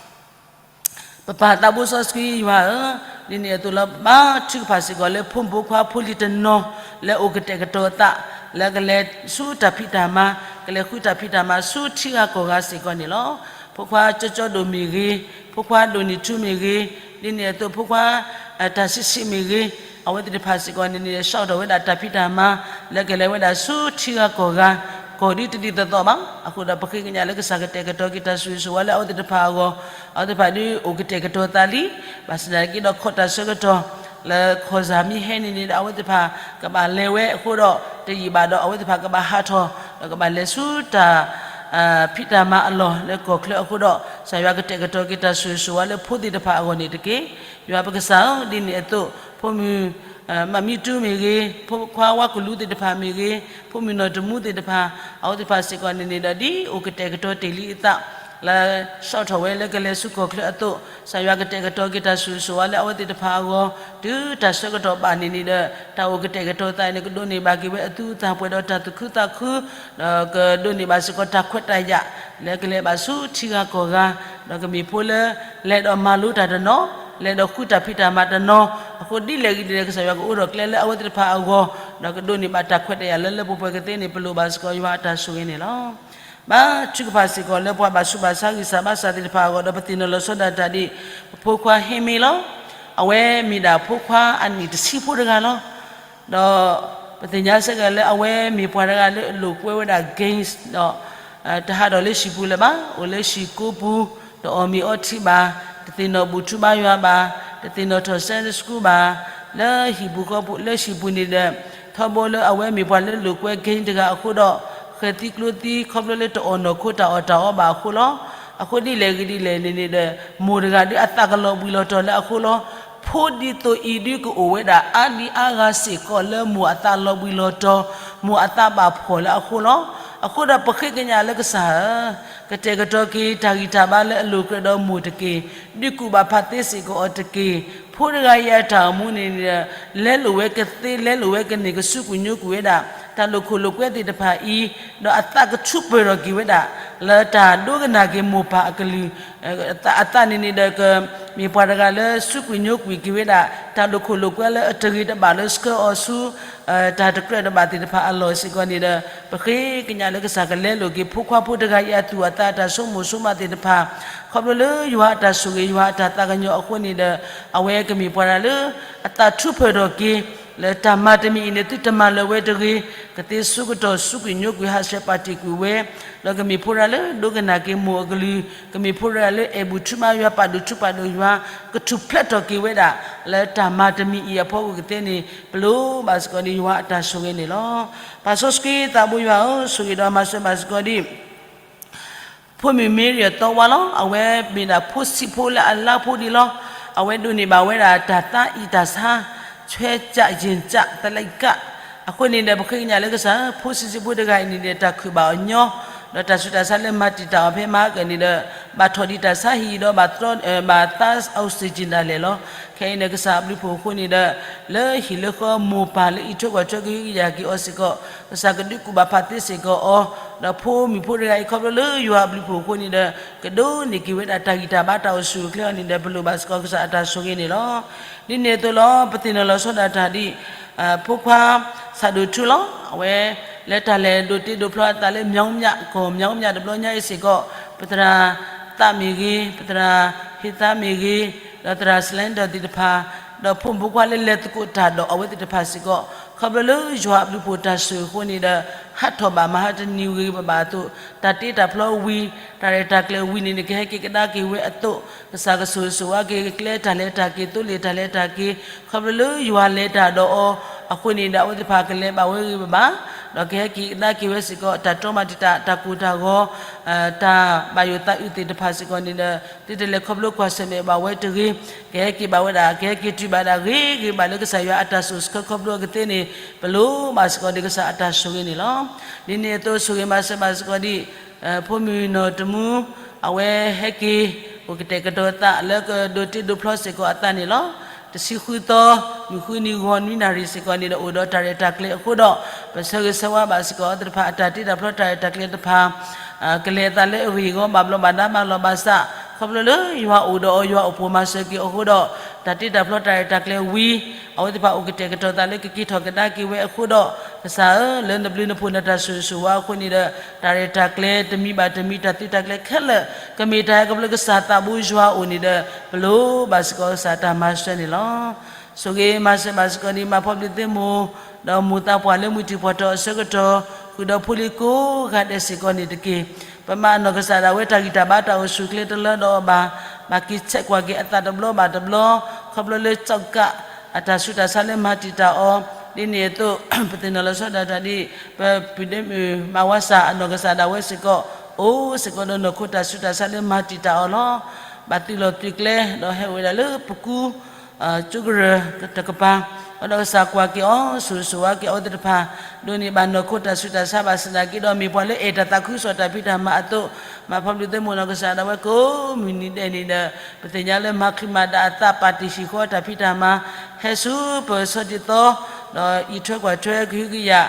ပပၢ်သးဘိစီဆှံယွၤဧၢ, ဒ်န့ၣ်အသိးလီၤ ဘါထုကဖၣ်စ့ၢ်ကီးလၢဖိမုၣ်ဖိခွါဖိလံၤတနီၤ လၢအအိၣ်ကတဲာ်ကတီၤအသး, လၢကလဲၤဆူတၢ်ဖံးတၢ်မၤ, ကလဲၤဃုတၢ်ဖံးတၢ်မၤဆူထံဂၤကီၢ်ဂၤစ့ၢ်ကီးန့ၣ်လီၤ. ဖိခွါကၠီကၠီဒိၣ်မ့ၢ်ဂ့ၤ, ဖိခွါဒိၣ်နံၣ်ထူမ့ၢ်ဂ့ၤ, ဒ်န့ၣ်အသိးဖိခွါ တၢ်ဆံးဆံးမ့ၢ်ဂ့ၤ, အဝဲသ့ၣ်တဖၣ်စ့ၢ်ကီးန့ၣ်န့ၣ် ဆှၢထီၣ်ဝဲဒၣ်တၢ်ဖံးတၢ်မၤ လၢကလဲၤဝဲဒၣ်ဆူထံဂၤကီၢ်ဂၤ, ကီၢ်ဒ်တဒ်သိးသိးဘၣ်. အဃိဒီးပဃ့ကညးလၢကစၢ်ကတဲာ်ကတီၤက့ၤတၢ်ဆိၣ်ဂ့ၤဆိၣ်ဝါလၢအဝဲသ့ၣ်တဖၣ်အဂီၢ်, အဝဲသ့ၣ်တဖၣ်ဒ်အိၣ်ကတဲာ်ကတီၤသးလံ, ဘၣ်ဆၣ်သနာ်က့ဒီးခီၣ်တၢ်ဆၢကတီၢ် လၢခီၣ်စၢ်မ့ၢ်ဟဲန့ၣ်န့ၣ်ဒီး အဝဲသ့ၣ်တဖၣ်ကဘၣ်လဲၤဝဲအဃိဒီး တယံာ်ဘၣ်ဒီး အဝဲသ့ၣ်တဖၣ်ကဘၣ်ဟးထီၣ် ဒီးကဘၣ်လဲၤဆူတၢ် ဖံးတၢ်မၤအလီၢ်လၢကီၢ်ချၢအဃိဒီး ကစၢ်ယွၤကတဲာ်ကတီၤက့ၤတၢ်ဆိၣ်ဂ့ၤဆိၣ်ဝါလၢဖိသ့ၣ်တဖၣ်အဂီၢ်န့ၣ်တက့ၢ်. ယွၤပကစၢ်ဧၢ, ဒ်န့ၣ်အသိး ဖိမုၣ် မၤမံတူမ့ၢ်ဂ့ၤ, ဖိခွါဝါကလူးသ့ၣ်တဖၣ်မ့ၢ်ဂ့ၤ, ဖိမုၣ်နီၢ်တမူသ့ၣ်တဖၣ်, အဝဲသ့ၣ်တဖၣ်စ့ၢ်ကီးန့ၣ်န့ၣ်ဒီး ဒ်အိၣ်ကတဲာ်ကတီၤတ့ၢ်လံအသး လၢဆှၢထီၣ်ဝဲလၢကလဲၤဆူကီၢ်ချၢအသိး, ကစၢ်ယွၤကတဲာ်ကတီၤက့ၤတၢ်ဆိၣ်ဂ့ၤဆိၣ်ဝါလၢအဝဲသ့ၣ်တဖၣ်အဂီၢ်, တုၤတၢ်ဆၢကတီၢ်ဘၣ်န့ၣ်န့ၣ်ဒီး တၢ်အိၣ်ကတဲာ်ကတီၤသးအံၤန့ၣ် ကဒိးန့ၢ်ဘၣ်က့ၤဝဲအသူအသၣ်ပှဲၤဒီးတၢ်သူၣ်ခုသးခု, ဒီးကဒိးန့ၢ်ဘၣ်စ့ၢ်ကီးတၢ်ခွဲးတၢ်ယာ် လၢကလဲၤဘၣ်ဆူထံဂၤကီၢ်ဂၤ, ဒီးကမ့ၢ်ဖိလၢ လဲၤဒီးမၤလိတၢ်တနီၤ, လဲၤဒီးဃုတၢ်ဖံးတၢ်မၤတနီၤ, အဃိဒ်လဲၣ်ဂ့ၤဒ်လဲၣ် ကစၢ်ယွၤကအိးထီၣ်ကျဲလၢအဝဲသ့ၣ်တဖၣ်အဂီၢ်, ဒီးကဒိးန့ၢ်ဘၣ်တၢ်ခွဲးတၢ်ယာ်လၢလၢပှဲၤပှဲၤကသ့န့ၣ် ပလိၣ်ဘၣ်စ့ၢ်ကီးယွၤအတၢ်ဆိၣ်ဂ့ၤန့ၣ်လီၤ. ဘါထုကဖၣ်စ့ၢ်ကီးလၢပှၤဘၣ်ဆူးဘၣ်ဆါဂံၢ်စၢ်ဘါစၢ်သ့ၣ်တဖၣ်အဂီၢ်ဒီး ပသ့ၣ်နီၣ်လီၤဆီဒၣ်တၢ်ဒ် ပဖိခွါဟ့မ့လီၤ. အဝဲမ့ၢ်ဒၣ်ဖိခွါအနံၣ်တဆံဖိတဂၤလီၤ. ဒီးပသ့ၣ်ညါစ့ၢ်ကီးလၢအဝဲမ့ၢ်ပှၤတဂၤလၢအလိာ်ကွဲဝဲဒၣ် games ဒီး တဟးထီၣ်လၢဟံၣ်ပူၤလၢၤဘၣ်, အိၣ်လၢဟံၣ်ကိးပူၤ, တအီၣ်မ့ၤအီထံဘၣ်, တသ့ၣ်နီၣ်ဘူၣ်ထူဘါယွၤဘၣ်, တသ့ၣ်နီၣ်ထီၣ် Sunday school ဘၣ်, လၢဟံၣ်ပူၤဃီပူၤ လၢဟံၣ်ပူၤန့ၣ်ဒီး ထီဘိလၢအဝဲမ့ၢ်ပှၤလၢလိာ်ကွဲ games တဂၤအဃိဒီး ဃဲၤသံကျိသံ ခီဖျိလၢတအီၣ်နီၢ်ခိတၢ်အီၣ်တၢ်အီဘၣ်အဃိလီၤ. အဃိဒ်လဲၣ်ဂ့ၤဒ်လဲၣ်န့ၣ်န့ၣ်ဒီး မိၢ်တဂၤဒ်အသးကလီၤဘှံးလီၤတီၤလၢအဃိလီၤ. ဖိဒ်သိးအံၤဒ်ကအိၣ်ဝဲဒၣ်အါဒံအါဂၤစ့ၢ်ကီးလၢမိၢ်အသးလီၤဘှံးလီၤတီၤ, မိၢ်အသးဘၣ်ဖှီၣ်လၢအဃိလီၤ. အဃိဒီးပဃ့ကညးလၢကစၢ်ဧၢ, ကတဲာ်ကတီၤက့ၤတၢ်ဂံၢ်တၢ်ဘါလၢအလိာ်ကြၢးဒီးမိၢ်တက့ၢ်, ဒုးကူၣ်ဘၣ်ဖးသ့စ့ၢ်ကီးအီၤတက့ၢ်. ဖိတဂၤအံၤအတၢ်အိၣ်မူန့ၣ်န့ၣ်ဒီး လဲလိာ်ဝဲကသ့ လဲလိာ်ဝဲကန့ၢ် ကစူးကွံာ်ညိကွံာ်ဝဲဒၣ် တၢ်လိာ်ခိၣ်လိာ်ကွဲသ့ၣ်တဖၣ်အံၤ, ဒီးအသးကထူးပၢၢ်ထီၣ်က့ၤဝဲဒၣ် လၢတၢ်ဒိကနၣ်က့ၤမိၢ်ပၢ်အကလုၢ်, အသးန့ၣ်န့ၣ်ဒီးကမ့ၢ်ပှၤတဂၤလၢစူးကွံာ်ညိကွံာ်က့ၤဝဲဒၣ် တၢ်လိာ်ခိၣ်လိာ်ကွဲလၢအတဂ့ၤတဘၣ်လၢဆှၢအီၤဆူ တၢ်တကြၢးတဘၣ်သ့ၣ်တဖၣ်အလီၢ်စ့ၢ်ကီးန့ၣ်ဒီး ပဃ့ကညးလၢကစၢ်ကလဲလိာ်က့ၤ ဖိခွါဖိတဂၤအံၤအသူၣ်အသးအတၢ်ဆိကမိၣ်ဆိကမးသ့ၣ်တဖၣ်, ခီဖျိလၢယွၤအတၢ်ဆိၣ်ဂ့ၤ ယွၤအတၢ်သးကညီၤအဃိန့ၣ်ဒီး အဝဲကမ့ၢ်ပှၤတဂၤလၢ အသးထူးပၢၢ်ထီၣ်က့ၤ လၢတၢ်မၤတမံၤအံၤန့ၣ် သုတမၤလၢၤဝဲတဂ့ၤ, ကသ့ဆိကတီၢ်စူးကွံာ်ညိကွံာ် ဟးဆှဲးပာ်တ့ၢ်ကွံာ်ဝဲ, ဒီးကမ့ၢ်ဖိတဂၤလၢဒိကနၣ်က့ၤမိၢ်အကလုၢ်, ကမ့ၢ်ဖိတဂၤလၢအဲၣ်ဘူၣ်ထူဘါယွၤ ပာ်ဒိၣ်ထူပာ်ဒိၣ်ယွၤ, ကထူၣ်ဖျဲးထီၣ်က့ၤဝဲဒၣ် လၢတၢ်မၤတမံၤအံၤအဖီခိၣ်ကသ့န့ၣ် ပလိၣ်ဘၣ်စ့ၢ်ကီးန့ၣ် ယွၤအတၢ်ဆိၣ်ဂ့ၤန့ၣ်လီၤ. ပၢ်စီဆှံသးဘိယွၤဧၢ, ဆိၣ်ဂ့ၤဒီးမၤစၢၤဘၣ်စ့ၢ်ကီးဒ် ဖိမုၣ်မ့ရံအသီဝါလီၤ. အဝဲမ့ၢ်ဒၣ်ဖိဆံးဖိလၢအလါဖိဒံးလီၤ. အဝဲဒိးန့ၢ်ဘၣ်ဝဲဒၣ်တၢ်သါအံၣ်တၢ်ဆါ, ဆွဲကၠးယ့ၣ်ကၠး သလဲကၠး, အဃိန့ၣ်ဒီး ပဃ့ကညးလၢကစၢ် ဖိဆံးဆံးဖိတဂၤအံၤန့ၣ်ဒီး တၢ်ခုၣ်ဘၣ်အီၤညီ, ဒီးတၢ်ဆူးတၢ်ဆါလၢမၤတံာ်တာ်အီၤဖဲမၤကၢၣ်န့ၣ်ဒီး ဘၣ်ထီၣ်ဒံးတၢ်ဆါဟံၣ်ဒီး ဘၣ်သါ oxygen ဒၣ်လဲာ်လီၤ. ခဲအံၤန့ၣ် ကစၢ်အဘျုးဖှိၣ်အဃိန့ၣ်ဒီး လၢဟံၣ်လၢဃီမိၢ်ပၢ်လၢအံးထွဲကွၢ်ထွဲကဟုကယာ်က့ၤအီၤစ့ၢ်ကီး ကစၢ်ကဒုးကူၣ်ဘၣ်ဖးသ့စ့ၢ်ကီးအီၤ, ဒီးဖိမုၣ်ဖိတဂၤအံၤခီဖျိလၢယွၤအဘျုးဖှိၣ်အဃိန့ၣ်ဒီး ကဒိးန့ၢ်က့ၤဝဲဒၣ်တၢ်ဂံၢ်တၢ်ဘါတၢ်အိၣ်ဆူၣ်အိၣ်ချ့အီၤန့ၣ်ဒီး ပလိၣ်ဘၣ်စ့ၢ်ကီးကစၢ်အတၢ်ဆိၣ်ဂ့ၤန့ၣ်လီၤ. ဒ်န့ၣ်အသိးလီၤ ပသ့ၣ်နီၣ်လီၤဆီဒၣ်တၢ်ဒ် ဖိခွါ ဆၣ်ဒိၣ်ထူလီၤ. အဝဲလၢတၢ်လဲၤဒိးတ့ဒိးဖျီအသးလၢ မြောင်းမြ ကီၢ် မြောင်းမြ တဘျီညါအံၤစ့ၢ်ကီး ပသရၣ်သးမ့ၢ်ဂ့ၤ, ပသရၣ်ဟ့သါမ့ၢ်ဂ့ၤ, ဒီးသရၣ် Slender သ့ၣ်တဖၣ်, ဒီးဖိမုၣ်ဖိခွါလၢလဲၤသကိးတၢ်ဒီးအဝဲသ့ၣ်တဖၣ်စ့ၢ်ကီး ခီဖျိလၢယွၤအဘျုးဖှိၣ်တၢ်ဆိၣ်ဂ့ၤအဃိန့ၣ်ဒီး ဟးထီၣ်ဘၣ်မဟါတနံၤဂ့ၤဘၣ်ဘၣ်အသိး တၢ်တ့တၢ်ဖျီဝံၤ တၢ်ရဲၣ်တၢ်ကျဲၤဝံၤန့ၣ်န့ၣ် ကဟဲက့ၤကဒါက့ၤဝဲအသိး ကစၢ်ကဆိၣ်ဂ့ၤဆိၣ်ဝါက့ၤ ကျဲတၢ်လဲၤတၢ်က့ၤ သိလ့ၣ်တၢ်လဲၤတၢ်က့ၤ ခီဖျိလၢယွၤလဲၤတၢ်ဒီးအီၤအဃိန့ၣ်ဒီး အဝဲသ့ၣ်တဖၣ်ကလဲၤဘၣ်ဝဲဂ့ၤဘၣ်ဘၣ် ဒီးကဟဲက့ၤကဒါက့ၤဝဲစ့ၢ်ကီး တၢ်တြီမၤတံာ်တာ် တၢ်ကိၢ်တၢ်ဂီၤ တၢ်ဘၣ်ယိၣ်သးအုးသ့ၣ်တဖၣ်စ့ၢ်ကီးန့ၣ်ဒီး သုတလဲၤခီဖျိကွၢ်ဆၢၣ်မဲာ်ဘၣ်ဝဲတဂ့ၤ, ကဟဲက့ၤဘၣ်ဝဲဒၣ် ကဟဲက့ၤတုၤဘၣ်ဒၣ်ဂ့ၤဂ့ၤဘၣ်လၢကစၢ်ယွၤအတၢ်ဆိၣ်ဆၢခီဖျိအကသ့န့ၣ် ပလိၣ်ဘၣ်စ့ၢ်ကီးဒီးကစၢ်အတၢ်ဆိၣ်ဂ့ၤန့ၣ်လီၤ. ဒ်န့ၣ်အသိးဆိၣ်ဂ့ၤမၤစၢၤဘၣ်စ့ၢ်ကီးဒံး ဖိမုၣ်နီၢ်တမူ အဝဲဟဲက့ၤ အိၣ်ကတဲာ်ကတီၤသးလၢကဒိးတ့ဒိးဖျီစ့ၢ်ကီးအသးန့ၣ်လီၤ. တဆံဃုသီ မုၢ်ဃုနံၤဂီၤနွံနၣ်ရံၣ်စ့ၢ်ကီးန့ၣ်ဒီး အိၣ်ဒီးတၢ်ရဲၣ်တၢ်ကျဲၤအဃိဒီး ပဆၢဂ့ၤဆၢဝါဘၣ်စ့ၢ်ကီးအဝဲသ့ၣ်တဖၣ် အတၢ်တ့တၢ်ဖျီတၢ်ရဲၣ်တၢ်ကျဲၤတဖၣ် ကလဲၤအသးလၢအဂ့ၢ်အဂီၢ် ဘၣ်ဘျီးဘၣ်ဒါဘၣ်လီၤဘၣ်စး ခီဖျိလၢယွၤအိၣ်ဒီးအီၤ ယွၤအိၣ်ပိာ်မၤစၢၤက့ၤအဃိဒီး တၢ်တ့တၢ်ဖျီတၢ်ရဲၣ်တၢ်ကျဲၤဝံၤ အဝဲသ့ၣ်တဖၣ်အိၣ်ကတဲာ်ကတီၤသးလၢကက့ၤထီၣ်ကဒါက့ၤဝဲအဃိဒီး ကစၢ်ဧၢ လၢနဘျုးနဖှိၣ်နတၢ်ဆိၣ်ဂ့ၤဆိၣ်ဝါအဃိန့ၣ်ဒီး တၢ်ရဲၣ်တၢ်ကျဲၤတမံၤဘၣ်တမံၤ တၢ်သုးတၢ်ကျဲၤခဲလၢာ် ကမ့ၢ်တၢ်ဟဲခီဖျိကစၢ်သးဘိယွၤအအိၣ်န့ၣ်ဒီး ပလိၣ်ဘၣ်စ့ၢ်ကီးကစၢ်တၢ်မၤစၢၤန့ၣ်လီၤ. ဆိၣ်ဂ့ၤမၤစၢၤဘၣ်စ့ၢ်ကီးဒံး မါဖီဘျံးသ့ၣ်မိၢ် ဒီးမိၢ်သးပှၢ်လၢမုၢ်ထံၣ်ဖီၣ်ထီၣ်အဆၢကတီၢ် ဃုာ်ဒီးဖိလံၤကိးဂၤဒဲးစ့ၢ်ကီးန့ၣ်တက့ၢ်. ပမၤအနီၢ်ကစၢ်ဒၣ်ဝဲတၢ်ဂံၢ်တၢ်ဘါတၢ်အိၣ်ဆူၣ်အိၣ်ချ့တလၢဒီးအီၤဘၣ်, ဘၣ်က့ၤဆဲးကွၢ်က့ၤအသးတဘျီဘၣ်တဘျီ ခီဖျိလၢကၠီကး အတၢ်ဆူးတၢ်ဆါလၢမၤတံာ်တာ်အီၤ ဒ်န့ၣ်အသိး ပသ့ၣ်နီၣ်လီၤဆီဒၣ်တၢ်ဒ် ပပုၢ်ဒ့မုၣ်မၤဝါစၢ်အနီၢ်ကစၢ်ဒၣ်ဝဲစ့ၢ်ကီး အိၣ်စ့ၢ်ကီးဒီးနီၢ်ခိတၢ်ဆူးတၢ်ဆါလၢမၤတံာ်တာ်အီၤလီၤ. ဘၣ်သုးလီၢ်သုးကျဲ ဒီးဟဲအိၣ်ဝဲဒၣ်လၢပကူ ကၠိကရၢၢ်တကပၤ ဒီးကစၢ်ကွၢ်က့ၤအီၤ ဆိၣ်ဂ့ၤဆိၣ်ဝါက့ၤအဝဲသ့ၣ်တဖၣ် ဒိးန့ၢ်ဘၣ်နီၢ်ခိတၢ်ဆူးတၢ်ဆါဘၣ်ဆၣ်သနာ်က့ဒီး မ့ၢ်ပှၤလၢအဲၣ်တၢ်သးခုကစီၣ်တၢ်ဖံးတၢ်မၤအသိး မါဖီဘျုးသ့ၣ်မိၢ်နီၢ်ကစၢ်ဒၣ်ဝဲကိးမုၢ်နံၤဒဲးန့ၣ်ဒီး ပသ့ၣ်ညါလၢမၤချုးမၤဒၣ်အသးပာ်တ့ၢ်ဟံၣ်ဃီတၢ်ဖံးတၢ်မၤ ဟဲဆူပဆီတံၢ်သီ ဒီးအံးထွဲကွၢ်ထွဲကဟုကယာ်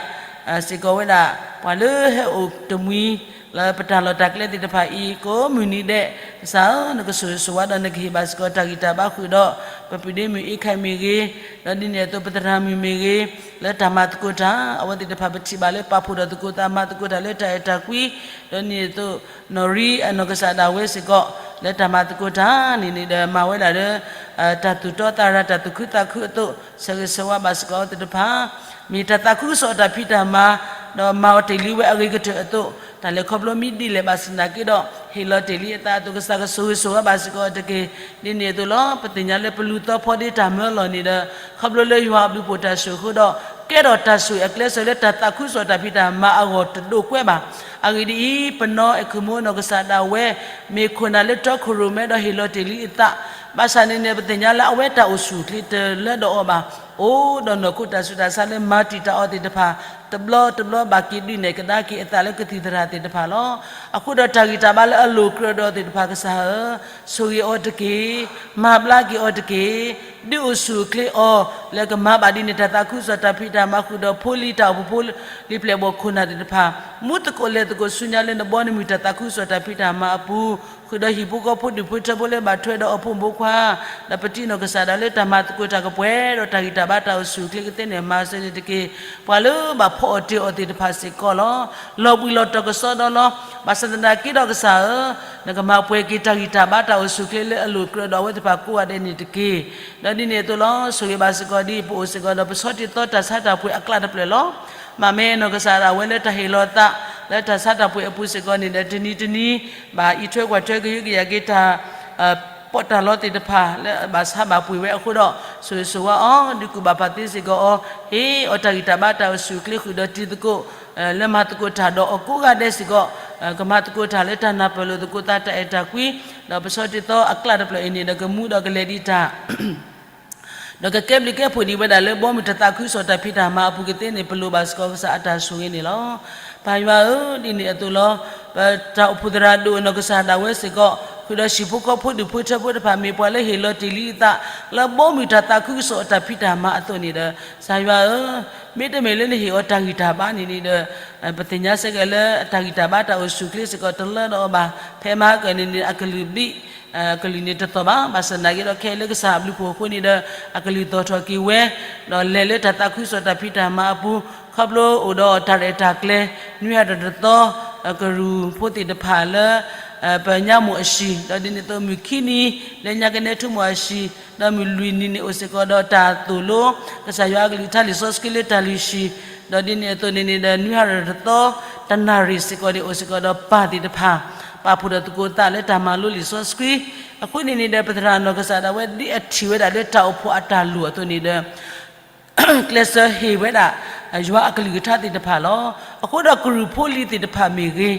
စ့ၢ်ကီးဝဲဒၣ် ပှၤလၢဟဲအိၣ်တမှံၤ လၢပတၢ်လီၢ်တၢ်ကျဲသ့ၣ်တဖၣ်အံၤ ကိးမုၢ်နံၤဒဲး ကစၢ်ဧၢ နကဆိၣ်ဂ့ၤဆိၣ်ဝါဒီးနကဟ့ၣ်ဘၣ်စ့ၢ်ကီးတၢ်ဂံၢ်တၢ်ဘါဃုာ်ဒီး ပပုၢ်ဒ့မုၣ်အ့ခၢၣ်မ့ၢ်ဂ့ၤ, ဒီးဒ်န့ၣ်အသိးပသရၣ်မုၣ်မ့ၢ်ဂ့ၤ, လၢတၢ်မၤသကိးတၢ် အဝဲသ့ၣ်တဖၣ်ပထံၣ်ဘၣ်လၢပာ်ဖှိၣ်ဒီးသကိးသးမၤသကိးတၢ်လၢတၢ်အဲၣ်တၢ်ကွံ, ဒီးဒ်န့ၣ်အသိး နီၢ်ရံအနီၢ်ကစၢ်ဒၣ်ဝဲစ့ၢ်ကီး လၢတၢ်မၤသကိးတၢ်န့ၣ်န့ၣ်ဒီး မၤဝဲဒၣ်လၢ တၢ်သူၣ်တီသးရၤ တၢ်သူၣ်ခုသးခုအသိး ဆၢဂ့ၤဆၢဝါဘၣ်စ့ၢ်ကီးအဝဲသ့ၣ်တဖၣ် မ့ၢ်တၢ်သးခုကစီၣ်အတၢ်ဖံးတၢ်မၤ ဒီးမၤအီၤတ့ၢ်လံဝဲအဂ့ၤကတၢၢ်အသိး တၢ်လဲၤခီဖျိမ့ၢ်ဒ်လဲၣ်ဘၣ်ဆၣ်သနာ်က့ဒီး ဟ့ၣ်လီၤတ့ၢ်လံအသးအသိး ကစၢ်ကဆိၣ်ဂ့ၤဆိၣ်ဝါဘၣ်စ့ၢ်ကီးတက့ၢ်. ဒ်န့ၣ်အသိးလီၤ ပသ့ၣ်ညါလၢပလူၤသီဖီဒ့တၢ်မၢလီၤန့ၣ်ဒီး ခီဖျိလၢယွၤအဘျုးဖှိၣ်တၢ်ဆိၣ်အဃိဒီး ကဲထီၣ်တၢ်ဆိၣ်အကျဲးစၢးလၢတၢ်သးခုကစီၣ်တၢ်ဖံးတၢ်မၤအဂီၢ်တဒိးကွဲဘၣ်. အဂ့ၢ်ဒ်အံၤ ပနီၢ်အဲၣ်ခိၣ်မူနီၢ်ကစၢ်ဒၣ်ဝဲ မ့ၢ်ခိၣ်နၢ်လၢတီခိၣ်ရိၣ်မဲဒီးဟ့ၣ်လီၤတ့ၢ်လံအသး ဘၣ်ဆၣ်န့ၣ်န့ၣ် ပသ့ၣ်ညါလၢအဝဲတၢ်အိၣ်ဆူၣ်အိၣ်ချ့တလၢဒီးအီၤဘၣ်. အိၣ်ဒီးနီၢ်ခိတၢ်ဆူးတၢ်ဆါလၢမၤတံာ်တာ်အီၤသ့ၣ်တဖၣ် တဘျီတဘျီဘၣ်က့ၤဒုးနဲၣ်ကဒါက့ၤအသးလၢကသံၣ်သရၣ်သ့ၣ်တဖၣ်လီၤ. အဃိဒီးတၢ်ဂံၢ်တၢ်ဘါလၢအလိၤကြၢးဒီးသ့ၣ်တဖၣ်ကစၢ်ဧၢ, ဆိၣ်ဂ့ၤအီၤတက့ၢ်, မၤဘျါက့ၤအီၤတက့ၢ်, ဒုးအိၣ်ဆူၣ်အိၣ်ချ့အီၤ လၢကမၤဘၣ်ဒ်န့ၣ် တၢ်သးခုကစီၣ်တၢ်ဖံးတၢ်မၤဃုာ်ဒီးဖိလံၤတၢ်အိၣ်ဖှိၣ်ဖိ လံၤပျဲၢ်ဘီၣ်ခိၣ်နၢ်သ့ၣ်တဖၣ် မူသကိးလဲၤသကိးဆူညါလၢနဘီနမုၢ်တၢ်သးခုကစီၣ်တၢ်ဖံးတၢ်မၤအပူၤ ဃုာ်ဒီးဟံၣ်ဖိဃီဖိဒူၣ်ဖိထၢဖိလၢဘၣ်ထွဲဒီးအဖိမုၣ်ဖိခွါ ဒီးပတံၤနီၢ်ကစၢ်ဒၣ်လၢတၢ်မၤသကိးတၢ်ကပှဲၤဒီးတၢ်ဂံၢ်တၢ်ဘါတၢ်အိၣ်ဆူၣ်အိၣ်ချ့ကသ့န့ၣ် မၤစၢၤန့ၣ်တက့ၢ်. ပှၤလၢဘၣ်ဖီအီၣ်တ့ၢ်အီၤသ့ၣ်တဖၣ်စ့ၢ်ကီးလီၤ. လီၤဘှံးလီၤတီၤကစီဒီလီၤ. ဘၣ်ဆၣ်သနာ်က့ဒီးကစၢ်ဧၢ, နကမၤပှဲၤက့ၤတၢ်ဂံၢ်တၢ်ဘါတၢ်အိၣ်ဆူၣ်အိၣ်ချ့လၢအလိၤကြၢးဒီးအဝဲသ့ၣ်တဖၣ်ကိးဂၤဒဲးန့ၣ်တက့ၢ်. ဒီးဒ်န့ၣ်အသိးလီၤ ဆိၣ်ဂ့ၤဘၣ်စ့ၢ်ကီးဒ်ပအိၣ်စ့ၢ်ကီးဒီးပဆီတံၢ်သီတၢ်ဆါတၢ်ပှ့ၤအကျးတဖျၢၣ်လီၤ. မ့မ့ၢ်နီၢ်ကစၢ်ဒၣ်ဝဲလၢတၢ်ဟ့ၣ်လီၤသး လၢတၢ်ဆါတၢ်ပှ့ၤအပူၤစ့ၢ်ကီးန့ၣ်ဒီး တနံၤတနံၤ ဘၣ်အံးထွဲကွၢ်ထွဲကဟုကယာ်က့ၤတၢ် ပီးတၢ်လီသ့ၣ်တဖၣ် လၢဘၣ်ဆါဘၣ်ပှ့ၤဝဲအဃိဒီး ဆိၣ်ဂ့ၤဆိၣ်ဝါအီၤ ဒုးကူၣ်ဘၣ်ပာ်သ့စ့ၢ်ကီးအီၤ ဟ့ၣ်အီၤတၢ်ဂံၢ်တၢ်ဘါတၢ်အိၣ်ဆူၣ်အိၣ်ချ့ဃုာ်ဒီးတံၤသကိး လၢမၤသကိးတၢ်ဒီးအီၤကိးဂၤဒဲးစ့ၢ်ကီး ကမၤသကိးတၢ်လၢတၢ်နၢ်ပၢၢ်လိာ်သကိးသးတၢ်အဲၣ်တၢ်ကွံ ဒီးပဆီတံၢ်သီအကျးတဖျၢၣ်အံၤန့ၣ်ဒီးကမူဒီးကလဲၤဒံးတၢ် ဒီးကကဲဘျုးကဲဖှိၣ်ဒံးဝဲဒၣ်လၢဘီမုၢ်တၢ်သးခုကစီၣ်တၢ်ဖံးတၢ်မၤအပူၤကသ့န့ၣ် ပလိၣ်ဘၣ်စ့ၢ်ကီးကစၢ်အတၢ်ဆိၣ်ဂ့ၤန့ၣ်လီၤ. ပၢ်ယွၤဧၢ, ဒ်န့ၣ်အသိးလီၤ. ပတၢ်အိၣ်ဖှိၣ်သရၣ်ဒိၣ်အနီၢ်ကစၢ်ဒၣ်ဝဲစ့ၢ်ကီး ဃုာ်ဒီးဟံၣ်ဖိဃီဖိဒူၣ်ဖိထၢဖိတဖၣ် မ့ၢ်ပှၤလၢဟ့ၣ်လီၤတ့ၢ်လံအသး လၢဘီမုၢ်တၢ်သးခုကစီၣ်အတၢ်ဖံးတၢ်မၤအသိးန့ၣ်ဒီး ကစၢ်ယွၤဧၢ, မ့တမ့ၢ်လၢနဟ့ၣ်အီၤတၢ်ဂံၢ်တၢ်ဘါန့ၣ်န့ၣ်ဒီး ပသ့ၣ်ညါစ့ၢ်ကီးလၢအတၢ်ဂံၢ်တၢ်ဘါတၢ်အိၣ်ဆူၣ်အိၣ်ချ့စ့ၢ်ကီးတလၢဒီးအီၤဘၣ်. ဖဲမဟါကၢန့ၣ်န့ၣ် အကလုၢ်ဘံၣ် အကလုၢ်န့ၣ်တသီၣ်ဘၣ်. ဘၣ်ဆၣ်သနာ်က့ဒီး ခဲအံၤလၢကစၢ်အဘျုးဖှိၣ်အဃိန့ၣ်ဒီး အကလုၢ်သီၣ်ထီၣ်က့ၤဝဲ ဒီးလဲၤလၢတၢ်သးခုကစီၣ်တၢ်ဖံးတၢ်မၤအပူၤ ခီဖျိအိၣ်ဒီးတၢ်ရဲၣ်တၢ်ကျဲၤ နွံဟးရၢၢ်တသီ ကရူၢ်ဖိသ့ၣ်တဖၣ်လၢ ပညါမိၢ်အဟံၣ် ဒီးဒ်န့ၣ်အသိးမုၢ်ခံနံၤ လၢညါကနဲထူမိၢ်အဟံၣ် ဒီးမုၢ်လွံၢ်နံၤန့ၣ်အိၣ်စ့ၢ်ကီးဒီးတၢ်သိၣ်လိ ကစၢ်ယွၤအကလုၢ်ကထါလံာ်စီဆှံလၢတၢ်လုၢ်ဟံၣ် ဒီးဒ်န့ၣ်အသိးန့ၣ်န့ၣ်ဒီး နွံဟးရၢၢ်တသီ တနၣ်ရံၣ်စ့ၢ်ကီးန့ၣ် အိၣ်စ့ၢ်ကီးဒီးပၢ်သ့ၣ်တဖၣ် ပာ်ဖှိၣ်ဒီးသကိးသးလၢတၢ်မၤလိလံာ်စီဆှံ အဃိန့ၣ်န့ၣ်ဒီး ပသရၣ်နီၢ်ကစၢ်ဒၣ်ဝဲဒ်အထံၣ်ဝဲဒၣ်လၢတၢ်အိၣ်ဖှိၣ်အတၢ်လိၣ်အသိးန့ၣ်ဒီး ကျဲးစၢးဟ့ၣ်ဝဲဒၣ် ယွၤအကလုၢ်ကထါသ့ၣ်တဖၣ်လီၤ. အဃိဒီးကရူၢ်ဖိလံၤသ့ၣ်တဖၣ်မ့ၢ်ဂ့ၤ,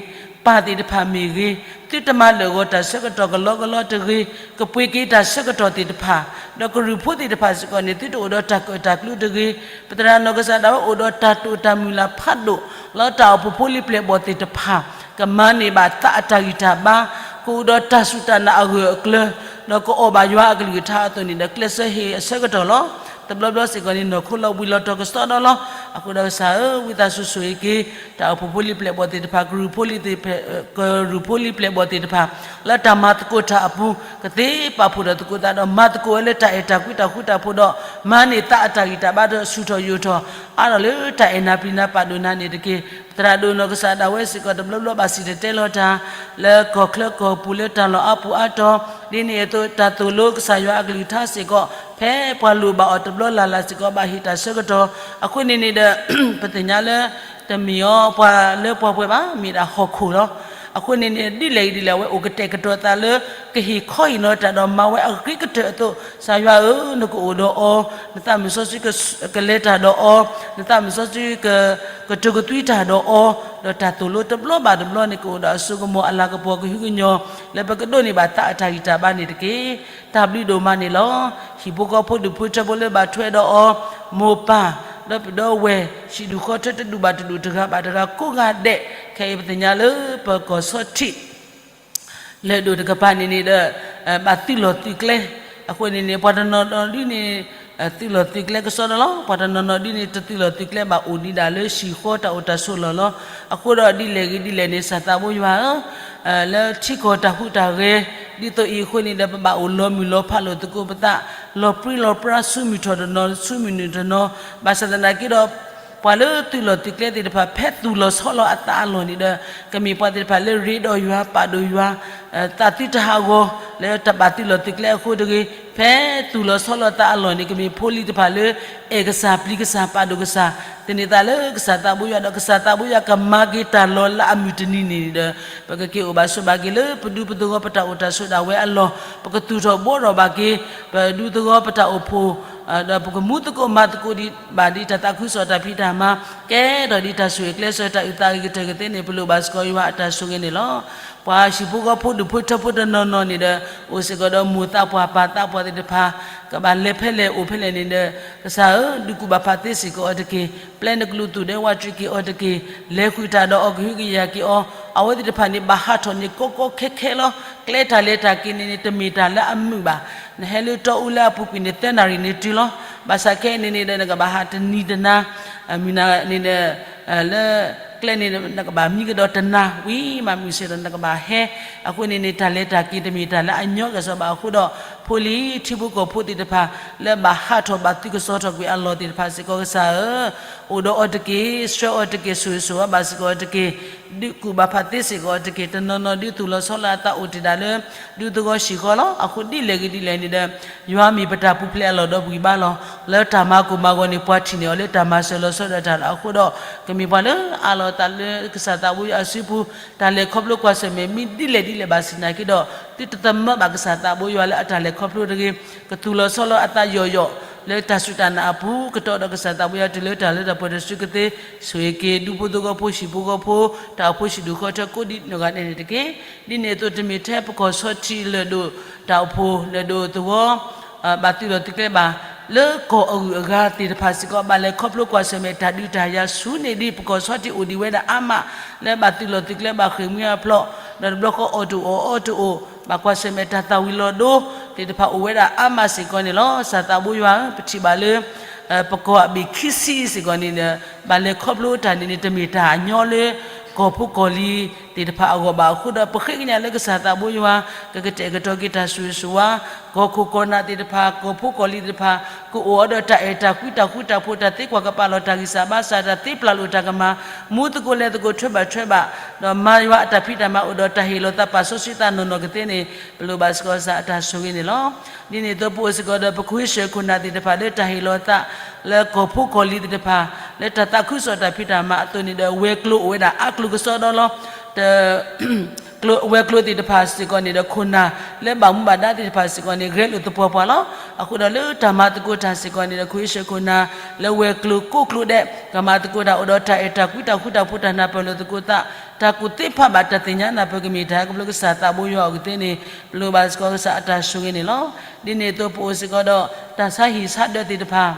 ပၢ်သ့ၣ်တဖၣ်မ့ၢ်ဂ့ၤ, သုတမၤလၢာ်ဂီၤတၢ်ဆၢကတီၢ်ကလီကလီတဂ့ၤ, ကပှ့ၤက့ၤတၢ်ဆၢကတီၢ်သ့ၣ်တဖၣ်, ဒီးကရူၢ်ဖိသ့ၣ်တဖၣ်စ့ၢ်ကီးန့ၣ် သုတအိၣ်ဒီးတၢ်ကၢၣ်တၢ်ကျူတဂ့ၤ, ပသရၣ်နီၢ်ကစၢ်ဒၣ်ဝဲအိၣ်ဒီးတၢ်တိာ်တၢ်မုၢ်လၢ်ဖးဒိၣ် လၢတၢ်အိၣ်ဖှိၣ်ဖိလံၤပျဲၢ်ဘီၣ်သ့ၣ်တဖၣ် ကမၤန့ၢ်ဘၣ်သးအတၢ်ဂံၢ်တၢ်ဘါ, ကအိၣ်ဒီးတၢ်စူၢ်တၢ်နာ်အဂၢၢ်အကျၢၤ, ဒီးကအီၣ်ဘၣ်ယွၤအကလုၢ်ကထါအသိးန့ၣ်ဒီး ကျဲးစၢးဟ့ၣ်အဆၢကတီၢ်လီၤ. တဘျီဘျီစ့ၢ်ကီးန့ၣ် နီၢ်ခိလီၤဘှံးလီၤတီၤကစီဒီလီၤ. အဃိဒီးကစၢ်ဧၢ, ဝံသးစူၤဆိၣ်ဂ့ၤက့ၤ တၢ်အိၣ်ဖှိၣ်ဖိလံၤပျဲၢ်ဘီၣ်သ့ၣ်တဖၣ်, ကရူၢ်ဖိလံၤသ့ၣ်, ကရူၢ်ဖိလံၤပျဲၢ်ဘီၣ်သ့ၣ်တဖၣ် လၢတၢ်မၤသကိးတၢ်အပူၤ ကသ့ပာ်ဖှိၣ်ဒီးသကိးသးဒီး မၤသကိးဝဲလၢတၢ်အဲၣ်တၢ်ကွံတၢ်ဃူတၢ်ဖိးဒီး မၤန့ၢ်သးအတၢ်ဂံၢ်တၢ်ဘါဒီးဆူၣ်ထီၣ်ယိာ်ထီၣ် အါထီၣ်လၢတၢ်အဲၣ်နၤပျံၤနၤပာ်ဒိၣ်နၤန့ၣ်တက့ၢ်. ပသရၣ်ဒိၣ်နီၢ်ကစၢ်ဒၣ်ဝဲစ့ၢ်ကီး တဘျီဘျီဘၣ်စံၣ်တဲၤတဲလီၤတၢ် လၢကီၢ်ချၢကီၢ်ပူၤလၢတၢ်လီၢ်အါပူၤအါတီၤ, ဒ်န့ၣ်အသိးတၢ်သိၣ်လိကစၢ်ယွၤအကလုၢ်ကထါစ့ၢ်ကီး ဖဲပှၤလိၣ်ဘၣ်အီၤတဘျီလၢ်လၢ်စ့ၢ်ကီး ဘၣ်ဟ့ၣ်တၢ်ဆၢကတီၢ်. အဃိန့ၣ်န့ၣ်ဒီး ပသ့ၣ်ညါလၢ တမ့ၢ်အီၤပှၤလၢပှၤပှဲၤဘၣ်, မ့ၢ်ဒၣ်ဟီၣ်ခိၣ်လီၤ. အဃိန့ၣ်န့ၣ် ဒ်လဲၣ်ဂ့ၤဒ်လဲၣ် အဝဲအိၣ်ကတဲာ်ကတီၤသးလၢ ကဟ့ၣ်ခီဟ့ၣ်နီၤတၢ်ဒီးမၤဝဲအဂ့ၤကတၢၢ်အသိး, ကစၢ်ယွၤဧၢ, နကအိၣ်ဒီးအီၤ, နသးမုၣ်စီဆှံကလဲၤတၢ်ဒီးအီၤ, နသးမုၣ်စီဆှံက ကတိၤကသွံတၢ်ဒီးအီၤ, ဒီးတၢ်သိၣ်လိတဘျီဘၣ်တဘျီန့ၣ် ကအိၣ်ဒီးအစိကမီၤအလၤကပီၤကဟုကညီၤ လၢပကဒိးန့ၢ်ဘၣ်သးအတၢ်ဂံၢ်တၢ်ဘါန့ၣ်တက့ၢ်. တၢ်ဘျုးဒိၣ်မးန့ၣ်လီၤ. ဟံၣ်ဖိဃီဖိဒူၣ်ဖိထၢဖိလၢဘၣ်ထွဲဒီးအီၤ, မိၢ်ပၢ်, ဒီပုၢ်ဒီဝဲၢ်, ဟံၣ်ဒူၣ်ဃီထၢတဒူၣ်ဘၣ်တဒူၣ် တဂၤဘၣ်တဂၤကိးဂၤဒဲး, ခဲအံၤပသ့ၣ်ညါလၢပကီၢ်ဆီထံး လၢၢ်ဒိၣ်တကပၤန့ၣ်န့ၣ်ဒီး ဘၣ်သုးလီၢ်သုးကျဲ, အဃိန့ၣ်န့ၣ် ပှၤတနီၤနီၤဒ်န့ၣ် သုးလီၢ်သုးကျဲကစီဒီလီၤ. ပှၤတနီၤနီၤဒ်န့ၣ် တသုးလီၢ်သုးကျဲဘၣ်အိၣ်ဒံးဒၣ်လၢဟံၣ်ဃီတၢ်အိၣ်တၢ်ဆိးလီၢ်လီၤ. အဃိဒီးဒ်လဲၣ်ဂ့ၤဒ်လဲၣ်န့ၣ် ကစၢ်သးဘိယွၤဧၢ, လၢထံကီၢ်တၢ်ဟူးတၢ်ဂဲၤ ဒ်သိးအံၤအဃိန့ၣ်ဒီး ပဘၣ်အိၣ်လီၤမုၢ်လီၤဖးလိာ်သကိးပသး, လီၤပြံလီၤပြါဆူမုၢ်ထီၣ်တနီၤ ဆူမုၢ်နုာ်တနီၤ, ဘၣ်ဆၣ်သနာ်က့ဒီး ပှၤလၢသုးလီၢ်သုးကျဲသ့ၣ်တဖၣ် ဖဲသူၣ်လီၤဆီလီၤအသးအလီၢ်န့ၣ်ဒီး ကမ့ၢ်ပှၤသ့ၣ်တဖၣ်လၢရ့ဒီးယွၤပာ်ဒိၣ်ယွၤ သးသုတဟးဂီၤ လၢတၢ်ဘၣ်သုးလီၢ်သုးကျဲအဃိတဂ့ၤ, ဖဲသူၣ်လီၤဆီလီၤသးအလီၢ်န့ၣ် ကမ့ၢ်ဖိလံၤတဖၣ်လၢ အဲၣ်ကစၢ်ပျံၤကစၢ်ပာ်ဒိၣ်ကစၢ် သန့ၤသးလၢကစၢ်သးဘိယွၤဒီး ကစၢ်သးဘိယွၤကမၤက့ၤတၢ်လီၤလးအမုၢ်တနံၤန့ၣ်ဒီး ပကက့ၤအိၣ်ဘၣ်ဆိးဘၣ်က့ၤလၢပဒူပသဝီပတၢ်အိၣ်တၢ်ဆိးဒၣ်ဝဲအလီၢ်, ပကသူၣ်ထီၣ်ဘှီထီၣ်ဘၣ်က့ၤ ပဒူသဝီပတၢ်အိၣ်ဖှိၣ် ဒီးပကမူသကိးမၤသကိးဒံးဘၣ်ဒ်တၢ်သးခုကစီၣ်တၢ်ဖံးတၢ်မၤ ကဲထီၣ်ဒ်တၢ်ဆိၣ်ဂ့ၤကျဲးစၢးတၢ်အုၣ်သးအုၣ်ကတၢၢ်ကသ့န့ၣ် ပလိၣ်ဘၣ်စ့ၢ်ကီးယွၤအတၢ်ဆိၣ်ဂ့ၤန့ၣ်လီၤ. ပှၤဟံၣ်ဖိဃီဖိဒူၣ်ဖိထၢဖိတနီၤနီၤန့ၣ်ဒီး အိၣ်စ့ၢ်ကီးဒီးမိၢ်သးပှၢ်ပၢ်သးပှၢ်သ့ၣ်တဖၣ် ကဘၣ်လဲၤဖဲလဲၣ်အိၣ်ဖဲလဲၣ်န့ၣ်ဒီး ကစၢ်ဧၢ ဒုးကူၣ်ဘၣ်ဖးသ့စ့ၢ်ကီးအီၤတက့ၢ်. ပျဲနကလုာ်သူၣ်ဒဲဝးတြံးက့ၤအီၤတက့ၢ်. လဲၤဃုာ်တၢ်ဒီးအီၤကဟုကယာ်က့ၤအီၤ အဝဲသ့ၣ်တဖၣ်န့ၣ် ဘၣ်ဟးထီၣ်န့ၣ်ကီကီခဲခဲလီၤ. ကျဲတၢ်လဲၤတၢ်က့ၤန့ၣ်န့ၣ် တမ့ၢ်တၢ်လၢအမုာ်ဘၣ်. နဟဲလၢတီအူလၢအပူၤကွံာ်န့ၣ် သၢနၣ်ရံၣ်န့ၣ်တုၤလီၤ. ဘၣ်ဆၣ်ခဲအံၤန့ၣ်န့ၣ်ဒီး နကဘၣ်ဟးတနံၤတနၤ မုၢ်နၤန့ၣ်ဒီး လၢကျဲန့ၣ် နကဘၣ်မံကဒီးတနၤ ဝံၤမးမုၢ်ဆ့ၣ်ဒီး နကဘၣ်ဟဲ. အဃိန့ၣ်န့ၣ် တၢ်လဲၤတၢ်က့ၤတမ့ၢ်တၢ်လၢအညီကစီၣ်ဘၣ်အဃိဒီး ဖိလံၤထံဖိကီၢ်ဖိသ့ၣ်တဖၣ် လၢဘၣ်ဟးထီၣ်ဘၣ်သုးကစီၣ်ထီၣ်ကွံာ်အလီၢ်သ့ၣ်တဖၣ်စ့ၢ်ကီး ကစၢ်ဧၢ အိၣ်ဒီးအီၤတက့ၢ်. ဆှၢအီၤတက့ၢ်. ဆိၣ်ဂ့ၤဆိၣ်ဝါဘၣ်စ့ၢ်ကီးအီၤတက့ၢ်. ဒုးကူၣ်ဘၣ်ဖးသ့စ့ၢ်ကီးအီၤတက့ၢ်. တနီၤနီၤဒုးသူၣ်လီၤဆီလီၤအသးအိၣ်တ့ၢ်ဒၣ်လၢ ဒူသဝီဟံၣ်ဃီလီၤ. အဃိဒ်လဲၣ်ဂ့ၤဒ်လဲၣ်န့ၣ်ဒီး ယွၤမ့ၢ်ပတၢ်ပူၤဖျဲးအလီၢ်ဒီးပဂံၢ်ဘါလီၤ. လၢတၢ်မၤကိၢ်မၤဂီၤန့ၣ် ပှၤထံၣ်န့ၢ်အီၤလၢတၢ်မၤစၢၤလီၤဆီဒၣ်တၢ်လီၤ. အဃိဒီး ကမ့ၢ်ပှၤလၢအအးလီၤအသးလၢကစၢ်သးဘိယွၤအစုပူၤ တၢ်လဲၤခီဖျိကွၢ်ဆၢၣ်မဲာ်မ့ၢ်ဒ်လဲၣ်ဒ်လဲၣ်ဘၣ်ဆၣ်သနာ်က့ဒီး သုတသမၢဘၣ်ကစၢ်သးဘိယွၤလၢအတၢ်လဲၤခီဖျိတဂ့ၤ. ကသူၣ်လီၤဆီလီၤအသးယိာ်ယိာ် လၢတၢ်စူၢ်တၢ်နာ်အပူၤ ကတီၢ်ဒီးကစၢ်သးဘိယွၤတုၤလၢတၢ်လၢတၢ်ပှဲၤတစုကသ့ ဆိၣ်ဂ့ၤက့ၤ ဒူဖိသဝီဖိ ဟံၣ်ဖိဃီဖိ တၢ်အိၣ်ဖှိၣ်ဟံၣ်ဒူၣ်ဃီထၢကိးဒံးနီၢ်ဂၤဒဲးန့ၣ်တက့ၢ်. ဒ်န့ၣ်အသိးတမ့ၢ်ထဲပကီၢ်ဆီထံးလၢၢ်ဒိၣ်တၢ်အိၣ်ဖှိၣ်လၢၢ်ဒိၣ်သဝီ ဘၣ်သုးလီၢ်သုးကျဲဘၣ် လၢကီၢ်အဂုၤအဂၤသ့ၣ်တဖၣ်စ့ၢ်ကီး ဘၣ်လဲၤခီဖျိကွၢ်ဆၢၣ်မဲာ်တၢ်ဒုးတၢ်ယၤဆူန့ၣ်ဒ် ပကီၢ်ဆီထံးအိၣ်ဒံးဝဲဒၣ်အါမး လၢဘၣ်သုးလီၢ်သုးကျဲဘၣ်ဃ့ၢ်မှံဟးဖျိး ဒီးတဘျီဃီအီၣ်တအိၣ်အီတအိၣ် ဘၣ်ကွၢ်ဆၢၣ်မဲာ်တၢ်သၣ်ဝံၤလီၤဒိသ့ၣ်တဖၣ်အိၣ်ဝဲဒၣ်အါမးစ့ၢ်ကီးန့ၣ်လီၤ. ကစၢ်သးဘိယွၤဧၢ ပထံၣ်ဘၣ်လၢ ပကီၢ်အဘ့ၣ်ခံဆံစ့ၢ်ကီးန့ၣ်ဒီး ဘၣ်လဲၤခီဖျိတၢ်န့ၣ်န့ၣ် တမ့ၢ်တၢ်အညီလၢ ကီၢ်ဖိကီၢ်လံၤသ့ၣ်တဖၣ်အဂီၢ်ဘၣ်အဃိဒီး ပဃ့ကညးလၢကစၢ်သးဘိယွၤ ကကတဲာ်ကတီၤက့ၤတၢ်ဆိၣ်ဂ့ၤဆိၣ်ဝါ ကီၢ်ခိၣ်ကီၢ်နၢ်သ့ၣ်တဖၣ် ကီၢ်ဖိကီၢ်လံၤသ့ၣ်တဖၣ် ကအိၣ်အီၤဒီးတၢ်အဲၣ်တၢ်ကွံတၢ်ဃူတၢ်ဖိး တၢ်သ့ကွၢ်ကပာ်လီၤတၢ်ဂံၢ်စၢ်ဘါစၢ် တၢ်သ့ပျၢ်လိာ်တၢ်ကမၣ် မူသကိးလဲၤသကိးထွဲဘၣ်ထွဲဘၣ် ဒီးမၤယွၤအတၢ်ဖံးတၢ်မၤအိၣ်ဒီးတၢ်ဟ့ၣ်လီၤသးပာ်စီဆှံသးနီၢ်နီၢ်ကသ့န့ၣ် ပလိၣ်ဘၣ်စ့ၢ်ကီးကစၢ်အတၢ်ဆိၣ်ဂ့ၤန့ၣ်လီၤ. ဒ်န့ၣ်အသိးပအိၣ်စ့ၢ်ကီးဒီး ပခွ့ဆၢၣ်ခိၣ်နၢ်သ့ၣ်တဖၣ်လၢတၢ်ဟ့ၣ်လီၤသး လၢကီၢ်ဖိကီၢ်လံၤသ့ၣ်တဖၣ် လၢတၢ်သးခုကစီၣ်တၢ်ဖံးတၢ်မၤအသိးန့ၣ်ဒီး ဝဲၤကျိၤအိၣ်ဝဲဒၣ်အါကျိၤကစီဒီလီၤ. တ ဝဲၤကျိၤသ့ၣ်တဖၣ်စ့ၢ်ကီးန့ၣ်ဒီး ခိၣ်နၢ်လၢဘၣ်မူဘၣ်ဒါသ့ၣ်တဖၣ်စ့ၢ်ကီးန့ၣ် ဂဲၤလိာ်သပှၢ်ပှၢ်လီၤ. အဃိဒီးလၢတၢ်မၤသကိးတၢ်စ့ၢ်ကီးန့ၣ်ဒီး ခိၣ်ဟ့ၣ်ဆၢခိၣ်နၢ်လၢဝဲၤကျိၤကိးကျိၤဒဲး ကမၤသကိးတၢ်အိၣ်ဒီးတၢ်အဲၣ်တၢ်ကွံ တၢ်ဃူတၢ်ဖိး တၢ်နၢ်ပၢၢ်လိာ်သကိးသး တၢ်ကူၣ်သ့ဖးဘၣ်တၢ်သ့ၣ်ညါနၢ်ပၢၢ်ကမ့ၢ်တၢ် ခီဖျိကစၢ်သးဘိယွၤအအိၣ်ကသ့န့ၣ် ပလိၣ်ဘၣ်စ့ၢ်ကီးကစၢ်အတၢ်ဆိၣ်ဂ့ၤန့ၣ်လီၤ. ဒ်န့ၣ်အသိးပအိၣ်စ့ၢ်ကီးဒီး တၢ်ဆါဟံၣ်ဆါဒၢးသ့ၣ်တဖၣ်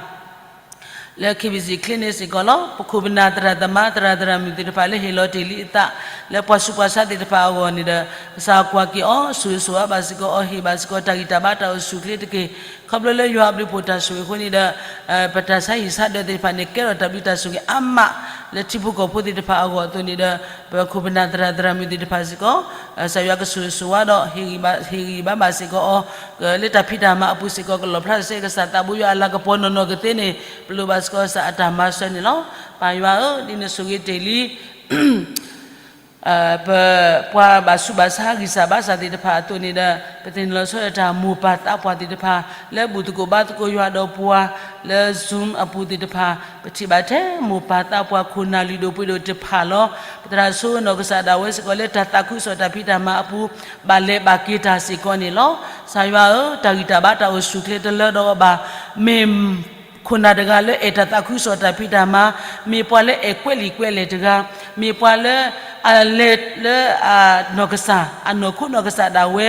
လၢ KBC ချ့န့ၣ်စ့ၢ်ကီးလီၤ. ပခိၣ်ပနၢ်သရၣ်သမါ သရၣ်သရၣ်မုၣ်သ့ၣ်တဖၣ်လၢဟ့ၣ်လီၤတ့ၢ်လံအသး လၢပှၤဆူးပှၤဆါသ့ၣ်တဖၣ်အဂီၢ်န့ၣ်ဒီး ကစၢ်ကွၢ်က့ၤအီၤ ဆိၣ်ဂ့ၤဆိၣ်ဝါဘၣ်စ့ၢ်ကီးအီၤ ဟ့ၣ်ဘၣ်စ့ၢ်ကီးတၢ်ဂံၢ်တၢ်ဘါတၢ်အိၣ်ဆူၣ်အိၣ်ချ့တက့ၢ်. ခီဖျိလၢယွၤအဘျုးအဖှိၣ်တၢ်ဆိၣ်ဂ့ၤအဃိန့ၣ်ဒီး ပတၢ်ဆါဟံၣ်ဆါဒၢးသ့ၣ်တဖၣ်န့ၣ် ကဲထီၣ်တၢ်ဘျုးတၢ်ဆိၣ်ဂ့ၤအါမး လၢထံဖိကီၢ်ဖိသ့ၣ်တဖၣ်အဂီၢ်အသိးန့ၣ်ဒီး ပခိၣ်ပနၢ်သရၣ်သရၣ်မုၣ်သ့ၣ်တဖၣ်စ့ၢ်ကီး ကစၢ်ယွၤကဆိၣ်ဂ့ၤဆိၣ်ဝါဒီး ဟ့ၣ်ဂံၢ်ဘါဘၣ်စ့ၢ်ကီးအီၤ လၢတၢ်ဖံးတၢ်မၤအပူၤစ့ၢ်ကီး ကလီၣ်ဖျါစ့ၢ်ကီးကစၢ်သးဘိယွၤအလၤကပီၤနီၢ်နီၢ်ကသ့န့ၣ် ပလိၣ်ဘၣ်စ့ၢ်ကီးကစၢ်အတၢ်မၤစၢၤန့ၣ်လီၤ. ပၢ်ယွၤဧၢ, ဒ်နဆိၣ်ဂ့ၤတ့ၢ်လံ ပ ပှၤဘၣ်ဆူးဘၣ်ဆါဂံၢ်စၢ်ဘါစၢ်သ့ၣ်တဖၣ်အသိးန့ၣ်ဒီး ပသ့ၣ်နီၣ်လီၤဆီဒၣ်တၢ်မိၢ်ပၢ်သးပှၢ်သ့ၣ်တဖၣ် လၢဘူၣ်သကိးဘါသကိးယွၤဒီးပှၤ လၢ Zoom အပူၤသ့ၣ်တဖၣ် ပထံၣ်ဘၣ်ထဲမိၢ်ပၢ်သးပှၢ်ခိၣ်နၢ်လုၢ်ဒိၣ်ပှ့ၤဒိၣ်တဖၣ်လီၤ. ပသရၣ်ဆိနီၢ်ကစၢ်ဒၣ်ဝဲစ့ၢ်ကီးလၢတၢ်သးခုကစီၣ်တၢ်ဖံးတၢ်မၤအပူၤ ဘၣ်လဲၤဘၣ်က့ၤတၢ်စ့ၢ်ကီးန့ၣ်လီၤ. ကစၢ်ယွၤဧၢ, တၢ်ဂံၢ်တၢ်ဘါတၢ်အိၣ်ဆူၣ်အိၣ်ချ့တလၢဒီးအီၤဘၣ်, မ့ၢ် ခိၣ်နၢ်တဂၤလၢအဲၣ်တၢ်သးခုကစီၣ်တၢ်ဖံးတၢ်မၤ, မ့ၢ်ပှၤလၢအဲၣ်ကွဲးလံာ်ကွဲးလဲၢ်တဂၤ, မ့ၢ်ပှၤလၢ အလဲၤလၢအနီၢ်ကစၢ် အနီၢ်ခိနီၢ်ကစၢ်ဒၣ်ဝဲ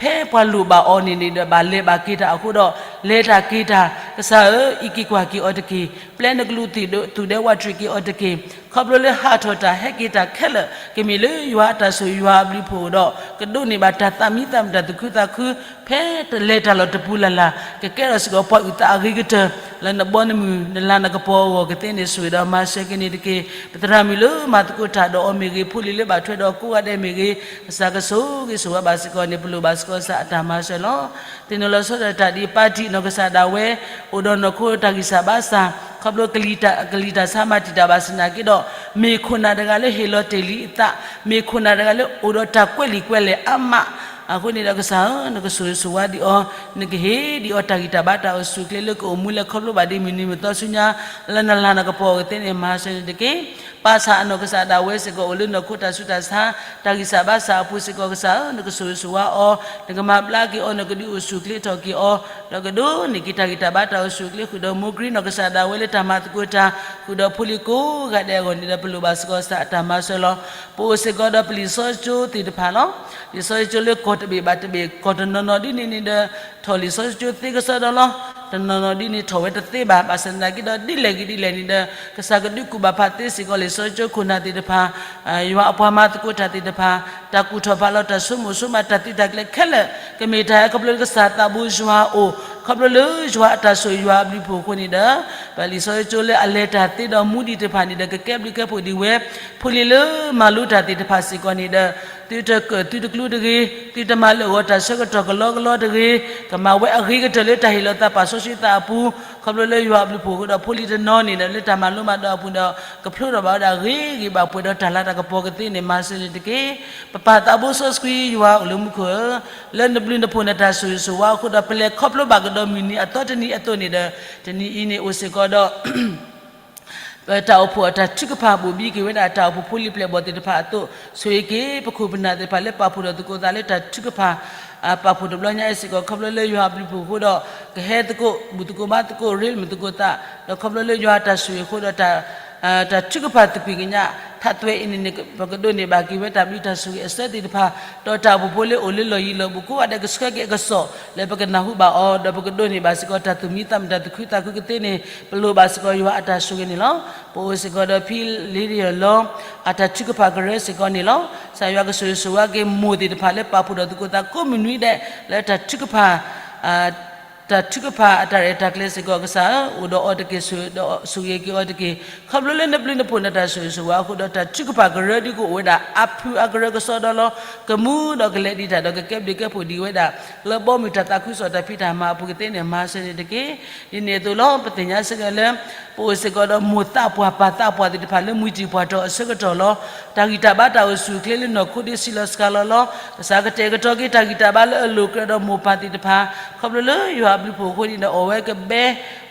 ဖဲပှၤလိၣ်ဘၣ်အီၤန့ၣ်န့ၣ်ဒီး ဘၣ်လဲၤဘၣ်က့ၤတၢ်အဃိဒီး လဲၤတၢ်က့ၤတၢ်, ကစၢ်ဧၢ, အံးက့ၤကွၢ်က့ၤအီၤတက့ၢ်. ပျဲနကလူးသူၣ်ဒဲဝးတရံးက့ၤအီၤတက့ၢ်. ခီဖျိလၢဟးထီၣ်တၢ်ဟဲက့ၤတၢ်ခဲလၢာ် ကမ့ၢ်လၢယွၤအတၢ်ဆိၣ်ဂ့ၤယွၤအဘျုးအဖှိၣ်ဒီး ကဒိးန့ၢ်ဘၣ်တၢ်သးမံသးမုာ်တၢ်သူၣ်ခုသးခု ဖဲတလဲၤတၢ်လီၤတပူၤလၢ်လၢ် ကကဲထီၣ်စ့ၢ်ကီးပှၤအုၣ်သးအဂ့ၤကတၢၢ် လၢနဘီနမုၢ်နလၤနကပီၤအဂီၢ်ကသ့န့ၣ် ဆိၣ်ဂ့ၤဒီးမၤစၢၤက့ၤန့ၣ်တက့ၢ်. ပသရၣ်မုၣ်လၢမၤသကိးတၢ်ဒီးအီၤမ့ၢ်ဂ့ၤ, ဖိလံၤလၢဘၣ်ထွဲဒီးကိးဂၤဒဲးမ့ၢ်ဂ့ၤ, ကစၢ်ကဆိၣ်ဂ့ၤဆိၣ်ဝါဘၣ်စ့ၢ်ကီးန့ၣ် ပလိၣ်ဘၣ်စ့ၢ်ကီးကစၢ်အတၢ်မၤစၢၤလီၤ. သ့ၣ်နီၣ်လီၤဆီဒၣ်တၢ်ဒ်ပၢ်ထံးနီၢ်ကစၢ်ဒၣ်ဝဲ အိၣ်ဒီးနီၢ်ခိတၢ်ဂံၢ်စၢ်ဘါစၢ် ခီဖျိ ကလံၤတၢ်ဆါမၤတံာ်တာ်ဘၣ်ဆၣ်သနာ်က့ဒီး မ့ၢ်ခိၣ်နၢ်တဂၤလၢဟ့ၣ်လီၤတ့ၢ်လံအသး, မ့ၢ်ခိၣ်နၢ်တဂၤလၢအိၣ်ဒီးတၢ်ကွဲးလံာ်ကွဲးလဲၢ်အါမး, အဃိန့ၣ်ဒီးကစၢ်ဧၢ, နကဆိၣ်ဂ့ၤဆိၣ်ဝါဒံးအီၤ, နကဟ့ၣ်ဒံးအီၤတၢ်ဂံၢ်တၢ်ဘါတၢ်အိၣ်ဆူၣ်အိၣ်ချ့လၢကအိၣ်မူလၢခီဖျိဘၣ်ဒ်မုၢ်နံၤမုၢ်သီဆူညါ လၢနလၤနကပီၤအဂီၢ်ကသ့န့ၣ် မၤစၢၤန့ၣ်တက့ၢ်. ပၢ်ဆၣ်အနီၢ်ကစၢ်ဒၣ်ဝဲစ့ၢ်ကီးအိၣ်လၢနီၢ်ခိတၢ်ဆူးတၢ်ဆါ တၢ်ဂံၢ်စၢ်ဘါစၢ်အပူၤစ့ၢ်ကီးကစၢ်ဧၢ, နကဆိၣ်ဂ့ၤဆိၣ်ဝါအီၤ, နကမၤဘျါက့ၤအီၤ, နကဒုးအိၣ်ဆူၣ်အိၣ်ချ့ထီၣ်က့ၤအီၤ, ဒီးကဒိးန့ၢ်က့ၤတၢ်ဂံၢ်တၢ်ဘါတၢ်အိၣ်ဆူၣ်အိၣ်ချ့ဃုာ်ဒီးမိၢ်ကရံနီၢ်ကစၢ်ဒၣ်ဝဲလၢတၢ်မၤသကိးတၢ် ဃုာ်ဒီးဖိလံၤကိးဂၤဒဲးအဂီၢ်န့ၣ်ဒီး ပလိၣ်ဘၣ်စ့ၢ်ကီးကစၢ်အတၢ်မၤစၢၤလီၤ. ပအိၣ်စ့ၢ်ကီးဒီးပလံာ်စီဆှံကၠိသ့ၣ်တဖၣ်လီၤ. လံာ်စီဆှံကၠိလၢကီၢ်တဘ့ၣ်ဘၣ်တဘ့ၣ် ကီၢ်တနီၤနီၤဒ်န့ၣ်န့ၣ်ဒီး ထီၣ်လံာ်စီဆှံကၠိသ့ကစီဒီလီၤ. တနီၤနီၤဒ်န့ၣ်ထီၣ်ဝဲတသ့ဘၣ်, ဘၣ်ဆၣ်သနာ်က့ဒီး ဒ်လဲၣ်ဂ့ၤဒ်လဲၣ်န့ၣ်ဒီး ကစၢ်ကဒုးကူၣ်ဘၣ်ဖးသ့စ့ၢ်ကီးလံာ်စီဆှံကၠိခိၣ်နၢ်သ့ၣ်တဖၣ်, ယွၤအပှၤမၤသကိးတၢ်သ့ၣ်တဖၣ်, တၢ်ကူၣ်ထီၣ်ဖးလီၤတၢ်ဆိကမိၣ်ဆိကမးတၢ်သုးတၢ်ကျဲၤခဲလၢာ် ကမ့ၢ်တၢ်ဟဲခီဖျိလၢကစၢ်သးဘိယွၤအအိၣ်, ခီဖျိလၢယွၤအတၢ်ဆိၣ်ဂ့ၤယွၤအဘျုးအဖှိၣ်အဃိန့ၣ်ဒီး ပလံာ်စီဆှံကၠိလၢအလဲၤတၢ်သ့ဒီးမူဒံးတဖၣ်န့ၣ်ဒီး ကကဲဘျုးကဲဖှိၣ်ဒံးဝဲ ဖိလံၤလၢမၤလိတၢ်သ့ၣ်တဖၣ်စ့ၢ်ကီးန့ၣ်ဒီး သုတကၢၣ်သုတကျူတဂ့ၤ, သုတမၤလၢာ်ဂီၤတၢ်ဆၢကတီၢ်ကလီကလီတဂ့ၤ, ကမၤဝဲအဂ့ၤကတၢၢ်လၢတၢ်ဟ့ၣ်လီၤသးပာ်စီဆှံသးအပူၤ, ခီဖျိလၢယွၤအဘျုးအဖှိၣ်အဃိဒီး ဖိလံၤတနီၤန့ၣ်ဒီး လၢတၢ်မၤလိမၤဒိးအပူၤဒီး ကဖျိထီၣ်ဘၣ်ဝဲဒၣ်ဂ့ၤဂ့ၤဘၣ်ပှဲၤဒီးတၢ်လၤတၢ်ကပီၤကသ့န့ၣ် မၤစၢၤန့ၣ်တက့ၢ်. ပပၢ်သးဘိစီဆှံယွၤအိၣ်လၢမူခိၣ်ဧၢ, လၢနဘျုးနဖှိၣ်နတၢ်ဆိၣ်ဂ့ၤဆိၣ်ဝါအဃိဒီး ပလဲၤခီဖျိဘၣ်ကဒီးမုၢ်နံၤအသီတနံၤအသိးန့ၣ်ဒီး တနံၤအံၤန့ၣ်အိၣ်စ့ၢ်ကီးဒီး ပတၢ်အိၣ်ဖှိၣ်အတၢ်ထုကဖၣ်ဘိၣ်ဘံက့ၤဝဲဒၣ် တၢ်အိၣ်ဖှိၣ်ဖိလံၤပျဲၢ်ဘီၣ်သ့ၣ်တဖၣ်အသိး, ဆိၣ်ဂ့ၤက့ၤ ပခိၣ်ပနၢ်သ့ၣ်တဖၣ်လၢပာ်ဖှိၣ်ဒီးသကိးသးလၢတၢ်ထုကဖၣ် ပာ်ဖှိၣ်တဘျီညါအံၤစ့ၢ်ကီး ခီဖျိလၢယွၤအဘျုးအဖှိၣ်အဃိဒီး ကဟဲသကိး ဘူၣ်သကိးဘါသကိး ရ့လိာ်မုာ်သကိးသး ဒီးခီဖျိလၢယွၤအတၢ်ဆိၣ်ဂ့ၤအဃိဒီး တၢ်ထုကဖၣ်သကွံာ်ကညး ထးသွဲအံၤန့ၣ်န့ၣ် ပကဒိးန့ၢ်ဘၣ်က့ၤဝဲတၢ်ဘျုးတၢ်ဆိၣ်ဂ့ၤအဆၢသ့ၣ်တဖၣ်, ဒီးတၢ်အိၣ်ဖှိၣ်ဖိလၢအိၣ်လၢလီၢ်ယံၤလီၢ်ဘူးကိးဂၤဒဲးကဆှၢက့ၤအကစီၣ် လၢပကနၢ်ဟူဘၣ်အီၤ ဒီးပကဒိးန့ၢ်ဘၣ်စ့ၢ်ကီးတၢ်သူၣ်မံသးမုာ်တၢ်သူၣ်ခုသးခုကသ့န့ၣ် ပလိၣ်ဘၣ်စ့ၢ်ကီးယွၤအတၢ်ဆိၣ်ဂ့ၤန့ၣ်လီၤ. ပအိၣ်စ့ၢ်ကီးဒီးဖံလ့ဒယၢၣ်လီၤ အတၢ်ထုကဖၣ်ကရၢစ့ၢ်ကီးန့ၣ်လီၤ. ကစၢ်ယွၤကဆိၣ်ဂ့ၤဆိၣ်ဝါက့ၤမိၢ်သ့ၣ်တဖၣ်လၢပာ်ဖှိၣ်ဒီးသကိးသးကိးမုၢ်နွံဒဲး လၢတၢ်ထုကဖၣ် တၢ်ထုကဖၣ်အတၢ်ရဲၣ်တၢ်ကျဲၤစ့ၢ်ကီး ကစၢ်ဧၢ, အိၣ်ဒီးအီၤတက့ၢ်, ဆိၣ်ဂ့ၤက့ၤအီၤတက့ၢ်. ခီဖျိလၢနဘျုးနဖှိၣ်နတၢ်ဆိၣ်ဂ့ၤဆိၣ်ဝါအဃိဒီး တၢ်ထုကဖၣ်ကရၢဒ်ကအိၣ်ဝဲဒၣ် အဖုအကရၢကစီဒီလီၤ. ကမူဒီးကလဲၤဒံးတၢ်ဒီးကကဲဘျုးကဲဖှိၣ်ဒံးဝဲဒၣ် လၢဘီမုၢ်တၢ်သးခုကစီၣ်တၢ်ဖံးတၢ်မၤအပူၤကသ့န့ၣ် မၤစၢၤန့ၣ်တက့ၢ်. ဒ်န့ၣ်အသိးလီၤ ပသ့ၣ်ညါစ့ၢ်ကီးလၢ ပအိၣ်စ့ၢ်ကီးဒီးမိၢ်သးပှၢ်ပၢ်သးပှၢ်သ့ၣ်တဖၣ်လၢမှံတံၢ်ပှၢ်တီၤအဆၢကတီၢ်လီၤ. တၢ်ဂံၢ်တၢ်ဘါတၢ်အိၣ်ဆူၣ်အိၣ်ချ့လၢနီၢ်ခိဒ်စံးလီၤစှၤလီၤလီၤ. ကစၢ်ကတဲာ်ကတီၤက့ၤတၢ်ဂံၢ်တၢ်ဘါလၢအလိၤကြၢးဒီးမိၢ်ပၢ်သ့ၣ်တဖၣ် ခီဖျိလၢယွၤအဘျုးအဖှိၣ်အဃိန့ၣ်ဒီး အီၣ်ဝဲကဘဲ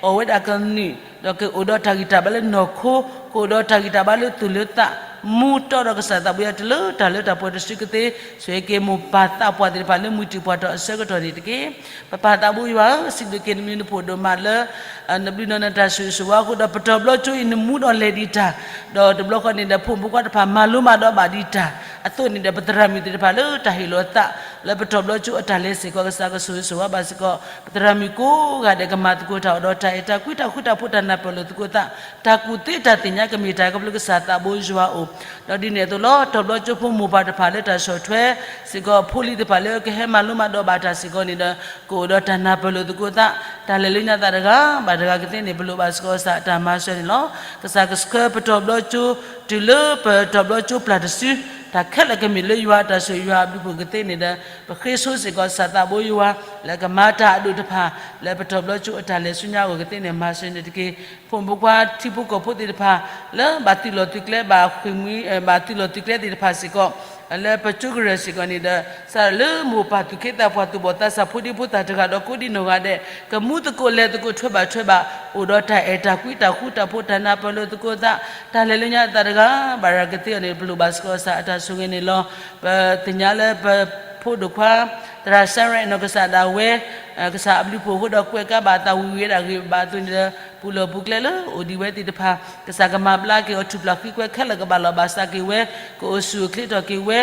အီၣ်ဝဲဒၣ်ကနုာ် ဒီးကအိၣ်ဒီးတၢ်ဂံၢ်တၢ်ဘါလၢနီၢ်ခိ ကအိၣ်ဒီးတၢ်ဂံၢ်တၢ်ဘါလၢသူၣ်လၢသး မူတီဒီးကစၢ်သးဘိယွၤတုၤလၢတၢ်လၢတၢ်ပှဲၤတစုကသ့, ဆိၣ်ဂ့ၤက့ၤမိၢ်ပၢ်သးပှၢ်သ့ၣ်တဖၣ်လၢမုၢ်တံၢ်ပှၢ်ထီၣ်အဆၢကတီၢ်န့ၣ်တက့ၢ်. ပပၢ်သးဘိယွၤဧၢ, စံးဘျုးက့ၤနမံၤနဖိဒိၣ်မးလၢ နဘျုးနီၢ်နတၢ်ဆိၣ်ဂ့ၤဆိၣ်ဝါအဃိဒီး ပတီၢ်ဘျီကၠိအံၤနမူဒီးလဲၤဒံးတၢ်, ဒီးတဘျီဃီန့ၣ်ဒီး ဖိမုၣ်ဖိခွါတဖၣ်မၤလိမၤဒိးဘၣ်ဒံးတၢ်, အသိးန့ၣ်ဒီး ပသရၣ်မုၣ်သ့ၣ်တဖၣ်လၢတၢ်ဟ့ၣ်လီၤသး လၢပတီၢ်ဘျီကၠိအတၢ်လဲၤစ့ၢ်ကီး ကစၢ်ကဆိၣ်ဂ့ၤဆိၣ်ဝါဘၣ်စ့ၢ်ကီး ပသရၣ်မုၣ်ကိးဂၤဒဲး ကမၤသကိးတၢ်အိၣ်ဒီးတၢ်အဲၣ်တၢ်ကွံ တၢ်ဃူတၢ်ဖိး တၢ်နၢ်ပၢၢ်လိာ်သကိးသး တၢ်ကူၣ်သ့တၢ်သ့ၣ်ညါကမ့ၢ်တၢ်ကဖျိကစၢ်သးဘိယွၤအအိၣ်, ဒီးဒ်န့ၣ်အသိးလီၤ. တီၢ်ဘျီကၠိဖိမိၢ်ပၢ်တဖၣ်လၢတၢ်ဆီၣ်ထွဲစ့ၢ်ကီး ဖိလံၤသ့ၣ်တဖၣ်လၢကဟဲမၤလိမၤဒိးဘၣ်တၢ်စ့ၢ်ကီးန့ၣ်ဒီး ကအိၣ်ဒီးတၢ်နၢ်ပၢၢ်လိာ်သကိးသး တၢ်လဲၤလၢညါသးတဂၤဘၣ်တဂၤကသ့န့ၣ် ပလိၣ်ဘၣ်စ့ၢ်ကီးကစၢ်အတၢ်မၤစၢၤန့ၣ်လီၤ. ကစၢ်ကဆှၢပတီၢ်ဘျီကၠိ တုၤလၢပတီၢ်ဘျီကၠိပျၢ်တစု တၢ်ခဲလၢာ်ကမ့ၢ်လၢယွၤအတၢ်ဆိၣ်ဂ့ၤယွၤအဘျုးအဖှိၣ်ကသ့န့ၣ်ဒီး ပဃ့ဆိစ့ၢ်ကီးကစၢ်သးဘိယွၤ လၢကမၤတၢ်အဒိၣ်တဖၣ် လၢပတီၢ်ဘျီကၠိအတၢ်လဲၤဆူညါအဂီၢ်ကသ့န့ၣ် မၤစၢၤန့ၣ်တက့ၢ်. ဖိမုၣ်ဖိခွါထံဖိကီၢ်ဖိသ့ၣ်တဖၣ် လၢဘၣ်သုးလီၢ်သုးကျဲ ဘၣ်ဃ့ၢ်မှံ ဘၣ်သုးလီၢ်သုးကျဲသ့ၣ်တဖၣ်စ့ၢ်ကီး လၢပကၠိကရၢၢ်စ့ၢ်ကီးန့ၣ်ဒီး စးထီၣ်လၢမိၢ်ပၢ်သူၣ်က့သးပှၢ်သူၣ်ဘီၣ်သးစၢ်ဖိဒံဖိသၣ်တဂၤဒီးကိးဒံနီၢ်ဂၤဒဲး ကမူသကိးလဲၤသကိးထွဲဘၣ်ထွဲဘၣ် အိၣ်ဒီးတၢ်အဲၣ်တၢ်ကွံ တၢ်ဃူတၢ်ဖိး တၢ်နၢ်ပၢၢ်လိာ်သကိးသး တၢ်လဲၤလၢညါသးတဂၤဘၣ်တဂၤကသ့အီၤန့ၣ် ပလိၣ်ဘၣ်စ့ၢ်ကီးကစၢ်အတၢ်ဆိၣ်ဂ့ၤန့ၣ်လီၤ. ပသ့ၣ်ညါလၢပဖိဒိၣ်ခွါ သရၣ်စံရဲၣ်နီၢ်ကစၢ်ဒၣ်ဝဲ ကစၢ်အဘျုးအဖှိၣ်အဃိဒီး ကွဲးကါဘၣ်အသးဝံၤဝံၤဒၣ်ဂ့ၤဘၣ်အသိးန့ၣ်ဒီး ပူၤလီၢ်ပူၤကျဲလၢအိၣ်ဒံးဝဲသ့ၣ်တဖၣ် ကစၢ်ကမၤဘျါက့ၤအီၤ ထူၣ်ဖျးဃံကွဲခဲလၢာ်ကဘၣ်လီၤဘၣ်စးက့ၤဝဲ ကအိၣ်ဆူၣ်အိၣ်ချ့ထီၣ်က့ၤဝဲ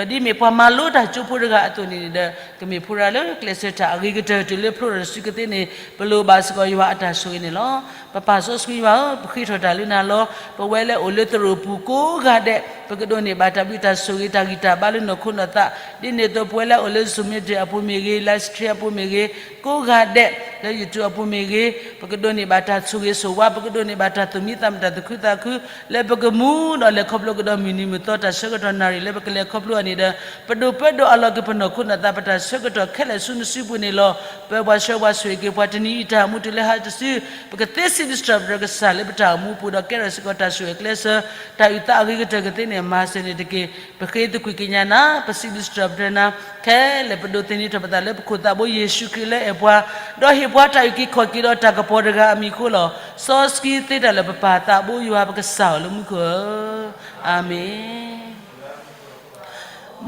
ဒီးဒ်မ့ၢ်ပှၤမၤလိတၢ်ကၠိဖိတဂၤအသိးန့ၣ်ဒီး ကမ့ၢ်ဖိတဂၤလၢကျဲးစၢးတၢ်အဂ့ၤကတၢၢ်တုၤလၢဖျိထီၣ်တစုကသ့န့ၣ် ပလိၣ်ဘၣ်စ့ၢ်ကီးယွၤအတၢ်ဆိၣ်ဂ့ၤန့ၣ်လီၤ. ပပၢ်စီဆှံယွၤဧၢ, ပဃ့ထီၣ်တၢ်လၢနၤလီၤ. ပဝဲလၢအိၣ်လၢသရိာ်ပူၤကိးဂၤဒဲး ပကဒိးန့ၢ်ဘၣ်တၢ်ဘျုးတၢ်ဆိၣ်ဂ့ၤ တၢ်ဂံၢ်တၢ်ဘါလၢနီၢ်ခိနီၢ်သး ဒ်န့ၣ်အသိး ပဝဲလၢအိၣ်လၢ Zoom meeting အပူၤမ့ၢ်ဂ့ၤ, live stream အပူၤမ့ၢ်ဂ့ၤ, ကိးဂၤဒဲး လၢ YouTube အပူၤမ့ၢ်ဂ့ၤ, ပကဒိးန့ၢ်ဘၣ်တၢ်ဆိၣ်ဂ့ၤဆိၣ်ဝါ, ပကဒိးန့ၢ်ဘၣ်တၢ်သူၣ်မံသးမုာ် တၢ်သူၣ်ခုသးခု လၢပကမူဒီးလဲၤခီဖျိကဒီးမုၢ်နံၤမုၢ်သီတၢ်ဆၢကတီၢ်နၣ်ရံၣ်လၢပကလဲၤခီဖျိအီၤန့ၣ်ဒီး ပဒိးပၢဒိးအးလီၤက့ၤပနီၢ်ခိနီၢ်သး ပတၢ်ဆၢကတီၢ်ခဲလၢာ်ဆူနစုပူၤန့ၣ်လီၤ. ပၢပှၤဆှၢပှၤဆိၣ်ဂ့ၤက့ၤပှၤ တနံၤအံၤတၢ်မူတုၤလၢဟါတစု ပကသ့စံးဘျုးစံးထီၣ်ပတြၢၤကစၢ်လၢပတၢ်အိၣ်မူပူၤဒီးကဲထီၣ်စ့ၢ်ကီးတၢ်ဆိၣ်ဂ့ၤကျဲးစၢး တၢ်အုၣ်သးအဂ့ၤကတၢၢ်ကသ့န့ၣ် မၤစၢၤန့ၣ်တက့ၢ်. ပဃ့သကွံာ်ကညးနၤ, ပစံးဘျုးစံးထီၣ်ပတြၢၤနၤ, ခဲလၢာ်ပဒိးသန့ၤထီၣ်ပသးလၢပခိၣ်သးဘိယ့ၣ်ၡူးခရံာ်လၢအဲၣ်ပှၤ, ဒီးဟ့ၣ်ပှၤတၢ်အုၣ်က့ၤခီၣ်က့ၤဒီးတၢ်ကပီၤတဂၤအမံၤအဃိလီၤ. စီဆှံသ့တၢ်လၢပပၢ်သးဘိယွၤပကစၢ်ဧၢ လၢမူခိၣ်ဧၢ, အၤမ့ၣ်.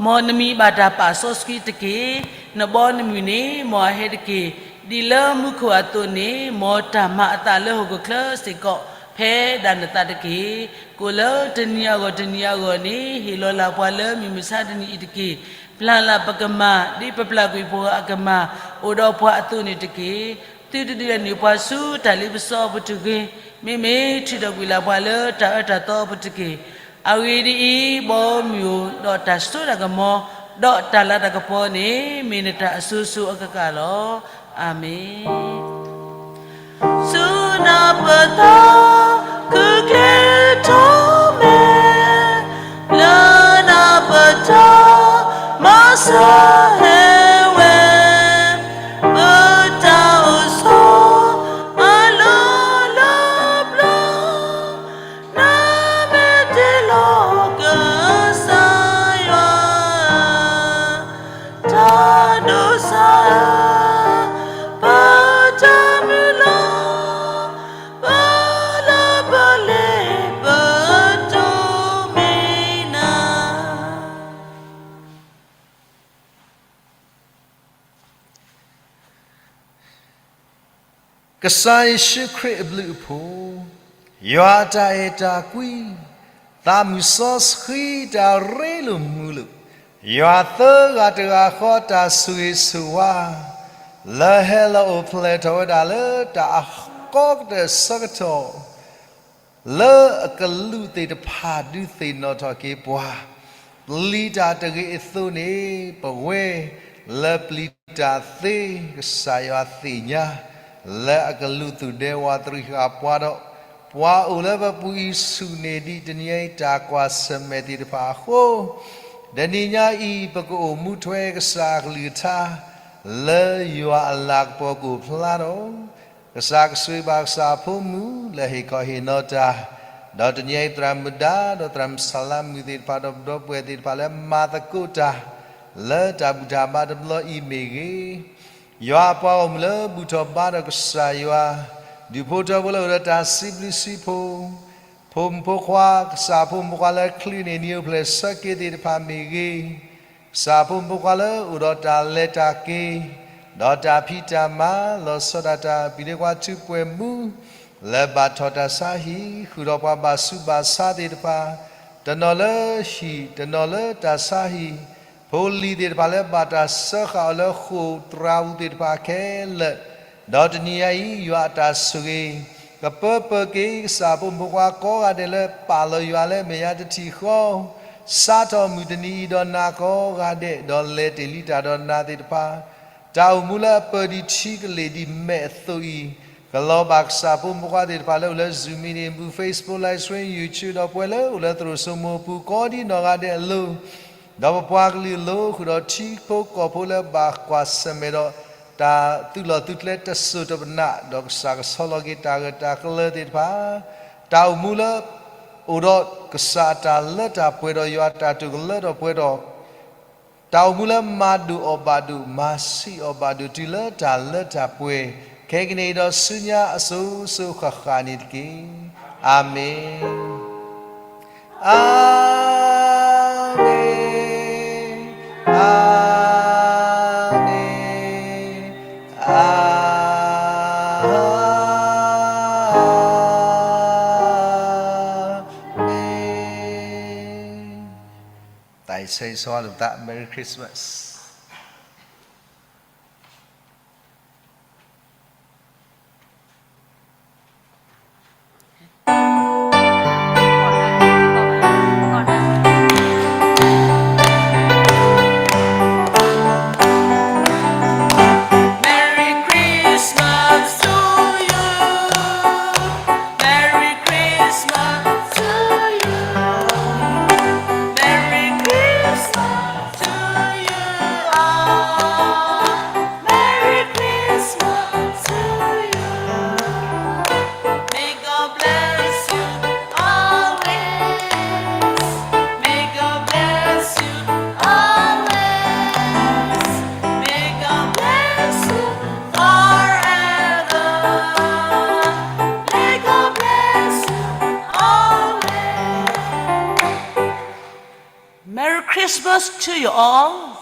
မ်နမံၤဘၣ်တၢ်ပာ်စီဆှံတက့ၢ်. နဘီနမုၢ်န့ၣ် မ်အဟဲတက့ၢ်. ဒ်လၢမူခိၣ်အသိးန့ၣ် မ်တၢ်မၤအသးလၢဟီၣ်ခိၣ်ချၢစ့ၢ်ကီး ဖဲဒၣ်နသးတက့ၢ်. ကိၣ်လၢတနံၤအဂီၢ်တနံၤအဂီၢ်န့ၣ် ဟ့ၣ်လီၤလၢ်ပှၤလၢမုၢ်မဆါတနံၤအံၤတက့ၢ်. ပျၢ်လၢ်ပကမၤ ဒ်ပပျၢ်ကွံာ်ပှၤဂၤအကမၤ အိၣ်ဒီးပှၤအသိးန့ၣ်တက့ၢ်. သုတဒုးလဲၤနုာ်ပှၤဆူတၢ်လ့ပစီအပူၤတဂ့ၤ. မ့မ့ၢ်ထုးထီၣ်ကွံာ်လၢ်ပှၤလၢတၢ်အၢတၢ်သီအပူၤတက့ၢ်. အဂ့ၢ်ဒ်အံၤ, ဘီမုၢ်ဧိၤ, ဒီးတၢ်စိတၢ်ကမီၤ, ဒီးတၢ်လၤတၢ်ကပီၤန့ၣ် မ့ၢ်နတၢ်အစိၤစိၤအဃၣ်ဃၣ်လီၤ. အၤမ့ၣ်. ဆူနၢ်ပၢၢ်သး ခုၣ်ကျဲထီၣ်မဲာ်, လၢနၢ်ပၢၢ်တၢ် မၤစၢၤဟဲဝဲ, ပတၢ်အိၣ်ဆိး အလီၢ်လၢပျၢၤ နမ့ၢ်တ့လီၤကစၢ်ယွၤ, တၢ်ဒိးစၢ်ဧၢ, ပတၢ်မုၢ်လၢ်, ပလၢပလဲၤပတိၢ်မံၤနၤ. ကစၢ်ယ့ၣ်ၡူးခရံာ်အဘျုးအဖှိၣ်, ယွၤအတၢ်အဲၣ်တၢ်ကွံ, သးမုၢ်စီဆှံတၢ်ရ့လိာ်မုာ်လိာ်, ယွၤသၢဂၤတဂၤဃီတၢ်ဆိၣ်ဂ့ၤဆိၣ်ဝါ, လၢဟဲလီၤအိၣ်ဖျဲၣ်ထီၣ်ဝဲဒၣ်လၢတၢ်အကီကတၢၢ်ဆၢကတီၢ် လၢအကလူးသ့ၣ်တဖၣ်ဒုးသ့ၣ်နီၣ်ထီၣ်က့ၤပှၤ, ပျံၤတၢ်တဂ့ၤအသိးန့ၣ် ပဝဲလၢပျံၤတၢ်သ့ ကစၢ်ယွၤသ့ၣ်ညါ, လၢအကလူးသူၣ်ဒဲဝးတရံးဃာ်ပှၤဒီး, ပှၤအိၣ်လၢပပူၤအံၤဆူၣ်န့ၢ်ဒံး တနံၤအံၤတၢ်ကွၢ်ဆၢၣ်မဲာ်သ့ၣ်တဖၣ်အဃိ, တနံၤညါအံၤ ပကအိၣ်မူထွဲကစၢ်အကလုၢ်ကထါ လၢယွၤအလၤကပီၤကအိၣ်ဖျါဒီး ကစၢ်ကဆိၣ်ဂ့ၤဘၣ်ကစၢ်အဖိမုၣ်လၢဟ့ၣ်ခီဟ့ၣ်နီၤတၢ်, ဒီးတနံၤအံၤသရၣ်မုၣ်ဒါ ဒီးသရၣ်မုၣ်ဆၣ်လါမုၣ်သ့ၣ်တဖၣ် ဒီးပဒီပုၢ်ဝဲၢ်သ့ၣ်တဖၣ်လၢမၤသကိးတၢ် လၢတၢ်ဘူၣ်တၢ်ဘါတဘျီအံၤမ့ၢ်ဂ့ၤ, ယွၤအပှၤဂီၢ်မုၢ်လၢဘူၣ်ထီၣ်ဘါထီၣ်ကစၢ်ယွၤ, ဒူၣ်ဖိထၢဖိလၢအိၣ်ဒီးတၢ်စံးဘျုးစံးဖှိၣ် ဖိမုၣ်ဖိခွါ, ကစၢ်ဖိမုၣ်ဖိခွါလၢချံးန့ၢ်နံၣ်အိၣ်ဖျဲၣ်ဆၢက့ၤသ့ၣ်တဖၣ်မ့ၢ်ဂ့ၤ, ကစၢ်ဖိမုၣ်ဖိခွါလၢအိၣ်ဒီးတၢ်လဲၤတၢ်က့ၤ, ဒီးတၢ်ဖံးတၢ်မၤ, လီၤဆီဒၣ်တၢ် ပျံၤလၢကွၢ်ထူးပှဲၤမူ, လၢဘၣ်ထီၣ်တၢ်ဆါဟံၣ်, ဃုာ်ဒီးပှၤဘၣ်ဆူးဘၣ်ဆါသ့ၣ်တဖၣ်, တနီၤလၢဟံၣ်, တနီၤလၢတၢ်ဆါဟံၣ်, ဖိလံၤသ့ၣ်တဖၣ်လၢဘၣ်တၢ်စၢဃာ်အီၤလၢဃိာ်သရၣ်ပူၤသ့ၣ်တဖၣ်ခဲလၢာ်, ဒီးတနံၤညါအံၤ ယွၤအတၢ်ဆိၣ်ဂ့ၤ, ကပၢပၢက့ၤကစၢ်ဖိမုၣ်ဖိခွါကိးဂၤဒဲးလၢပာ်လီၤယွၤလၢမဲာ်ညါတထံၣ်ဃီ, စးထီၣ်မုၢ်တနံၤအံၤဒီးနၤကိးဂၤဒဲး, ဒီးလဲၤတ့ၢ်လံတၢ်ဒီးနၤသ့ၣ်တဖၣ်, တၢ်အိၣ်မူလၢအပၢၢ်ဒံးထံကလ့ၢ်ဒံးမဲာ်အသိးအံၤ, ကလီၤဘၣ်ကစၢ်ဖိမုၣ်ဖိခွါသ့ၣ်တဖၣ်လၢအိၣ်လၢ Zoom meeting ပူၤ Facebook Live Stream YouTube ဒီးပှၤလၢအိၣ်လၢသရိာ်စိမိၤပူၤကိးဒံနီၢ်ဂၤဒဲးအလိၤ, ဒီးပပှၤကလုာ်အလိၤ ဃုာ်ဒီးထံဖိကီၢ်ဖိလၢဘၣ်ကွၢ်ဆၢၣ်မဲာ်ဒီး တၢ်သုးလီၢ်သုးကျဲတစိၢ်တပနၣ် ဒီးကစၢ်ကဆီလီၤက့ၤတၢ်ဂၢၢ်တၢ်ကျၢၤသ့ၣ်တဖၣ်, တၢ်အိၣ်မူလၢ အိၣ်ဒီးကစၢ်အတၢ်လၢတၢ်ပှဲၤဒီးယွၤအတၢ်တိာ်ကလၢထီၣ်ပှဲၤထီၣ်, တၢ်အိၣ်မူလၢမၤဒိၣ်အီၣ်ဘၣ်ဒိၣ် မၤဆံးအီၣ်ဘၣ်ဒိၣ်တုၤလၢတၢ်လၢတၢ်ပှဲၤ, ခဲကနံၣ်အံၤဒီးဆူညါအစိၤစိၤဃၣ်ဃၣ်န့ၣ်တက့ၢ်. အၤမ့ၣ်. အၤမ့ၣ်, အၤမ့ၣ်, အၤမ့ၣ်. တၢ်အံၤဆၢဂ့ၤဆၢဝါလိာ်ပသး, Merry Christmas. Merry Christmas to you all.